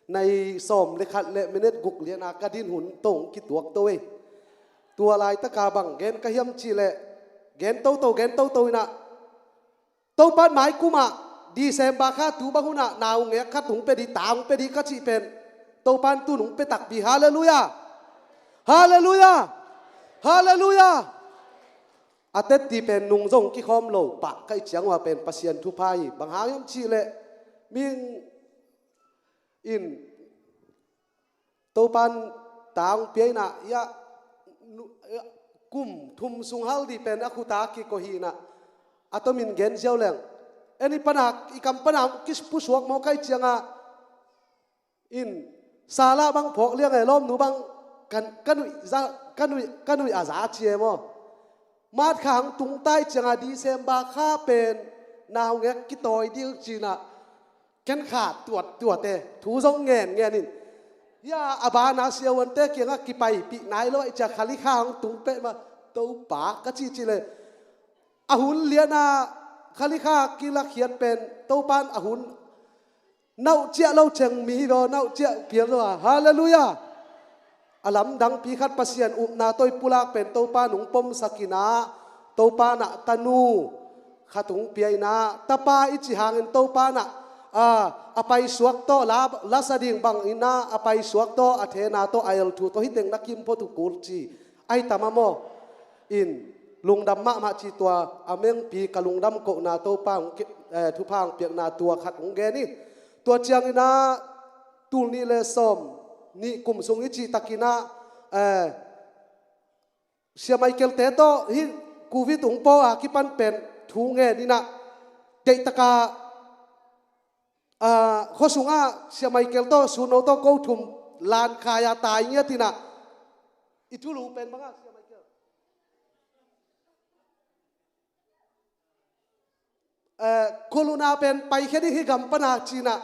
nai sawm le khat le minit guk liana ka din hun tong kituak to e. Tua laitaka bang gen ka hiam cih leh gen toto gen toto inah Topan mai kumah December kha tu bang hunah naungek khat hong pia dih, ta hong pia dih ka cih pen Topan tun hong pia takpi. Halleluiah. Halleluiah. Halleluiah. A tetti pen nung zong kikhawm lo pah ka hih ciang uh a pen Pasian thupha hi. Bang hang hiam cihleh mihing in Topan ta hong pia inah, ia, nu-, ia, kum thum sung hal dih pen a khuta kikoh hi inah, a tomin gen ziau leng. En i pana, i kam pana hong kipusuak maw ka hih ciangah, in, sala bang phawk liang e, lawmnu bang kan, ka nuih za, ka nuih, ka nuih a za ci e maw. March kha hong tung ta hih ciangah December kha pen naungek kitawi ding ci inah, ken kha tuat tuat e, thu zong ngen ngen in. Ia, a bana siavuante kiangah kipaipih nai lo ahih ciang Khalikha hong tung peh mah, Topa ka cih cih leh, a hun liana Khalikha kilakhiat pen Topan a hun nauh ciah lo ceng mi hi lo, nauh ciah pial lo a. Halleluiah. A lamdangpi khat Pasian upna tawh i pulak pen Topa nung pomsak inah, Topa nah tanu khat hong pia inah, tapa i cih hangin Topa nah, a, a paisuak tawh, la, lasa ding bang inah, a paisuak tawh, a thena tawh, a elthu tawh, hih teng na kim phot uh kul ci. Ahi tam a maw. In, lungdam mahmah ci tua, a mengpi ka lungdam kohna Topa hong ki-, eh, thupha hong piakna tua khat hong gen hi. Tua ciang inah, tul nih le sawm nih kum sung i cih tak inah, eh, Sia Michael te tawh hih Covid hong paw a kipan pen thu ngen inah, deihtak a, ah, khua sungah Sia Michael tawh, Suno tawh ko thum lan khai a tai ngiat inah, i thulu pen bang a Sia Michael? Eh, corona pen paikhia ding hi gam pana ci inah,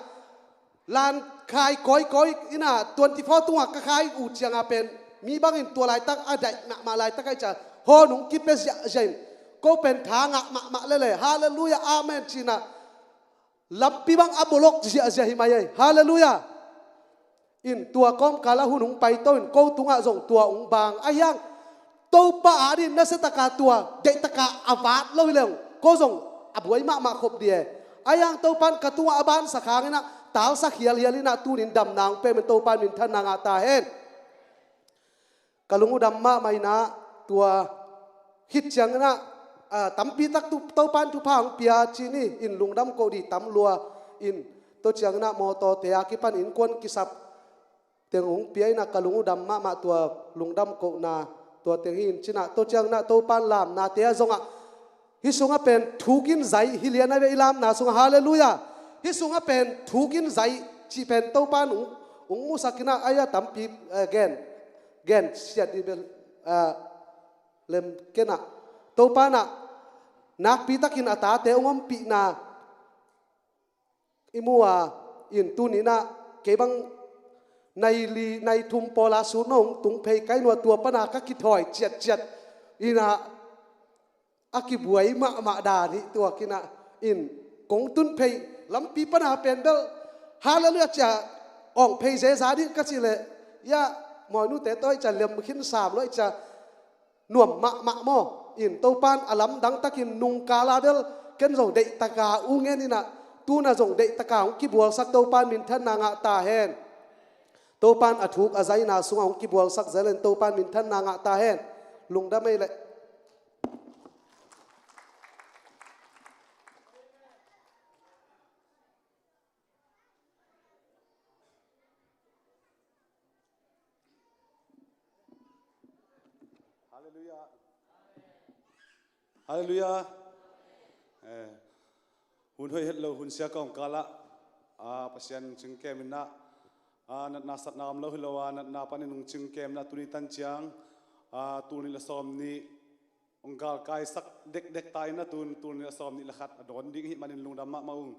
lan khai kawikawi inah, twenty four tungah ka khai uh ciangah pen mi bangin tua laitak a daih mahmah laitak ahih ciang hawn hong kipia ziahziah in, ko pen tha ngah mahmah lele. Halleluiah, amen ci inah, lampi bang a bolok ziahziah hi mai ei. Halleluiah. In, tua kawmkal ah hun hong paito in, ko tungah zong tua hong bang. Ahi hang Topa adingin nasia taka tua, deih taka a vat lo hi leng, ko zong a buai mahmah khop dih e. Ahi hang Topan ka tungah a bansak hang inah, talsa khialhial inah, tunin damna hong pia in, Topan minthanna ngah ta hen. Ka lung uh dam mahmah inah, tua khit ciang inah, ah, tampi tak tu, Topan thupha hong pia ci ni, in, lungdam koh dih tam lua. In, tua ciang inah mawtawte a kipan innkuan kisap teng hong pia inah, ka lung uh dam mahmah, tua lungdam kohna tua teng hi in ci inah, tua ciang inah Topan lamnate ah zongah, hih sungah pen thuk in zai hi lian a ve, i lamna sungah. Halleluiah. Hih sungah pen thuk in zai cih pen Topan hong, hong musak inah, ahi a tampi, eh, gen, gen siat dih bel, eh, lem ken ah, Topa nah nakpi takin a tate hong ompihna i mu a, in, tuni inah kei bang nai li nai thum pawl a sun hong tung phei ka hi nuam a, tua pana ka kithawi ciatciat inah, a kibuai mahmah dan hi. Tua kinah in, kong tun phei lampi pana pen bel, halleluiah cia awng phei zeza dih ka cih leh, ia, mawnute tawh ahih cia lem khin sam lo ahih cia nuam mahmah maw. In, Topan a lamdang takin nungkal a bel ken zong deih taka uh ngen inah, tuna zong deih taka hong kibualsak, Topan minthanna ngah ta hen. Topan a thuk a zaina sungah hong kibualsak zel in, Topan minthanna ngah ta hen. Lungdam ei leh. Halleluiah. Halleluiah. Eh, hun hoih het lo, hun sia kawmkal ah, ah, Pasian cingkem inah, ah, natna satna om lo hi lo a, natna panin hong cingkem inah, tuni tan ciang, ah, tul nih le sawm nih hong galkaisak dekdek ta inah, tun tul nih le sawm nih le khat a dawn ding ahih manin lungdam mahmah ung.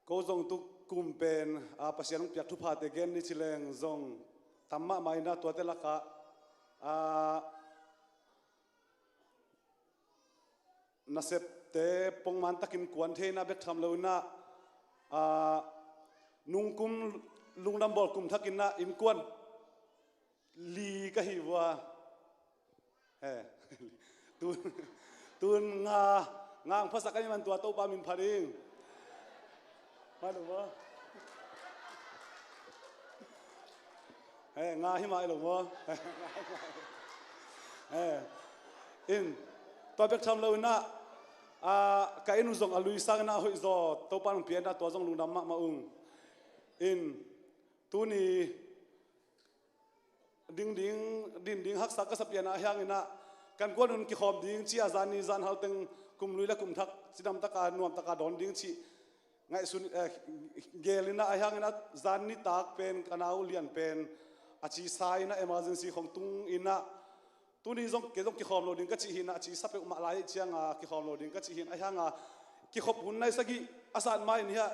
Ko zong tu kum pen, a, Pasian hong piak thuphate gen ni ci leng zong tam mahmah inah, tuate lakah, a, nasepte pongman takin kuan thei inah bek tham lo inah, a, nungkum lungdam bawl kum thak inah innkuan li ka hi uh a. He. Tun, tun nga, Ngang phasak a ni man tua Topa min phat ing. Mai lo maw? Eh, nga hi mai lo maw? Eh, in, tua bek tham lo in ah, ah, ka inn uh zong a lui sangin ah a hoih zaw, Topa nong pia in ah tua zong lungdam mahmah ung. In, tuni, ding ding, din ding haksa ka sa pian ah a hiangin ah, kan kuan un kikhawm ding ci a zan ni zan hal teng kum lui le kum thak cidam taka nuam taka dawn ding ci ngaihsun, eh, gel in ah a hiangin ah zan nitak pen ka nau lian pen a ci sa in ah emergency khong tung in ah tuni zong kei zong kikhawm lo ding ka ci hi in ah a ci sa peuhmah lai ciang a kikhawm lo ding ka ci hi in a hiang a kikhop hun nai sagih a sat ma in hiah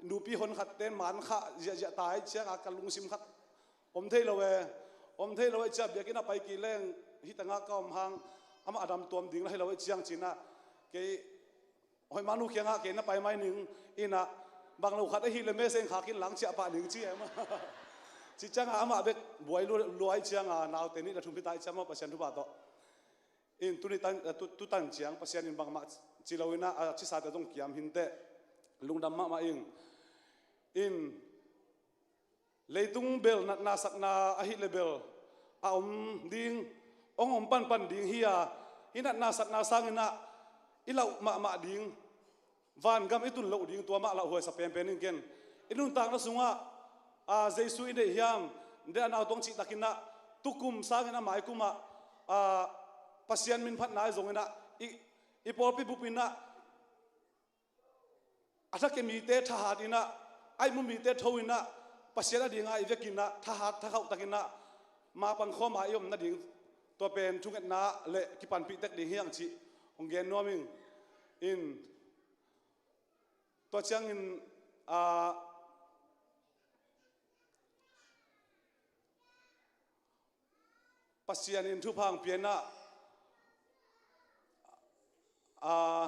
nupi hon khat ten man khah ziahziah ta hi ciang a ka lungsim khat om thei lo e, om thei lo e ciah biakinn a pai kik leng hih tangah ka om hang amah a dam tuam ding la hi lo e ciang ci in ah kei hoih mah nu kiangah kei na pai mai ning in ah bang lo khat ahi le message khak in lang ciah pah ning ci e mah. Ci ciang a amah bek buai lua, lua hi ciang a naute nih le thum hi ta hi ciang mah Pasian thupha tawh. In tuni tan, eh, tu, tu tan ciang Pasian in bangmah ci lo in ah, a cisate zong kiam hinteh lungdam mahmah ing. In leitung bel natna sakna ahih le bel a om ding, hong om panpan ding hi a, i natna sakna sangin ah i lauh mahmah ding, vangam i tun loh ding tua mah lauhuai sa penpen in ken. I nuntakna sungah, a, Jesu i neih hiam, de a nau tuang cihtakin ah tukum sangin a maikum ah, a, Pasian min phatna i zongin ah i, i pawlpi bup in ah a thakia mite thahat in ah, a ihmu mite tho in ah, Pasian a dingah i vekin ah thahat thakhauh takin ah ma pangkhawm a i om nading tua pen thungetna le kipanpih tek ding hi hang cih hong gen nuam ing. In tua ciangin, ah, Pasian in thupha hong pia in ah, ah,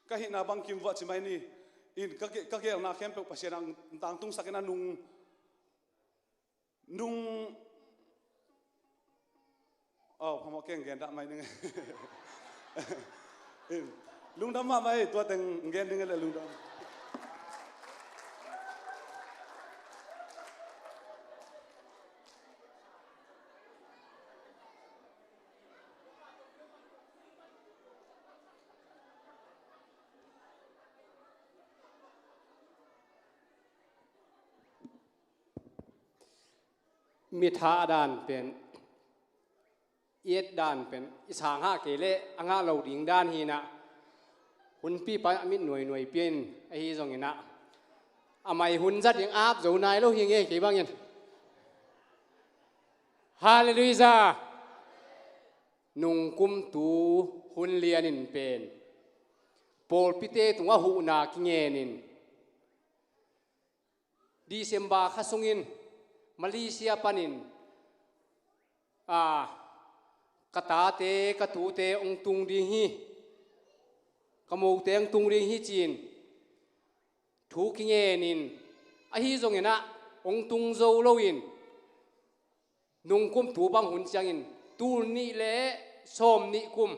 ka hihna bangkim vuah ci mai ni. In ka ge-, ka gelna khempeuh Pasian in hong tangtungsak in ah nung Nung, oh, phamawh keng gen dah mai ning. Lungdam mahmah ei, tua teng gen ding ei le lungdam. Mit hah dan pen, i et dan pen, i sang hah kei leh a ngah lo ding dan hi in ah, hunpipa a mit nuainuai pia in ahi zongin ah, a mai hun zat ding ap zo nai lo hi ngei kei bangin. Halleluiah. Nungkum tu hun lian in pen pawlpite tungah huhna kingen in, December kha sungin Malaysia panin, a, ka tate, ka tute hong tung ding hi, ka mote hong tung ding hi ci-in thu kingen in, ahi zongin ah hong tung zo loin, nungkum tu bang hun ciangin tul nih le sawm nih kum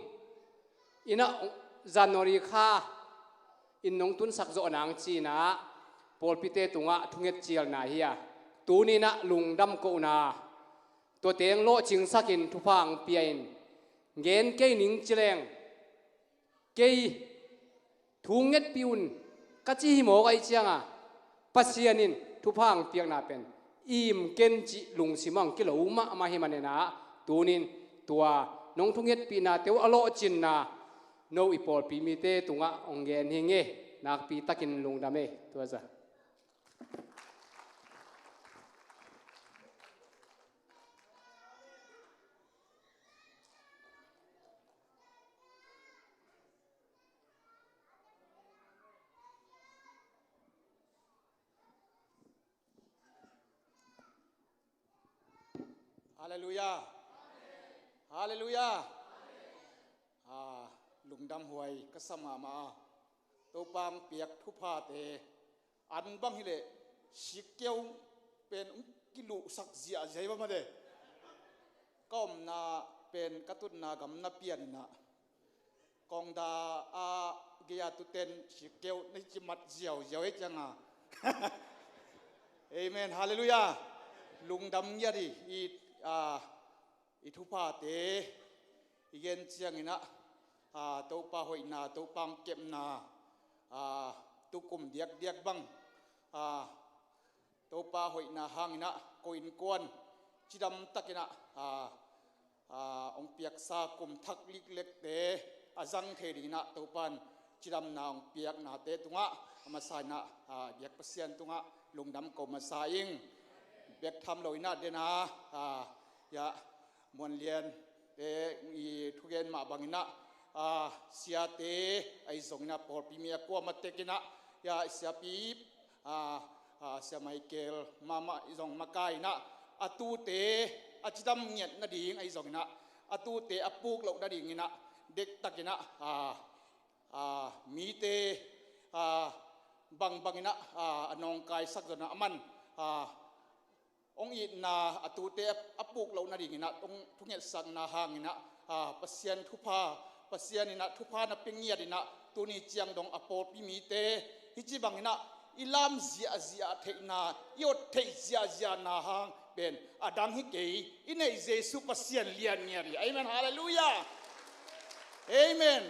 in ah January kha in nong tunsak zawh nang ci-in ah pawlpite tungah thunget cialna hi a, tuni in ah lungdam kohna tua teng lawhcingsakin thupha hong pia in, gen kei ning ci leng, kei thu ngetpih un ka ci hi mawk ahih cianga, Pasian in thupha hong piakna pen im ken cih lungsim ah hong kilo mahmah hi manin ah, tunin tua nong thungetpihnate uh a lawhcinna no i pawlpi mite tungah hong gen hi ngei. Nakpi takin lungdam ei. Tua za. Halleluiah. Halleluiah. A, lungdam huai ka sa mahmah a, Topa hong piak thuphate an bang hileh sikkeu pen kiluhsak ziahziah hi bang mate. Ka omna pen ka tutna gam na pian inah kongda a gei-a tuten sikeu na hi cimat ziauziau hi cianga. Amen, halleluiah. Lungdam ngiat hi. I, a, i thuphate i gen cianginah, a, Topa hoihna, Topa hong kepna, a, tukum diakdiak bang, a, Topa hoihna hanginah ko innkuan cidam takinah, a, a, hong piaksa kum thak liklekte a zang thei dinginah Topan cidamna hong piaknate tungah a masa inah, a, biak Pasian tungah lungdam ko masa ing. Bek tham lo inah dena, a, ya, Muanlian te i thugen mah banginah, a, siate ahi zonginah pawlpi mi a kuama tekinah, ya, i siapi, a, a, Sia Michael mahmah i zong makai inah a tute a cidam ngiat nading ahi zonginah a tute a puk loh nadinginah dektakinah, a, a, mite, a, bangbanginah, a, a nawngkaisak zonah a man, a, hong itna a tute a, a puk loh nadinginah hong thungetsakna hanginah, a, Pasian thupha, Pasian inah thupha na pia ngiat inah tuni ciang dong a pawlpi mite hih ci banginah i lam ziahziah theihna, i ot theih ziahziahna hang pen a dang hi kei, i neih Jesu Pasian lian ngiat hi. Amen, halleluiah. Amen.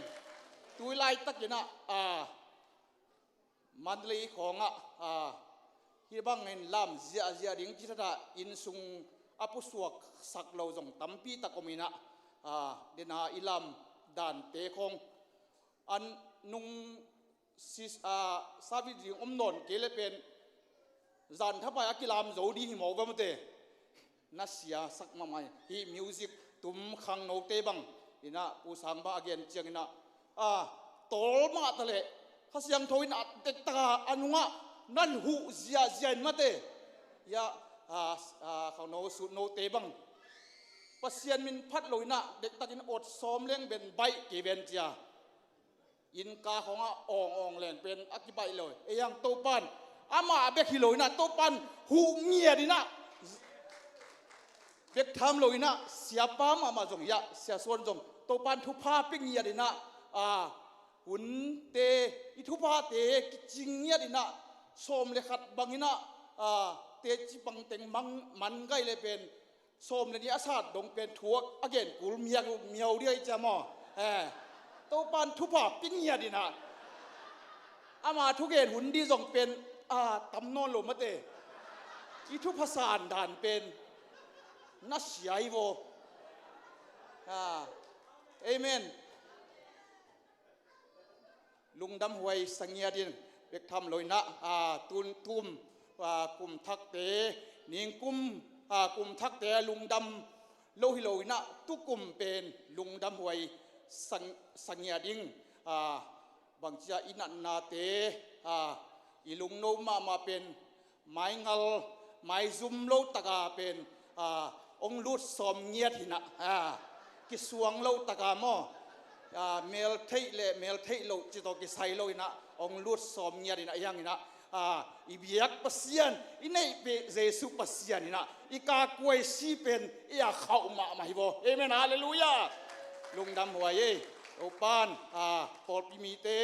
Tui laitakinah, a, Mandalay khawngah, a, hih bangin lam ziahziah ding ci thatah innsung a pusuaksak lo zong tampi tak om inah, a, dena i lam dante khawng an nung sis, a, service ding om nawn kei le pen zan thapai a kilam zo ding hi maw va mate. Na siasak mahmah hi. Hih music tum khangnote bang inah Pu Sang bang a gen cianginah, a, tawl mah taleh Kha Siangtho in a dektaka a nungah nan huh ziahziah in mate. Ya, a, a, khangno sutnote bang Pasian min phat lo inah dektakin ot sawm leng ben baih kei ben cia. Innka khawngah awngawng leng pen a kibaih lo. Ei hang Topan amah bek hi lo inah Topan huh ngiat inah bek tham lo inah siapa mahmah zong, ya, Sia Suan zong Topan thupha pia ngiat inah, a, hunte, i thuphate kicing ngiat inah sawm le khat banginah, a, teci pangteng mang man gai le pen sawm le nih a sat dong pen thu a gen kul miau, miau dih ahi cia maw? Eh, Topan thupha pia ngiat inah ama thugen hun dih zong pen, a, tam nawn lo mate. I thupha san dan pen na sia hi vaw. A, amen. Lungdam huai sa ngiat in bek tham lo inah, a, tun tum, a, kum thakte, ningkum, a, kum thakte a lungdam lo hi lo inah tukum pen lungdam huai sa, sa ngiat in, a, bangcia i natnate, a, i lungno mahmah pen maingal, maizum lo taka pen, a, hong lut sawm ngiat hinah, a, kisuang lo taka maw, a, mel theih le mel theih loh ci tawh kisai lo hinah hong lut sawm ngiat hinah, hiang hinah, a, i biak Pasian, i neihpih Jesu Pasian hinah i kakuai si pen i a khauh mahmah hi vaw. Amen, halleluiah. Lungdam huai ei. Topan, a, pawlpi mite,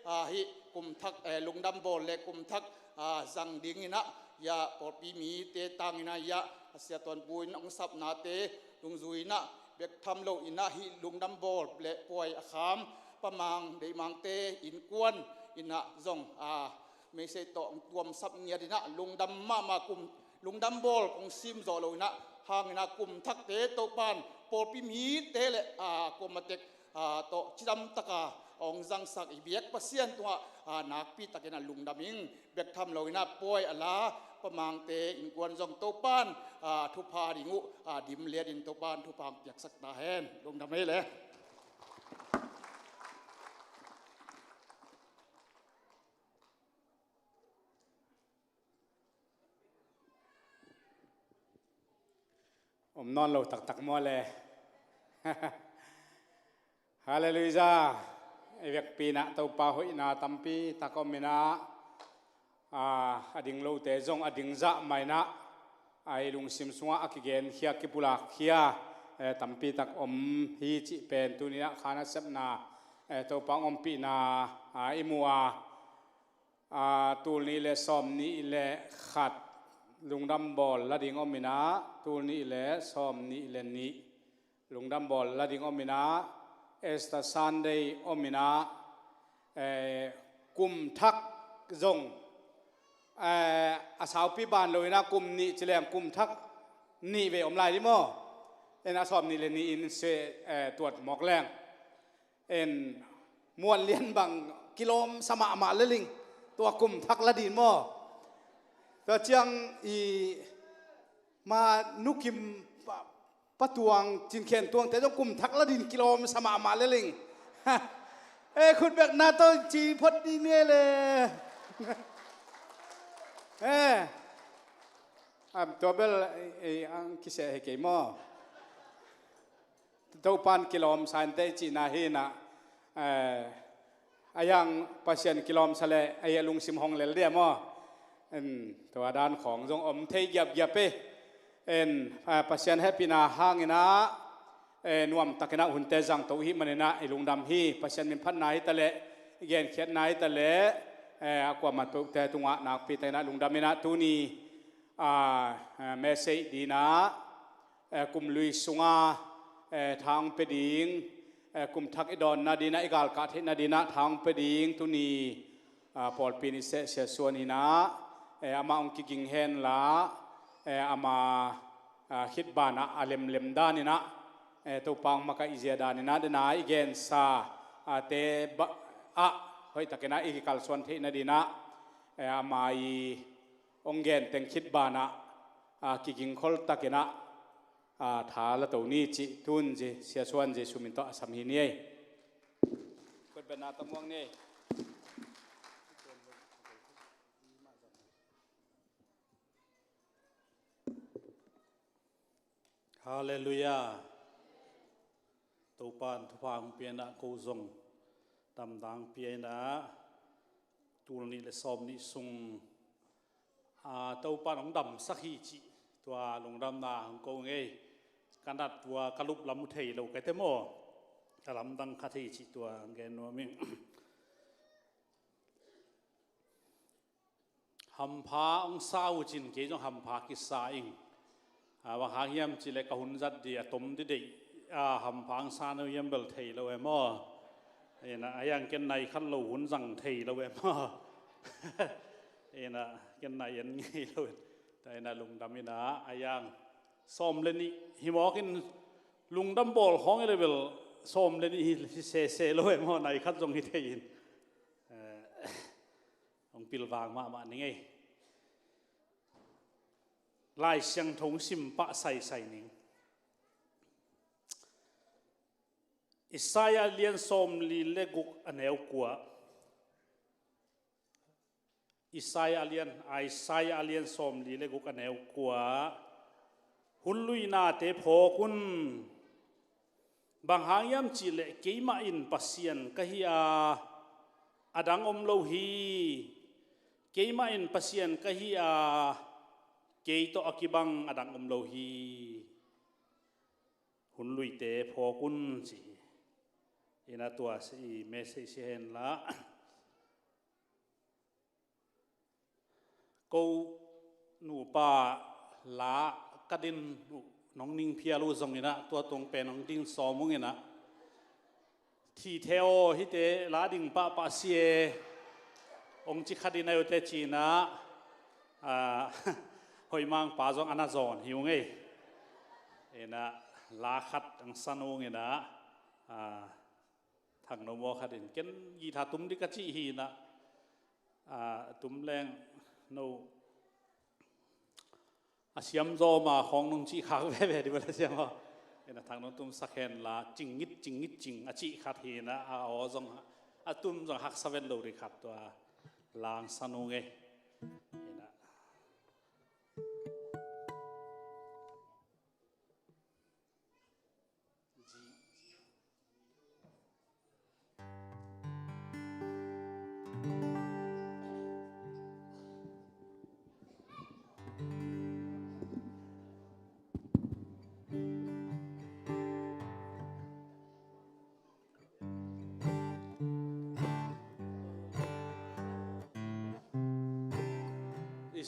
a, hih kum thak, eh, lungdam bawl le kum thak, a, zang dinginah, ya, pawlpi mite tanginah, ya, a Sia Tuanpu in hong sapnate dungzui inah bek tham lo inah hih lungdam bawl le puai a kham pamang deihmangte innkuan inah zong, a, meisei tawh hong tuamsap ngiat inah lungdam mahmah kum, lungdam bawl kong sim zawh lo inah hang inah kum thakte Topan pawlpi mite le, a, kuamatek, a, tawh cidam taka hong zangsak i biak Pasian tungah, a, nakpi takin a lungdam ing. Bek tham lo inah puai a la pamangte innkuan zong Topan, a, thupha ding uh, a, dim liatin Topan thupha hong piaksak ta hen. Lungdam ei le. Om nawn lo taktak maw le. Halleluiah. I vekpi inah Topa hoihna tampi tak om inah, a, a ding lote zong a ding zah mah inah, a i lungsim sungah a kigenkhia, kipulakkhia, eh, tampi tak om hi cih pen tuni-in ah kha nasepna, eh, Topa hong ompihna, ah, i mu a, ah, tul nih le sawm nih le khat lungdam bawl la ding om in ah, tul nih le sawm nih le nih lungdam bawl la ding om in ah, Easter Sunday om in ah, eh, kum thak zong, eh, a saupi ban lo in ah kum nih ci leng kum thak nih vei om lai ding maw? En a sawm nih le nih in se, eh, tuat mawk leng. En muan lian bang kilawm sa mahmah le ling tua kum thak la ding maw? Tua ciang i ma nukim pa, patuang cinkhen tuangte zong kum thak la ding kilawm sa mahmah le ling. Eh, khut bekna tawh ci phot ding ni le. Eh, am tua bel, eh, ang kiseh he kei maw? Topan kilawm sa inteh cihna hi in ah, eh, a yang Pasian kilawm sa le a ia lungsim hong lel dia maw? En, tua dan khawng zong om thei giapgiap e. En, eh, Pasian hehpihna hang in ah, eh, nuamtak in ah hunte zangto i hih man in ah i lungdam hi. Pasian min phatna hi ta leh, i genkhiatna hi ta leh, eh, a kuamah peuhte tungah nakpi tak in ah lungdam in ah tuni, ah, eh, message ding in ah, eh, kum lui sunga, eh, tha hong pia ding, eh, kum thak i dawnna ding in ah, i galkah theihna ding in ah tha hong pia ding tuni, ah, pawlpi niseh Sia Suan hi in ah, eh, amah hong kiging hen la, eh, ama, ah, khit banah a lemlem dan in ah, eh, Topa hong makaih zia dan in ah, den a i gensa, ah, te ba, ah, hoih tak in ah i kikalsuan theihna ding in ah, eh, ama i hong gen teng khit banah, ah, kigingkhol tak in ah, ah, tha la to ni cih tun Sia Suan Jesu min tawh a sam hi ni ei. Khut bekna tawh muang ni ei. Halleluiah. Topan thupha hong pia in ah ko zong damdang pia in ah tul nih le sawm nih sung, ah, Topan hong damsak hi cih tua lungdamna hong ko ngei. Ka nat tua ka lup lam uh thei lo ka te maw? Ka lamdang khat hi cih tua hong gen nuam ing. Hampha hong sa uh cin kei zong hampha kisa ing. Ah, bang hang hiam cih leh ka hun zat ding a tom ding deih, ah, hampha hong sa no hiam bel thei lo e maw? Ina, a yang ken nai khat lo hun zang thei lo e maw? Ina, ken nai en ngei lo e. Tua ina lungdam ina, a yang sawm le nih hi mawk in lungdam bawl khawng i le bel sawm le nih hi, hi sese lo e maw? Nai khat zong hi thei in. Eh, hong pilvang mahmah ning ei. Lai Siangtho hong sim pah saisai ning. Isaiah lian sawmli le guk a neu kua. Isaiah lian, Isaiah lian sawmli le guk a neu kua. Hun luinate phawk un. Bang hang hiam cih leh keimah in Pasian ka hi a, a dang om lo hi. Keimah in Pasian ka hi a, kei tawh a kibang a dang om lo hi. Hun luite phawk un ci hi. Ina tua si i message si hen la. Ko nupa la ka din uh nong ning phial uh zong ina tua tung pen nong ding sawm ung ina. Thi the aw hite la ding pahpah si e. Ong ci khat ina uh te ci ina. Ah, hoih mangpa zong ana zawn hi ung ei. Ina la khat ang san ung ina. Ah, thang no maw khat in ken guitar tum ding ka ci hi ina. Ah, tum leng no a siam zaw ma khawng nong cih khak veve ding bel a siam aw. Ina thang nong tum sak hen la cing ngit cing ngit cing a cih khat hi ina a aw zong a tum zong haksa vet lo ding khat tua lang sa nung ei. Ina.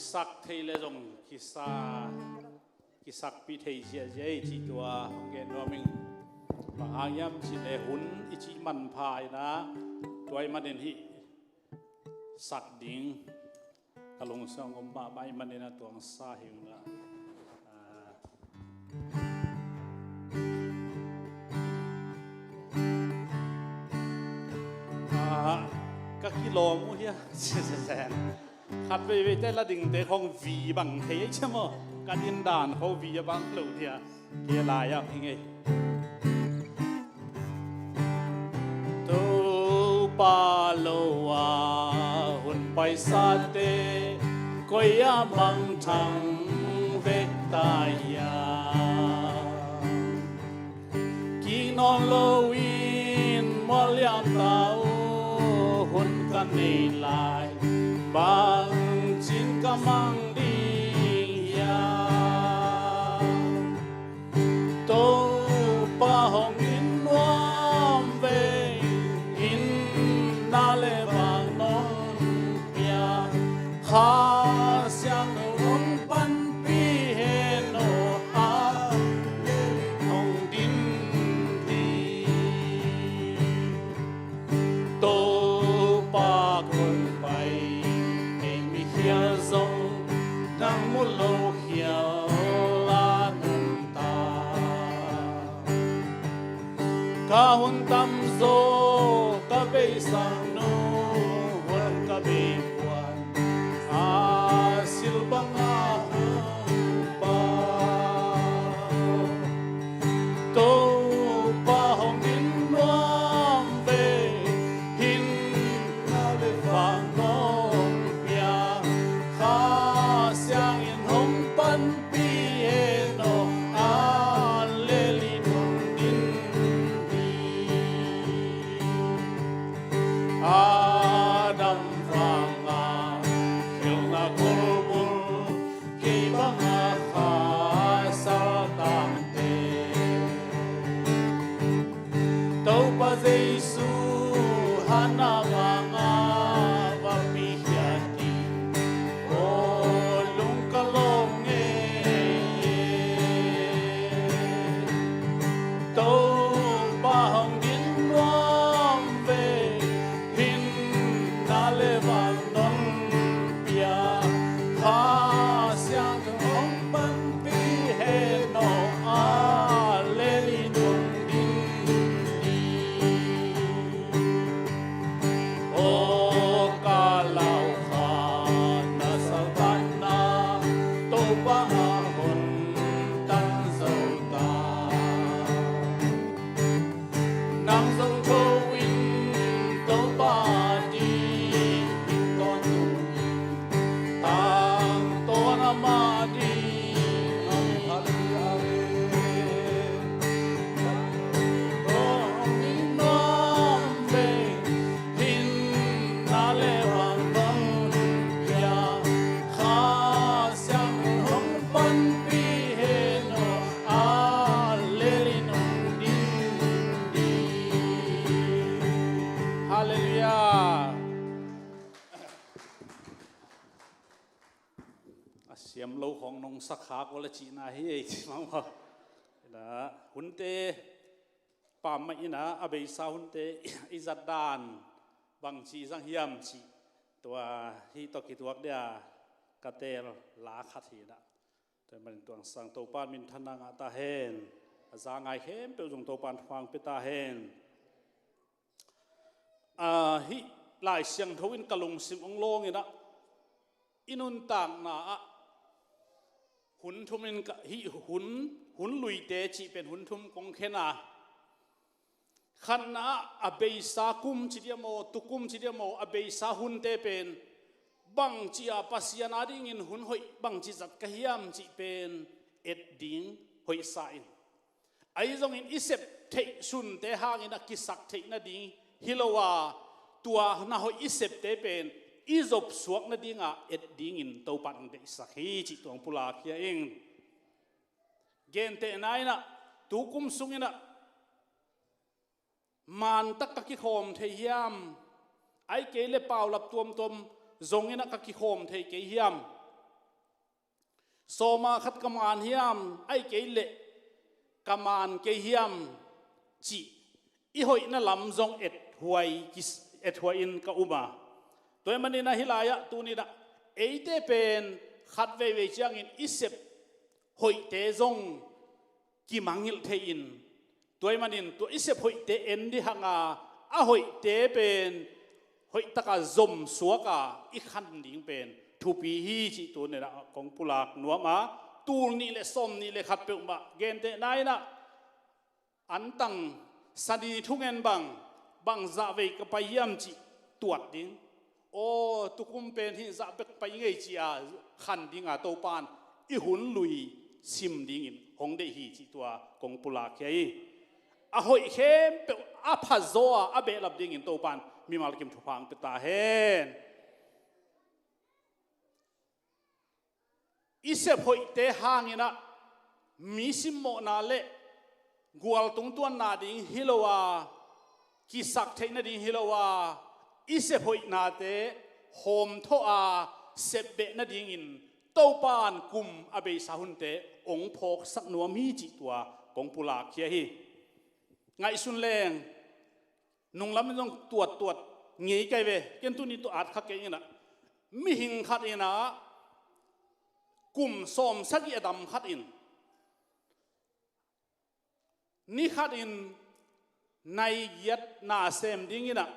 Sak thei le zong kisa, kisakpih thei ziahziah ei cih tua hong gen nuam ing. Bang hang hiam cih le hun i cih manpha in ah, tua ahih manin hih sak ding ka lungsim ah om mahmah ahih manin ah tuangsa hi ung ah. Ah, ka kilawm uh hia. Khat veivei te la dingte khong vi bang thei ei cia maw? Ka din dan kho vi a bang lo hia. Kei lai ah hi ngei. Topa lo a hun paisate koi a mangthang vek ta hiam? Kik nawn loin mual liam ta uh, hun ka nei lai bangcin ka mang ding hiam? Topa hong in nuam ve in, in na le vang nong pia, Kha Siangtho hong panpih hen aw, a hong din ding. Topa kong pai, kei mi khial zong, nang mu lo khial a nuntak. Ka hun tamzaw ka beisak nung, hun ka bei puan a sil bang a hong pau. Topa hong in nuam ve, in na le vang nong pia, Kha Siangtho in hong panpih hen aw, a lel in hong din ding. Adam vang a khilna kulbul, kei bang a kha saltangte. Topa Jesu Hana vang a va pikhia ding, aw lung ka lawm ngei. Topa hong in nuam ve, in na le vang nong pia, Kha Siangtho hong panpih hen aw, a lel in hong din ding. Aw ka lau kha, na saltanna Topa a hong tan zo ta. Nang zong tho in Topa ding in tawntung in, tangtawn amah ding. Amen. Halleluiah, amen. Hong in nuam ve, in na le vang nong pia, Kha Siangtho hong panpih hen aw, a lel in hong din ding. Halleluiah. A siam lo khong nong sa khak uh la cihna hi ei ci mah maw? Hunte pammaih in a beisa hunte i zat dan bangci zang hiam cih tua hih tawh kituak dia ka teel la khat hi in a. Tua ahih manin tuangsang Topa minthanna ngah ta hen. A za ngai khempeuh zong Topa in thupha pia ta hen. Ah, hih Lai Siangtho in ka lungsim hong lawng in a, i nuntakna ah hun thum in ka, hih hun, hun luite cih pen hun thum kong khen a. Khatna ah a beisa kum ci diam aw, tukum ci diam aw, a beisa hunte pen bangci a Pasian adingin hun hoih bangci zat ka hiam cih pen et ding hoihsa in. Ahi zongin i sep theih sunte hangin a kisak theih nading hi lo a, tua na hoih i septe pen i zopsuak nadinga et dingin Topa in hong deihsak hi cih tua hong pulak hi a ing. Gentehna in a, tukum sungin a mantak ka kikhawm thei hiam? Ahih kei leh paulap tuamtuam zongin a ka kikhawm thei kei hiam? Sawma khat ka man hiam, ahih kei leh ka man kei hiam cih i hoihna lam zong ethuai, kis-, ethuai in ka um a. Tua ahih manin ah hih lai-ah tuni-in ah eite pen khat veivei ciangin i sep hoihte zong kimangngilh thei-in, tua ahih manin tua i sep hoihte en ding hang a, a hoihte pen hoih taka zom suak a i khan ding pen thupi hi cih tuni-in ah kong pulak nuam a, tul nih le sawm nih le khat peuhmah gentehna in ah antang sani thungen bang, bangzah vei ka pai hiam cih tuat ding. Aw, tukum pen hih zah bek pai ngei ci-a khan ding a Topa'n i hun lui sim dingin hong deih hi cih tua kong pulak khia hi. A hoih khempeuh a phazaw a, a behlap dingin Topa'n mimal kim thupha hong pia ta hen. I sep hoihte hangin ah mi simmawhna le gualtung tuanna ding hi lo a, kisak theih nading hi lo a, i sep hoihnate hawmthawh a, sepbeh nadingin Topa'n kum a beisa hunte hong phawksak nuam hi cih tua kong pulak khia hi. Ngaihsun leng, nunglam in zong tuattuat ngei kai ve. Ken tuni tua at kha kei in ah, mihing khat in ah kum sawmsagih a dam khat in, ni khat in nai giat na sem ding in ah,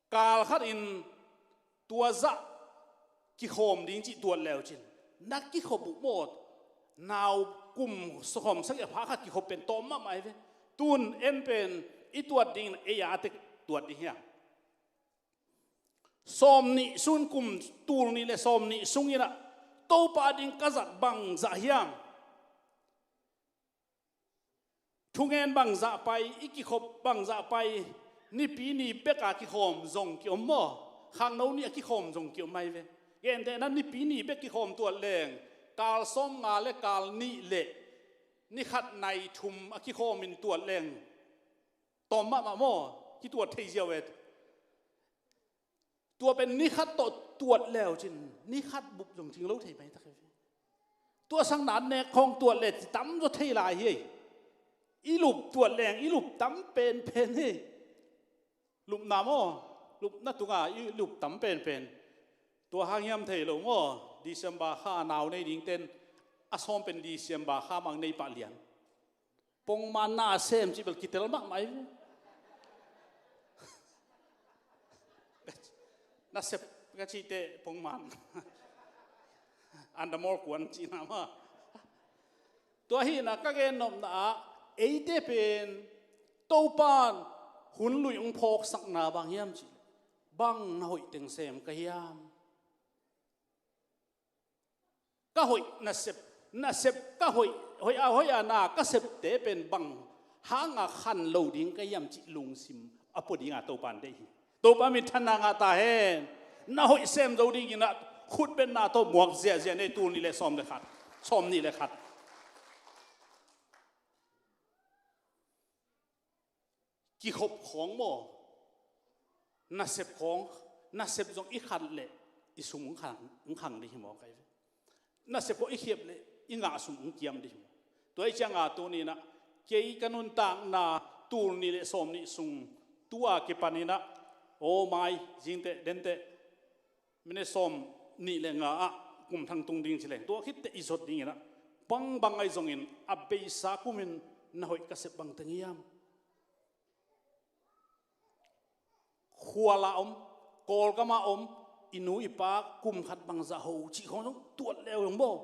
kal khat in tua zah kikhawm ding cih tuat leu cin, na kikhop uh maw? Nau kum sawmsagih a pha khat kikhop pen tawm mahmah hi ve. Tun en pen i tuat ding in ah ei a tek tuat ding hiam? Sawm nih sung, kum tul nih le sawm nih sung in ah Topa ding ka zat bangzah hiam? Thungen bangzah pai, i kikhop bangzah pai, Nipi ni bek a kikhawm zong ki-om maw? Khangno ni a kikhawm zong ki-om mai ve. Gentehna Nipi ni bek kikhawm tuat leng, kal sawmnga le kal nih le ni khat nai thum a kikhawm in tuat leng, tawm mahmah maw? Kituat thei ziau ve. Tua pen ni khat tawh tuat leu cin, ni khat bup zong cing lo thei mai tak hi. Tua sang na nek khawng tuat le ci tamzaw thei lai hi. I lup tuat leng, i lup tam penpen hi. Lupna maw? Lupna tunga i lup tam penpen. Tua hang hiam thei lo maw? December kha a nau nei ding ten a sawm pen December kha mang nei pah lian. Pongman na sem cih bel kitel mahmah hi. Na sep ka cih teh pongman. Andamol kuan cihna mah. Tua hi-in ah ka gennopna ah eite pen Topa'n hun lui hong phawksakna bang hiam cih leh, bang na hoih teng sem ka hiam? Ka hoih nasep, nasep ka hoih, hoih a hoih a na ka septe pen bang hanga khan lo ding ka hiam cih lungsim a pua dinga Topa'n deih hi. Topa minthanna ngah ta hen. Na hoih sem zo dingin ah khutbetna tawh muak ziahziah nei, tul nih le sawm le khat, sawm nih le khat. Kikhop khawng maw? Nasep khawng, nasep zong i khat leh i sum hong khang, hong khang ding hi maw kai ve? Nasep khawng i khiap leh i ngah sum hong kiam ding hi maw? Tua hi cianga tuni-in ah kei ka nuntakna tul nih le sawm nih sung tua kipanin ah, aw mai, zingteh denteh, minute sawm nih le nga ah kum thang tung ding ci leng, tua khit teh i zot dingin ah, bangbang ahi zongin a beisa kumin na hoih ka sep bang teng hiam? Khuala om, Kawlgama om, i nu i pa kum khat bangzah ho cih khawng zong tuat leu zong maw?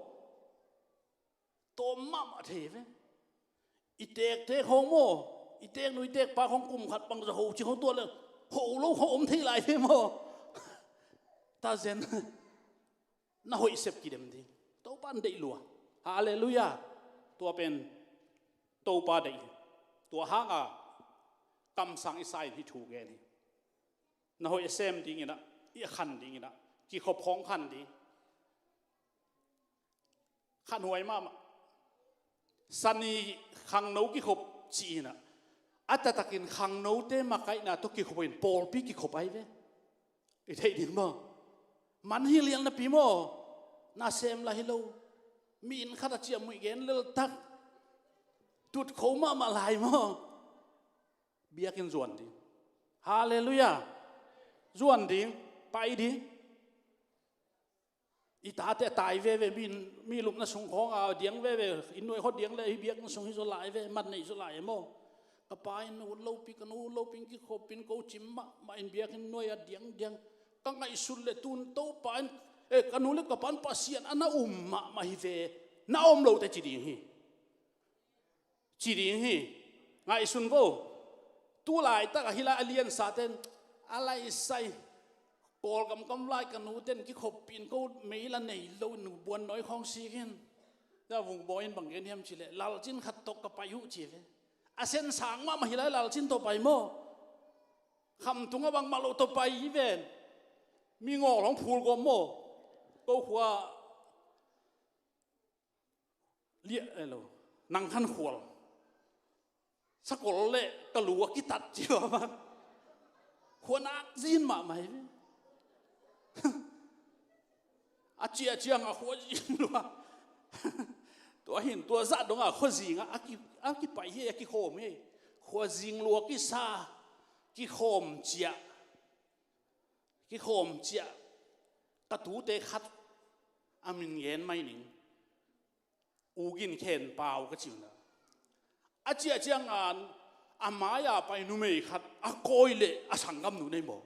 Tawm mahmah thei ve. I tekte khawng maw? I teknu i tekpa khawng kum khat bangzah ho cih khawng tuat leu, ho lo khawng om thei lai ve maw? Tazen. Na hoih sep kidem ding. Topa'n deih lua. Halleluiah. Tua pen Topa deih. Tua hanga kamsang i sa in hih thu gen hi. Na hoih a sem dingin ah, i a khan dingin ah, kikhop khawng khan ding. Khanhuai mahmah. Sani khangno kikhop ci-in ah, a taktakin khangnote makaihna tawh kikhop in pawlpi kikhop ahi ve. I theih ding maw? Man hi lian napi maw? Nasem lah hi lo. Mi inn khat a ciah muih gen leltak. Tutkho mahmah lai maw? Biakinn zuan ding. Halleluiah. Zuan ding. Pai ding. I tate a tai veve, mi, mi lupna sung khawng a diang veve, inn nuai khawng diang le, hih biakinn sung hi zaw lai ve, mat nei zaw lai e maw? Ka pa in ut lopi, ka nu ut lopi, kikhopin ko cim mahmah in biakinn nuai a diangdiang. Ka ngaihsut le tun Topa in, eh, ka nu le ka pa in Pasian a na um mahmah hi ve, na om lote ci ding hi. Ci ding hi. Ngaihsun vo. Tu laitak a hih lai a liansa ten a laisai Kawlgam kam lai ka nu ten kikhopin ko mei la nei lo in buan nawi khawng sik in. Tua vung bawi in bang gen hiam cih leh, lalcin khat tawh ka pai uh ci ve. A sen sang mahmah hih lai lalcin tawh pai maw? Khamtung a bangmah lo tawh pai hi ven. Mi ngawh hong phul gawm maw? Ko khua liah, eh, lo, nang khan khual. Sakol le ka lu a kitat ci a man. Khua nak zin mahmah hi ve. A ciah ciang a khua zing lua. Tua hin, tua zah dong a khua zing a, a ki, a kipai hi, a kikhawm hi. Khua zing lua kisa, kikhawm ciah. Kikhawm ciah. Ka tute khat a min gen mai ning. U Gin Khen Pau ka ci uh na. A ciah ciang a, a mai-a pai numei khat a kawi le a sanggamnu nei maw?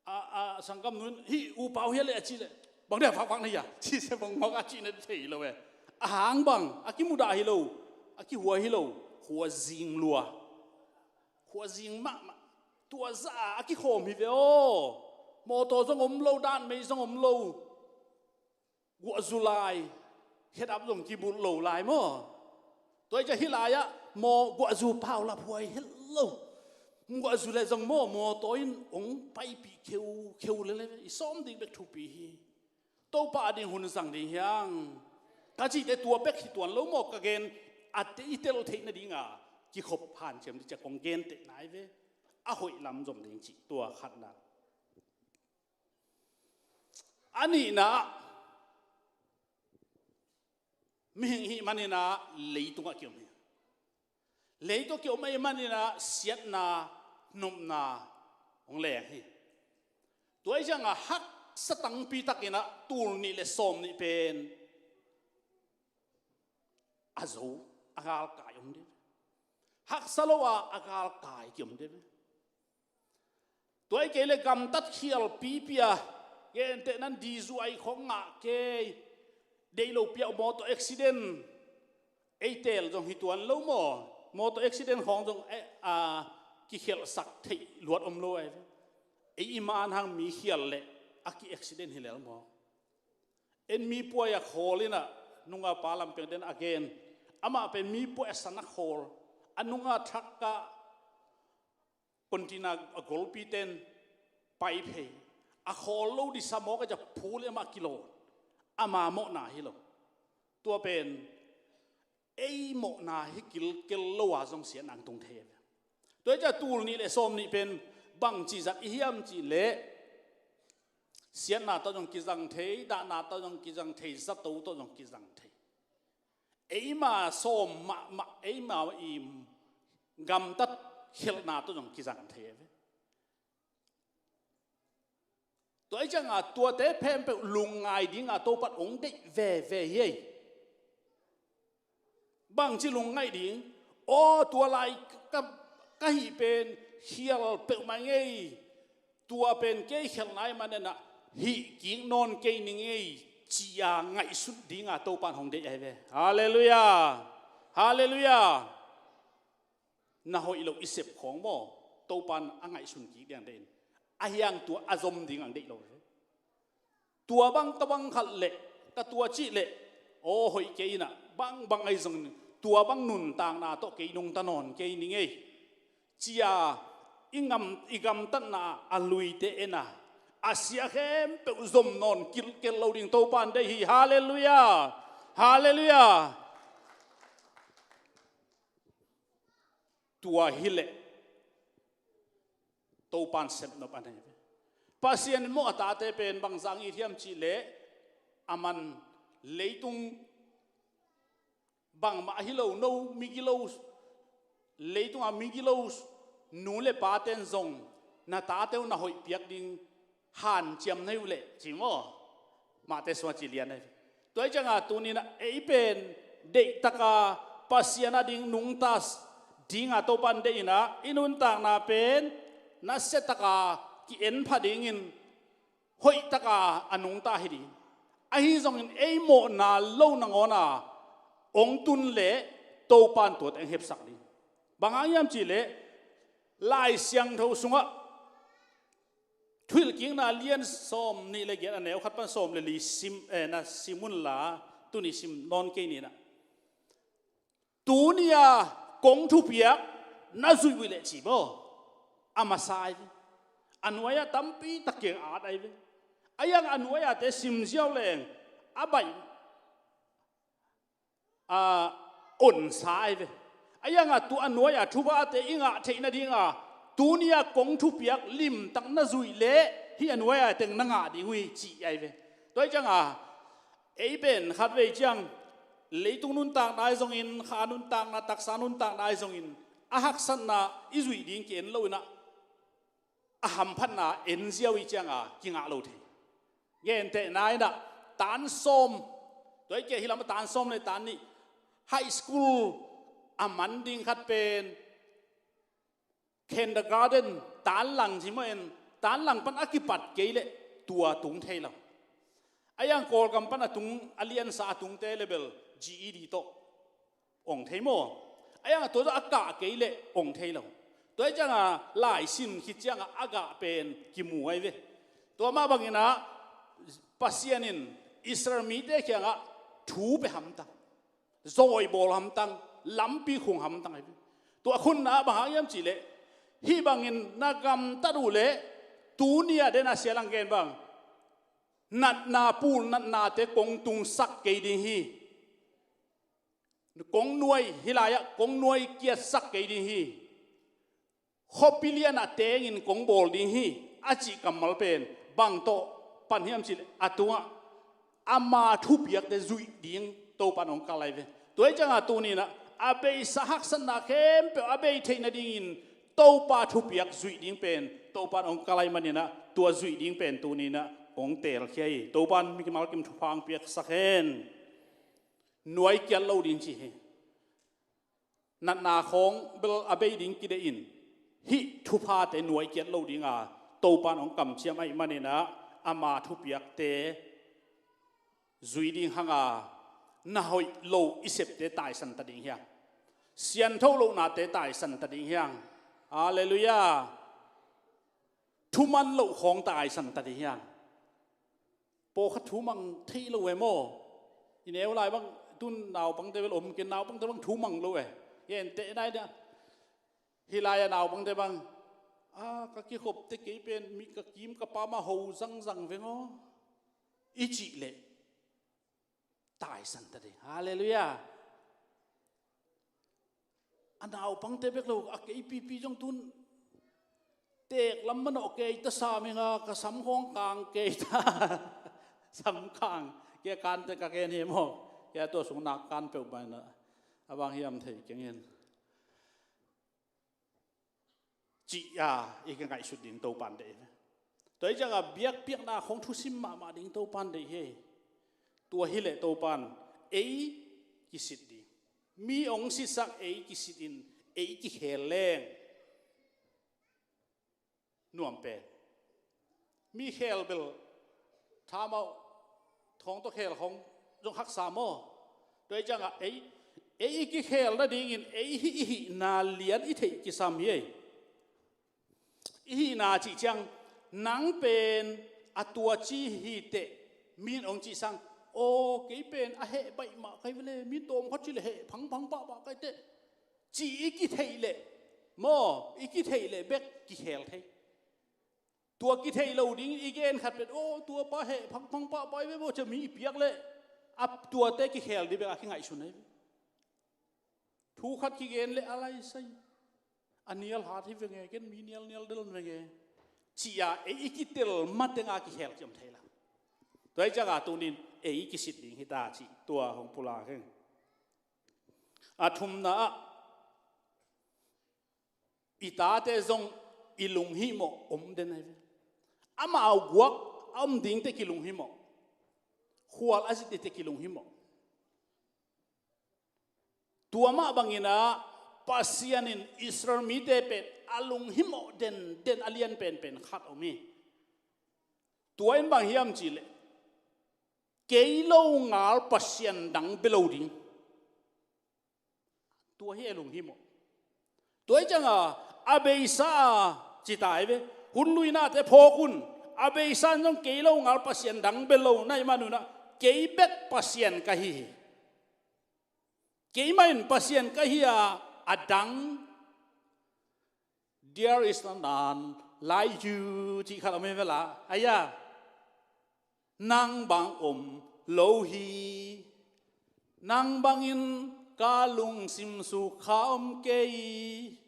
A, a sanggamnu in, "Hih U Pau hia le?" a cih leh, "Bang dia fakfak na hia?" ci se bang mawk a cih na thei lo e. A hang bang, a kimudah hi lo, a kihuai hi lo, khua zing lua. Khua zing mahmah. Tua zah a kikhawm hi ve aw. Mawtaw zong om lo, dan mei zong om lo. Guahzu lai, khedap zong kibulh lo lai maw? Tua hi ciah hih lai-ah maw guahzu paulap huai het lo. Guahzu le zong maw mawtaw in hong paipih kheukheu lele ve. I sawm ding bek thupi hi. Topa a ding hun zang ding hiang. Ka cihte tua bek hi tuan lo maw ka gen a te i tel theih nadinga kikhop hanciam ding ciah kong genteh nai ve. A hoih lam zom ding cih tua khatna. A nihna ah, mihing hih maninah leitungah kiom hi. Leitung kiom ahih maninah siatna, nopna hong leng hi. Tua hi ciangah haksa tangpi takinah tul nih le sawm nih pen a zo, a galkai om deuh. Haksa lo a, a galkai kiom deuh. Tua hi kei le gamtat khial pipi a, genteh nan dizuai khawng ngah kei, deih lo piau mawtaw accident, ei teel zong hi tuan lo maw, mawtaw accident khawng zong, eh, a, kikhialhsak theih luat om lo ai ve. Ei i man hang mi khial le a ki accident hi lel maw? En mi puai a khawl inah nunga pa lampiang den a gen, amah pen mi puai a san a khawl, a nunga thak ah container a golpi ten pai phei, a khawl lo disa mawk a ciah phul i amah kilawn, ama mawhna hi lo. Tua pen ei mawhna hi kilkel lo a zong siatna ang tung thei a ve. Tua hi ciah tul nih le sawm nih pen bangci zat i hiam cih leh siatna tawh zong kizang thei, dahna tawh zong kizang thei, zato tawh zong kizang thei. Eima sawm mahmah, eima i gamtat khialhna tawh zong kizang thei a ve. Tua hi ciangah tuate khempeuh lungngai dingah Topan hong deih veve hi ei. Bangci lungngaih ding? Aw, tua lai ka, ka hih pen khial peuhmah ngei. Tua pen kei khialhna ahih maninah hih kik nawn kei ning ei, ci-a ngaihsut dinga Topan hong deih ahi ve. Halleluiah. Halleluiah. Na hoih loh i sep khawng maw, Topan a ngaihsun kik ding ang deih in. A hiang tua a zom ding ang deih lo ve. Tua bang ka bang khat leh, ka tua cih leh, aw hoih kei inah, bangbang ahi zong tua bang nuntakna tawh kei nungta nawn kei ning ei, ci-a i ngam, i gamtatna a luite en a, a sia khempeuh zom nawn kilkel lo ding Topan deih hi. Halleluiah. Halleluiah. Tua hileh Topan sepnop a nei ve. Pasian in maw a tate pen bangzah it hiam cih leh, a man leitung bangmah hi lo, no migilo, leitunga migilo nu le paten zong na tate uh na hoih piak ding hanciam na hi uh leh ci maw? Mahte sungah ci lian ahi. Tua hi cianga tuninah ei pen deihtaka Pasian a ding nungta dinga Topan deih inah i nuntakna pen nasiataka ki-en pha dingin hoihtaka a nungta hi ding. Ahi zongin ei mawhna lo nangawna hong tun leh Topan tuate hong hepsak ding. Bang hang hiam cih leh Lai Siangtho sungah Thuhilhkikna lian sawm nih le giat a neu khat pan sawm le li sim, eh, na sim unla, tuni sim nawn kei ninah. Tuni-a kong thupiak na zuih uh leh ci maw? A masa ahi ve. A nuai-ah tampi tak kiang at ahi ve. A iang a nuai-ate sim ziau leng a baih a onsa ahi ve. A ianga tua a nuai-a thuphate i ngah theih nadinga tuni-a kong thupiak limtak na zuih leh hih a nuai-a teng na ngah ding uh hi cih ahi ve. Tua hi cianga ei pen khatvei ciang leitung nuntakna ahi zongin, kha nuntakna, taksa nuntakna ahi zongin a haksatna i zuih ding ki-en lo inah a hamphatna en ziau i cianga kingah lo thei. Gentehna inah tan sawm, tua hi kei hi lamah tan sawm le tan nih, high school a man ding khat pen kindergarten tan lang ci maw en, tan lang pan a kipat kei leh tua tung thei lo. A iang Kawlgam pan a tung, a liansa a tungte le bel G E D tawh ong thei maw? A iang a tua tawh a kah kei leh ong thei lo. Tua hi cianga laisim khit cianga a gah pen kimu ahi ve. Tua mah banginah Pasian in Israel mite kiangah thu pe hamtang, zawi bawl hamtang, lampi khung hamtang ahi ve. Tua khunna bang hang hiam cih leh hih bangin na gamtat uh leh tuni-ah den a sia lang gen bang natna pul natnate kong tungsak kei ding hi. Kong nuai, hih lai-ah kong nuai kiatsak kei ding hi. Khuapi lianah tengin kong bawl ding hi a cih kammal pen bang tawh pan hiam cih leh a tungah ama thupiakte zuih ding Topan hong kal ahi ve. Tua hi cianga tuninah a beisa haksatna khempeuh a bei theih nadingin Topa thupiak zuih ding pen Topan hong kal ahi maninah tua zuih ding pen tuninah kong teelkhia hi. Topan mimal kim thupha hong piaksak hen. Nuai kiat lo ding ci hi. Natna khawng bel a bei ding kideih in hih thuphate nuai kiat lo dinga Topan hong kamciam ahih maninah ama thupiakte zui ding hanga na hoih lo i septe taisan ta ding hiang. Siangtho lohnate taisan ta ding hiang. Halleluiah. Thuman loh khawng taisan ta ding hiang. Pawlkhat thu mang thei lo e maw? I neu lai bang tun naupangte bel om kei, naupangte bang thu mang lo e. Gentehna inah hih lai-a naupangte bang, a, ka kikhopte kei pen mi ka kim ka pam a ho zangzang veng aw i cih leh taisan ta ding. Halleluiah. A naupangte bek lo a kei pipi zong tun teek lam manawh kei ta sam inga ka sam khawng kang kei ta. Sam kang kei a kante ka gen hi maw? Kei a tua sung nak kan peuh baina a bang hiam thei kengin. Cih a i kingaihsut ding Topan deih hi. Tua hi cianga biakpiakna khawng thusim mahmah ding Topan deih hi. Tua hileh Topan ei kisit ding, mi hong sitsak ei kisitin ei kikhel leng nuam pen. Mi khel bel thamau thawng tawh khel khawng zong haksa maw? Tua hi cianga ei, ei i kikhel nadingin ei hih i hihna lian i theih kisam hi ei. I hihna cih ciang nang pen a tua ci hi teh, mi in hong cih sang, aw kei pen a heh baih mah kai vele, mi tawm khat ci le heh phangphang pahpah kai teh, ci i kitheih leh maw, i kitheih leh bek kikhel thei. Tua kitheih lo ding i gen khat pen, aw tua pa heh phangphang pahpah i ve maw, cia mi i piak leh a tuate kikhel ding bek a kingaihsun ahi ve. Thu khat kigen leh a lai sai a nial hat hi venge, ken mi nialnial del venge. Ci-a ei i kitel mateng a kihel kiam thei la. Tua hi cianga tunin ei i kisit ding hita ci tua hong pulak heng. A thumna ah i tate zong i lunghimawh om den ahi ve. Amau guak a om dingte kilunghimawh, khual a zit dingte kilunghimawh. Tua mah banginah Pasian in Israel mite pen a lunghimawh den den a lian penpen khat om hi. Tua in bang hiam cihleh, kei lo ngal pasian dang bia lo ding. Tua hi a lunghimawh. Tua hi cianga a beisa a cita hi ve. Hun luinate phawk un, a beisa in zong kei lo ngal pasian dang bia lo na hih manunah kei bek Pasian ka hi hi. Keimah in Pasian ka hi a, a dang, there is none like you cih khat om hi vela. Aya, nang bang om lo hi. Nang bangin ka lungsim suk kha om kei.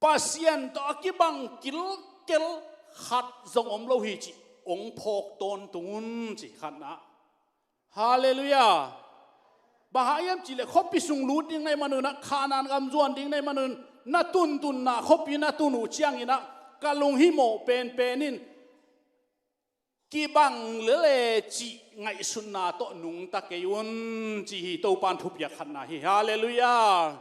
Pasian tawh a kibang kilkel khat zong om lo hi cih hong phawk tawntung un ci khatna. Halleluiah. Bang hang hiam cihleh khuapi sung lut ding na hih manunah, Khanaan gam zuan ding na hih manun, na tuntunna khuapi na tun uh cianginah ka lunghimawh penpen in kibang lele cih ngaihsutna tawh nungta kei un ci hi. Topan thupiak khatna hi. Halleluiah.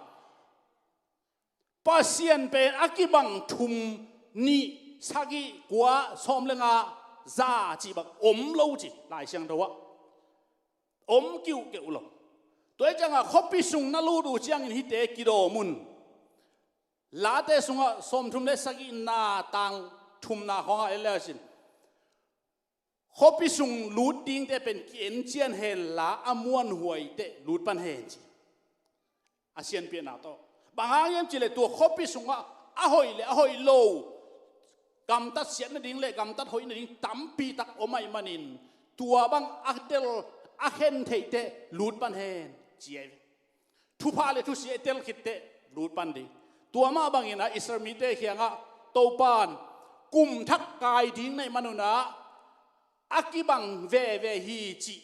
Pasian pen a kibang thum, nih, sagih, kua, sawm le nga, za cih bang om lo ci Lai Siangtho ah. Om kiuhkeuh lo. Tua hi cianga khuapi sung na lut uh ciangin hihte kidawm un. Late sungah sawmthum le sagihna tang thumna khawngah en le sin, khuapi sung lut dingte pen ki-en cian hen la a muanhuaite lut pan hen ci. A sianpiahna tawh bang hang hiam cihleh tua khuapi sungah a hoih le a hoih lo, gamtat siat nading le gamtat hoih nading tampi tak om ahih manin tua bang a tel a khen theihte lut pan hen ci ahi ve. Thupha le thusia i tel khitteh lut pan ding. Tua mah banginah Israel mite kiangah Topan kum thak kai ding na hih manunah a kibang veve hi cih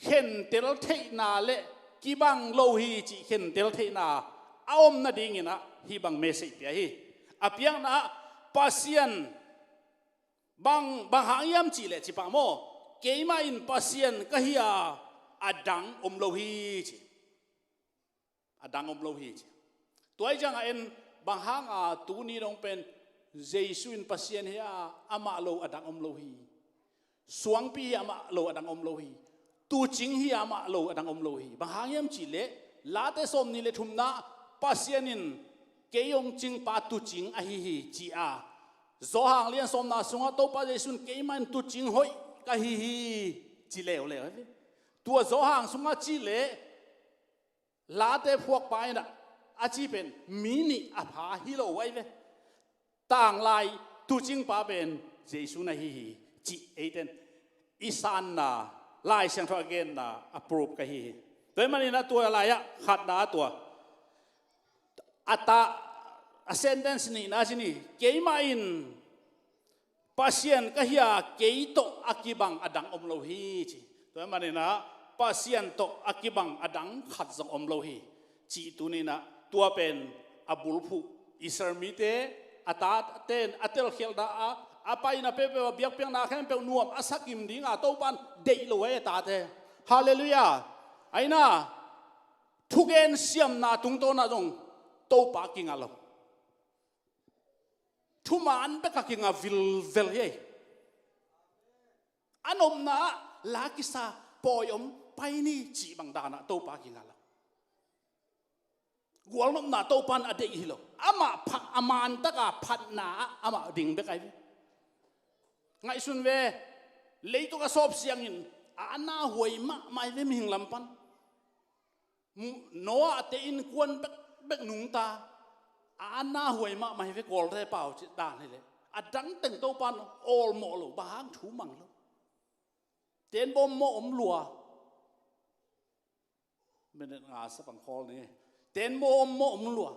khentel theihna le kibang lo hi cih khentel theihna a om nadinginah hih bang message pia hi. A piakna ah Pasian bang, bang hang hiam cihleh ci pah maw, keimah in Pasian ka hi a, a dang om lo hi ci. A dang om lo hi ci. Tua hi cianga en, bang hanga tuni dong pen Jesu in Pasian hi a, amah lo a dang om lo hi. Suangpi hi amah lo a dang om lo hi. Tuucing hi amah lo a dang om lo hi. Bang hang hiam cihleh Late sawmnih le thumna Pasian in kei hong cingpa tuucing ahi hi ci a, Johan lian sawmna sungah Topa Jesu in keimah in tuucing hoih ka hi hi ci leuleu ahi ve. Tua Johan sungah cihleh Late phuakpa inah a ci pen mi nih a pha hi lo ahi ve. Tanglai tuucingpa pen Jesu na hi hi cih eiten i sanna, Lai Siangtho a genna a proof ka hi hi. Tua ahih maninah tua lai-ah khatna tua a ta, a sentence nihna ci ni, keimah in Pasian ka hi a, kei tawh a kibang a dang om lo hi ci. Tua ahih maninah Pasian tawh a kibang a dang khat zong om lo hi cih tuninah tua pen a bulphuh Israel mite, a tate in a telkhialhna a, a paina peuhpeuh a biakpiakna khempeuh nuam a sakim dinga Topan deih lo ahi a tate. Halleluiah. Aina thugen siamna tungtawnah zong Topa kinga lo. Thuman bek a kinga vilvel hi. A nopna ah la kisa, pawi om, pai ni cih bang danah Topa kinga lo. Gualnopna Topan a deih hi lo. Amah pha, a man taka phatna ah amah ding bek ahi ve. Ngaihsun ve, leituk a sawp siangin a na huai mahmah hi ve mihing lam pan. Noah te innkuan bekbek nungta a na huai mahmah hi ve, kawlte pau cih dan hileh a dangteng Topan awlmawh lo, bang hang thu mang lo. Tenbawm mawh om lua. Minute nga sa pang khawl ni. Tenbawm mawh om lua.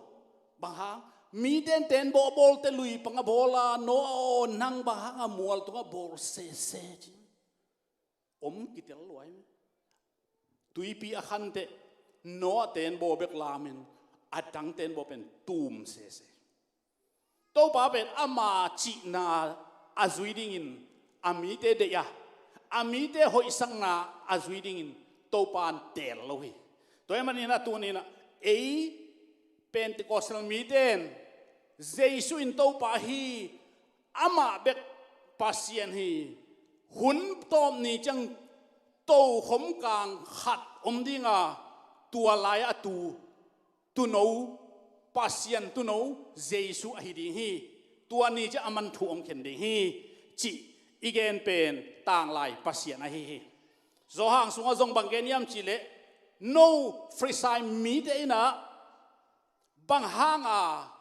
Bang hang Mite in teenbaw a bawlte lui pang a bawl a, Noah aw, nang bang hanga mual tungah bawl sese ci. Om kitel luai. Tuipi a khanteh Noah teenbaw bek lamin a dang teenbaw pen tum sese. Topa pen ama cihna a zui dingin a mite deih a, a mite hoihsakna a zui dingin Topa in teel lo hi. Tua ahih manin a tuni-in a ei Pentecostal mite in Jesu in Topa hi, amah bek Pasian hi, hun tawp ni ciang tokhom kang khat om ding a, tua lai-ah a tu tuuno, Pasian tuuno Jesu ahi ding hi. Tua ni ciang aman thu hong khen ding hi, cih i gen pen tanglai Pasian ahi hi. Johan sungah zong bang gen hiam cih leh, no, Farisai mite in a bang hanga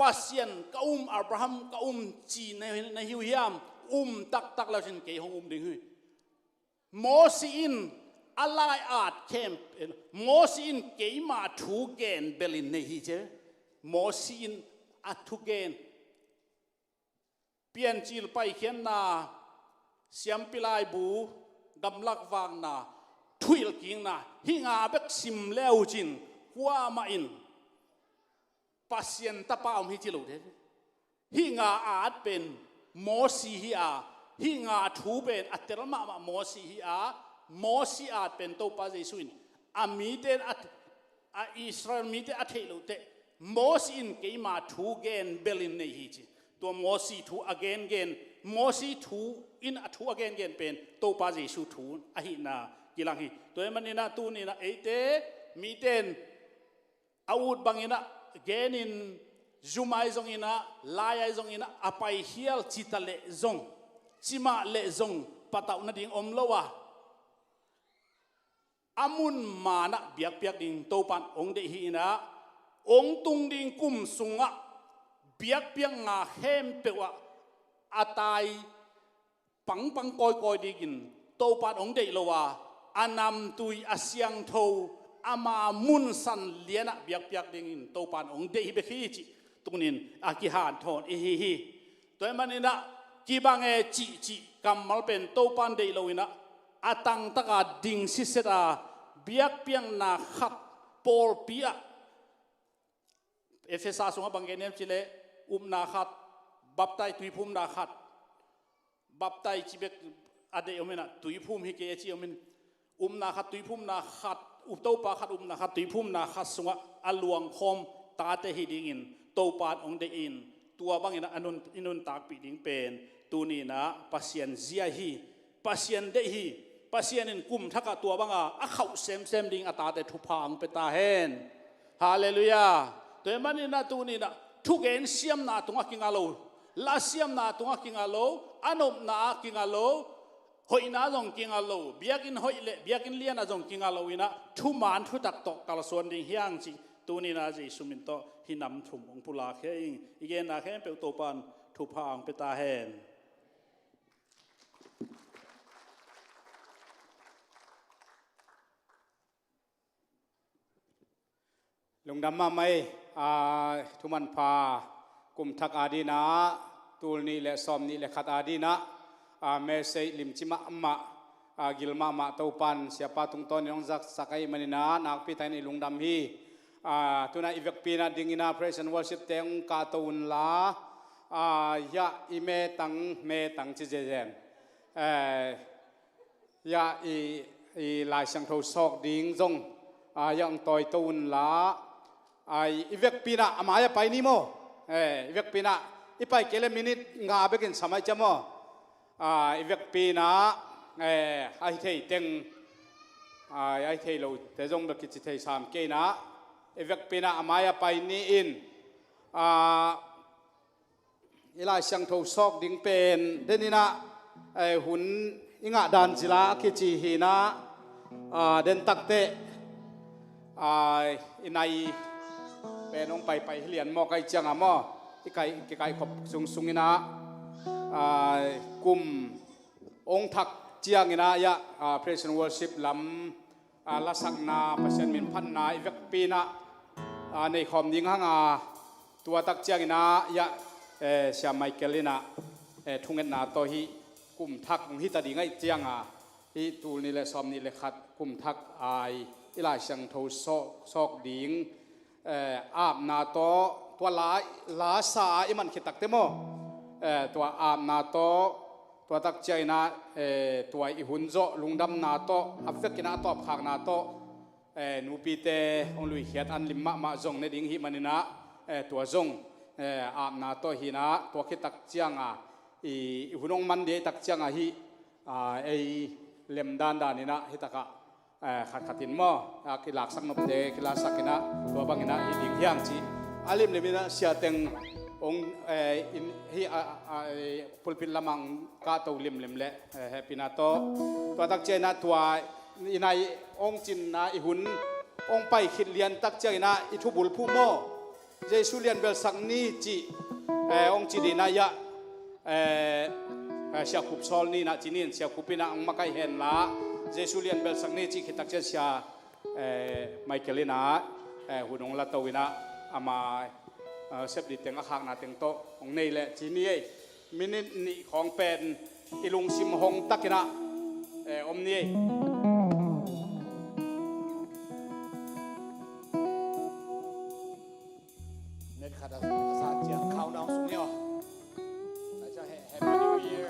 Pasian ka um, Abraham ka um ci na, na hi uh hiam? Um taktak le cin kei hong um ding hi. Mosi in a lai-at khempeuh, Mosi in keima thu gen belin nei hi ci. Mosi in a thugen, Piancil Paikhiatna, Siampi Laibu, Gamlak Vakna, Thuhilhkikna, hih nga bek sim le uh cin kuamah in Pasian tapa om hi ci lo ding. Hih nga at pen Mosi hi a, hih nga thu pen a tel mahmah Mosi hi a, Mosi at pen Topa Jesu in a mite in a, a Israel mite a theih loh teh Mosi in keima thu gen belin nei hi ci. Tua Mosi thu a gengen, Mosi thu in a thu a gengen pen Topa Jesu thu ahihna kilang hi. Tua ahih manin a tuni-in a eite mite in a ut bangin a genin, zum ai zongin a, lai ai zongin a, a paikhial ci ta leh zong, ci mah leh zong patauh nading om lo a, a mun man ah biakpiak ding Topa in hong deih hi-in a, hong tung ding kum sungah biakpiakna khempeuh ah a tai pangpang kawikawi dingin Topa in hong deih lo a, a namtui, a siangtho, ama mun san lian ah biakpiak dingin Topa in hong deih hi bek hi cih tuni-in a kihanthawn i hi hi. Tua ahih manin a kibang e cihcih kammal pen Topa in deih lo-in a, a tangtaka ding siset a, biakpiakna khat pawlpi ah, Efesa sungah bang gen hiam cih leh, upna khat, baptai tuiphumna khat, baptai ci bek a deih om in a, tuiphum hi kei a ci om in, upna khat, tuiphumna khat, up Topa khat, upna khat, tuiphumna khat sungah a luangkhawm tate hi dingin Topa in hong deih in, tua bangin a nun, i nuntakpih ding pen tuni-in a Pasian zia hi. Pasian deih hi. Pasian in kum thakah tua banga a khauh semsem ding a tate thupha hong pia ta hen. Halleluiah. Tua ahih manin a tuni-in a thugen siamna tungah kinga lo, la siamna tungah kinga lo, a nopna ah kinga lo, hoihna zong kinga lo, biakinn hoih le biakinn lian ah zong kinga lo-in a, thuman thutak tawh kalsuan ding hi hang cih tuni-in a Jesu min tawh hih nam thum hong pulak hi ing. I genna khempeuh Topa in thupha hong pia ta hen. Lungdam mahmah ei, aa, thumanpha kum thak adingin ah, tul nih le sawm nih le khat adingin ah, aa, message limci mahmah, aa, gil mahmah Topa in siapa tungtawnin hong zaksak ahih manin ah, nakpi takin i lungdam hi. Aa, tu-in ah i vekpi-in ah dingin ah praise and worship-te hong kahto unla, aa, hiah i metang, metang ci zenzen. Eh, hiah i, i Lai Siangtho sawk ding zong, aa, hiah hong tawito unla, aa, i vekpi-in ah a mai-ah pai ni maw. Eh, i vekpi-in ah i pai kei leh minute nga bekin sa mai cia maw. Aa, i vekpi-in ah, eh, a hi thei teng, aa, a hi thei lote zong bek kici thei sam kei-in ah, i vekpi-in ah a mai-ah pai ni in, aa, i Lai Siangtho sawk ding pen, den in ah, eh, hun i ngah dan zila kici hi-in ah, aa, den takteh, aa, i nai pen hong paipai hi lian mawk ahih ciangin maw, i kai, kikaikhop sungsung in ah, aa, kum hong thak ciangin ah, hiah, aa, praise and worship lam, aa, lasakna, Pasian min phatna i vekpi-in ah, aa, neikhawm ding hang a, Tua tak ciangin ah, ya, eh, Sia Michael in ah, eh, thungetna tawh hih kum thak hong hita ding ahih ciangin ah, hih tul nih le sawm nih le khat kum thak ai i Lai Siangtho sawk, sawk ding, eh, apna tawh, tua la, la sa a i man khit takte maw, eh, tua apna tawh, tua tak ciangin ah, eh, tua i hun zawh lungdamna tawh, a vekin ah a tawpkhakna tawh, eh, nupite hong luikhiat an lim mahmah zong ne ding hih manin ah, eh, tua zong, eh, apna tawh hi-in ah, tua khit tak ciangin ah, i, i hun hong man ding tak ciangin ah hih, ah, ei lem dandan in ah hih takah, eh, khatkhat in maw, a kilaksak nopte kilaksak in ah, tua bangin ah hi ding hi hang cih a limlim in ah sia teng hong, eh, in, hih, ah, ah, eh, pulpit lamah kahto limlim leh, eh, hehpihna tawh. Tua tak ciangin ah tua i nai hong cinna i hun hong pai khit lian tak ciangin ah i thubulphuh maw, Jesu lianbelsak ni cih, eh, hong ci ding in ah, ya, eh, eh, Sia Khup sawl ni in ah ci ni, Sia Khup in ah hong makaih hen la, Jesu lianbelsak ni cih khit tak ciang Sia, eh, Michael in ah, eh, hun hong la to in ah, ama, eh, sep ding teng a khakna teng tawh hong nei leh ci ni ei. Minute nih khawng pen i lungsim hong tak in ah, eh, om ni ei. Minute khat a, a sa ciang countdown sung ni aw. Happy New Year.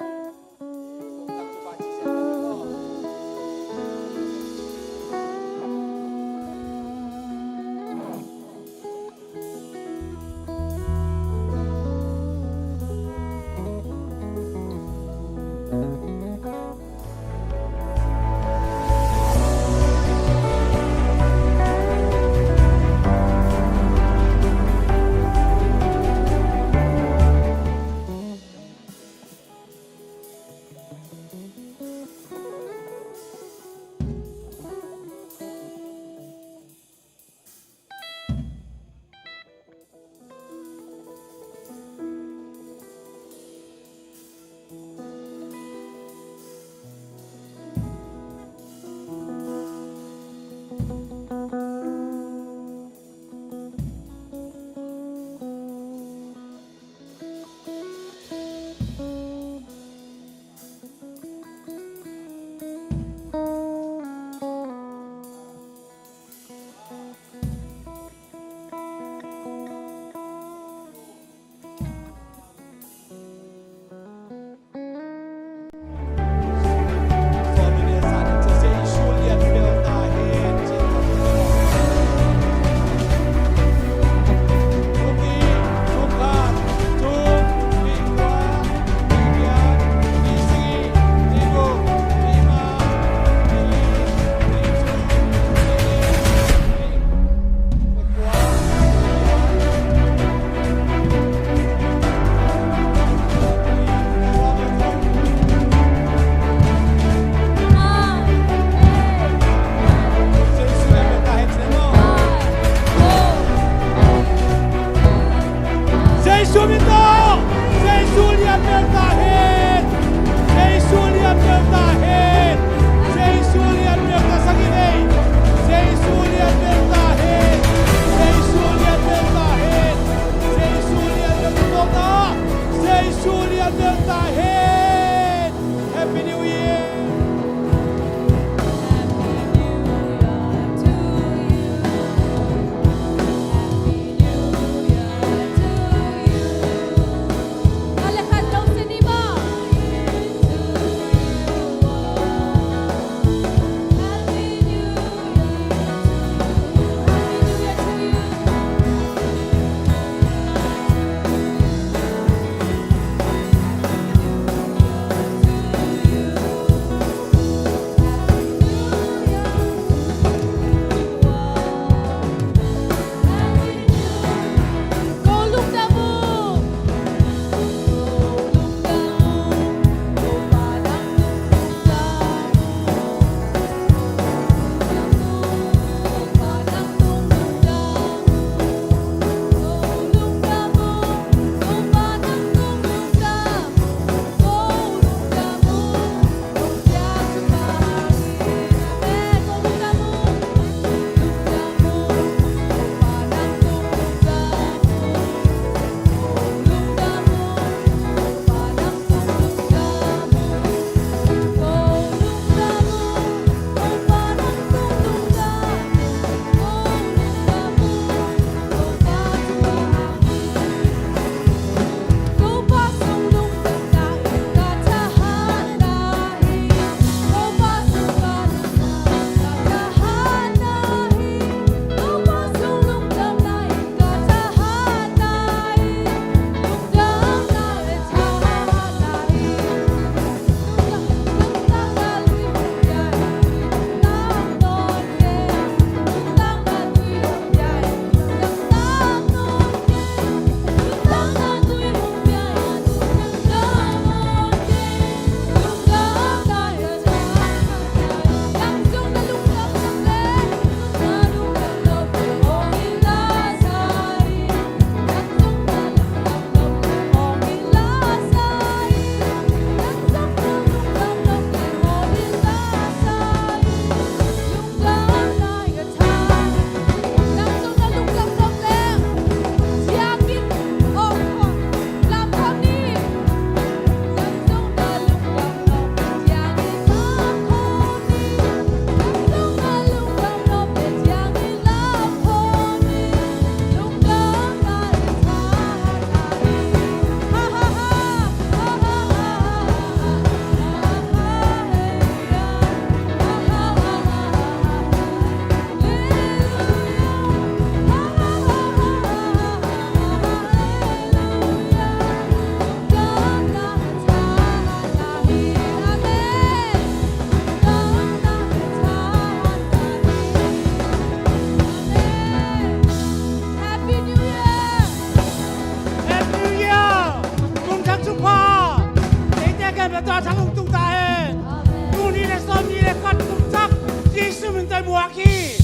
Sawmnih le khat kum thak Jesu min tawh i buak hi.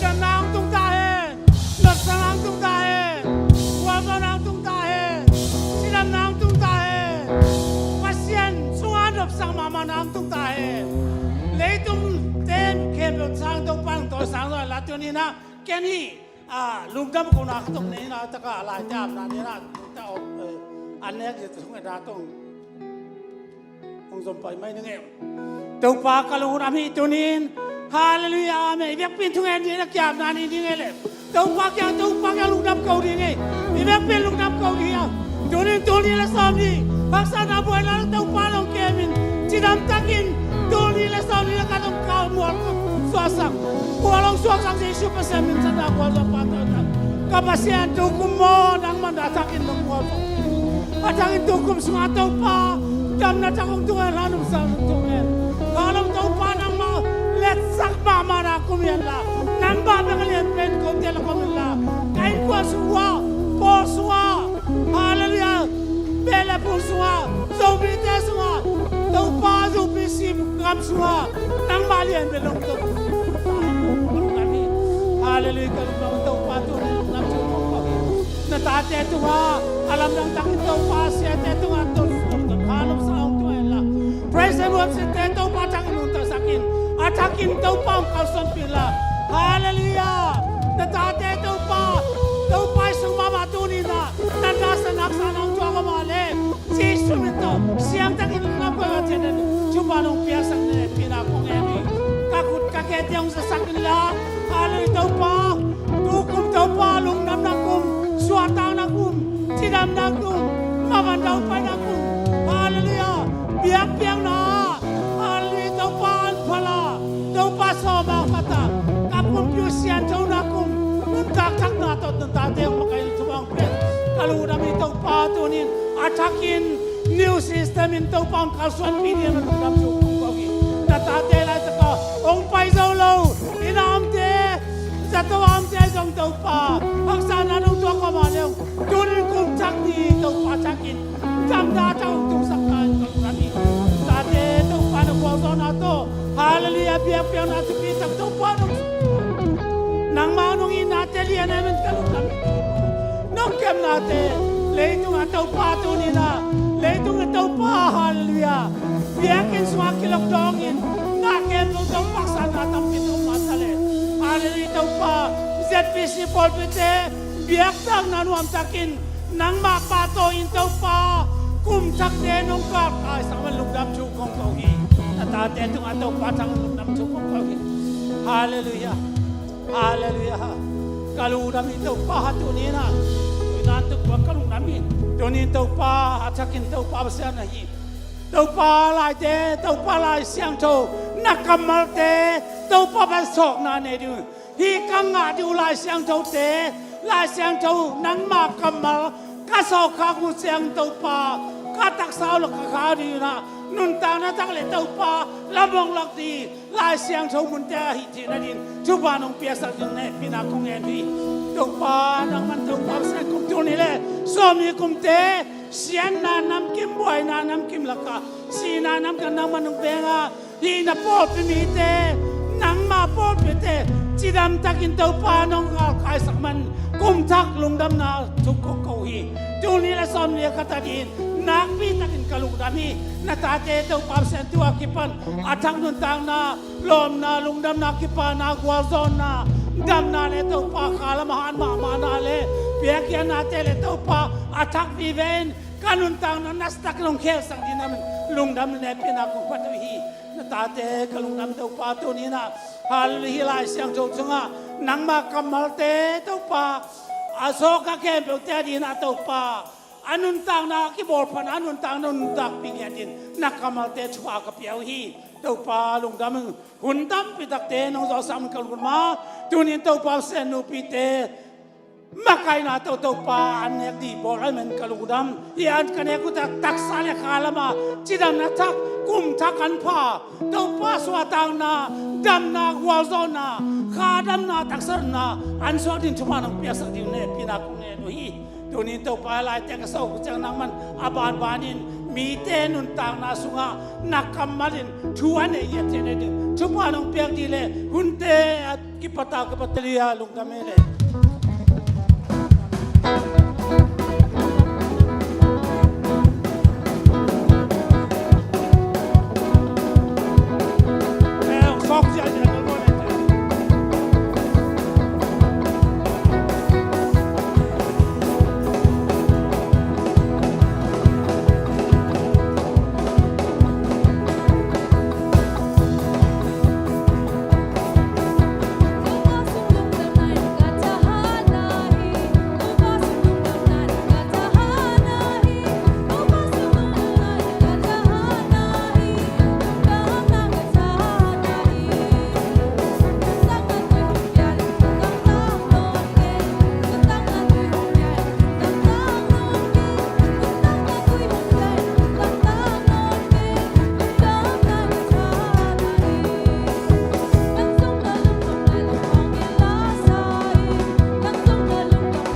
Damna hong tung ta hen. Nopsakna hong tung ta hen. Gualzawhna hong tung ta hen. Cidamna hong tung ta hen. Pasian sungah nopsak mahmahna hong tung ta hen. Leitung te khempeuh sang Topa hong tawisang zaw la tuni-in ah ken hih, ah, lungdam kohna khat hong nei-in ah, taka laite apna ni-in ah, ta, eh, an nek zia thungetna tawh hong zom pai mai ning e. Topa ka lungdam hi tuni-in. Halleluiah, amen. I biakpi-in thungen ding a kiapna ni ding e le. Topa kiang, Topa kiang lungdam ko ding e. I biakpi-in lungdam ko ding a. Tuni-in tul nih le sawmnih haksatna buaina Topa in hong kemin, cidam takin tul nih le sawmnih le khat hong kal mual suaksak, mual hong suaksak Jesu Pasian min tawh na gualzawhpa tawh na. Ka Pasian, tukum maw nangman a thakin nong gualzawh. A thakin tukum sungah Topa damna thak hong tung hen la, nopsakna hong tung hen. Ka lawm Topa nangmah letsak mahmahna kum hi hen la, nangmah bek a lian pen kote lak om hen la, ka innkuan sungah, pawl sungah, halleluiah, beh le phung sungah, Zomite sungah, Topa Zomi Sim gam sungah nangmah lian pen hong tung. Halleluiah, ka lungdam Topa, tuni-in lungdam thu kong ko hi. Na tate tungah a lamdang takin Topa, siate tungah tun, tun, tun, halom sa hong tung hen la. Praise and worship te Topa thakin nuntaksak in, a thakin Topa hong kalsuanpih in la. Halleluiah. Na tate Topa, Topa i sung mahmah tuni-in ah, na thasan haksatna hong thuak om a le, Jesu min tawh siangtakin lungdam ko a, cian den thupha nong piaksak in, hehpihna kong ngen hi. Ka khut ka khete hong zasak in la. Halleluiah Topa. Tukum Topa lungdamna kum, suahtakna kum, cidamna kum, maban daupaina kum. Halleluiah. Biakpiakna, halleluiah Topa, an phala, Topa sawm a khat a, ka pumpi uh sianthona kum, nuntak thakna tawh na tate hong makaih in thupha hong pia. Ka lungdam hi Topa, tuni-in a thakin new system in Topa hong kalsuanpih ding a lungdam thu kong ko hi. Na tate laitak a hong pai zo lo, inn a omte, zato a omte zong Topa, haksatna nong tuak om a le, tuni-in kum thak ni Topa thakin damna thak hong tungsakna in ka lungdam hi. Tate Topa na gualzawhna tawh, halleluiah, biakpiakna thupi tak Topa nong, nangmah nong itnate lian ahih manin ka lungdam hi. Nong kepnate, leitung a Topa tuni-in ah, leitung a Topa, halleluiah, biakinn sungah kilok dawngin na kem lo Topa, haksatna tampi Topa ta le, halleluiah Topa, Z B C pawlpite biakpiakna nuamtakin nangmah pahtawi in Topa, kum thakte nong galkaisak man lungdam thu kong ko hi. Na tate tungah Topa thak lungdam thu kong ko hi. Halleluiah. Halleluiah. Ka lungdam hi Topa, tuni-in ah, tuni-in ah Topa ka lungdam hi. Tuni-in Topa a thakin Topa Pasian ahi, Topa laite, Topa Lai Siangtho, na kammalte Topa pan sawkna nei ding uh. Hih ka ngah ding uh Lai Siangthote, Lai Siangtho nangma kammal ka sawkkhak uh ciang Topa, ka taksa uh la ka kha ding in ah, nuntakna tak le Topa lam hong lak ding Lai Siangtho munte ah hih theihna dingin thupha nong piaksak dingin hehpihna kong ngen hi. Topa nangman Topa Pasian, kum tul nih le sawmnih kumte, siatna namkim, buaina namkim lakah sihna namkim nangman nong veng a, hih na pawlpi mite, nangma pawlpite cidam takin Topa nong galkaisak man, kum thak lungdamna thu kong ko hi. Tul nih le sawmnih le khat a dingin nakpi takin ka lungdam hi. Na tate Topa Pasian, tu a kipan a thak nuntakna, lawmna, lungdamna, kipana, gualzawhna, damna le Topa kha lam a hat mahmahna le piakkhiatnate le Topa a thak vive in ka nuntakna nasatak nong khelsak dingin lungdam le hehpihna kong phat uh hi. Na tate ka lungdam Topa, tuni-in ah, halleluiah, hih Lai Siangtho sungah nangma kammalte Topa, a sawkkhak khempeuhte a dingin ah Topa, a nuntakna kibawlphatna, a nuntakna nuntakpih ngiat dingin na kammalte thupha ka pia uh hi. Topa lungdam ing. Hun tampi takte nong zawhsak man ka lungdam a, tuni-in Topa Pasian, nupite makaihna tawh Topa an nek dih bawl ahih manin ka lungdam. Hih an ka nek uh tak, taksa le kha lam a cidamna thak, kum thak an pha, Topa suahtakna, damna, gualzawhna, kha damna, taksa damna an suak dingin thupha nong piaksak dingin hehpihna kong ngen uh hi. Tuni-in Topa, hih laite ka sawk uh ciang nangman a banbanin Mite nuntakna sungah na kammal in thu a nei i a thei nading thupha nong piak dih leh hunte a kipat a kipat telia lungdam e le.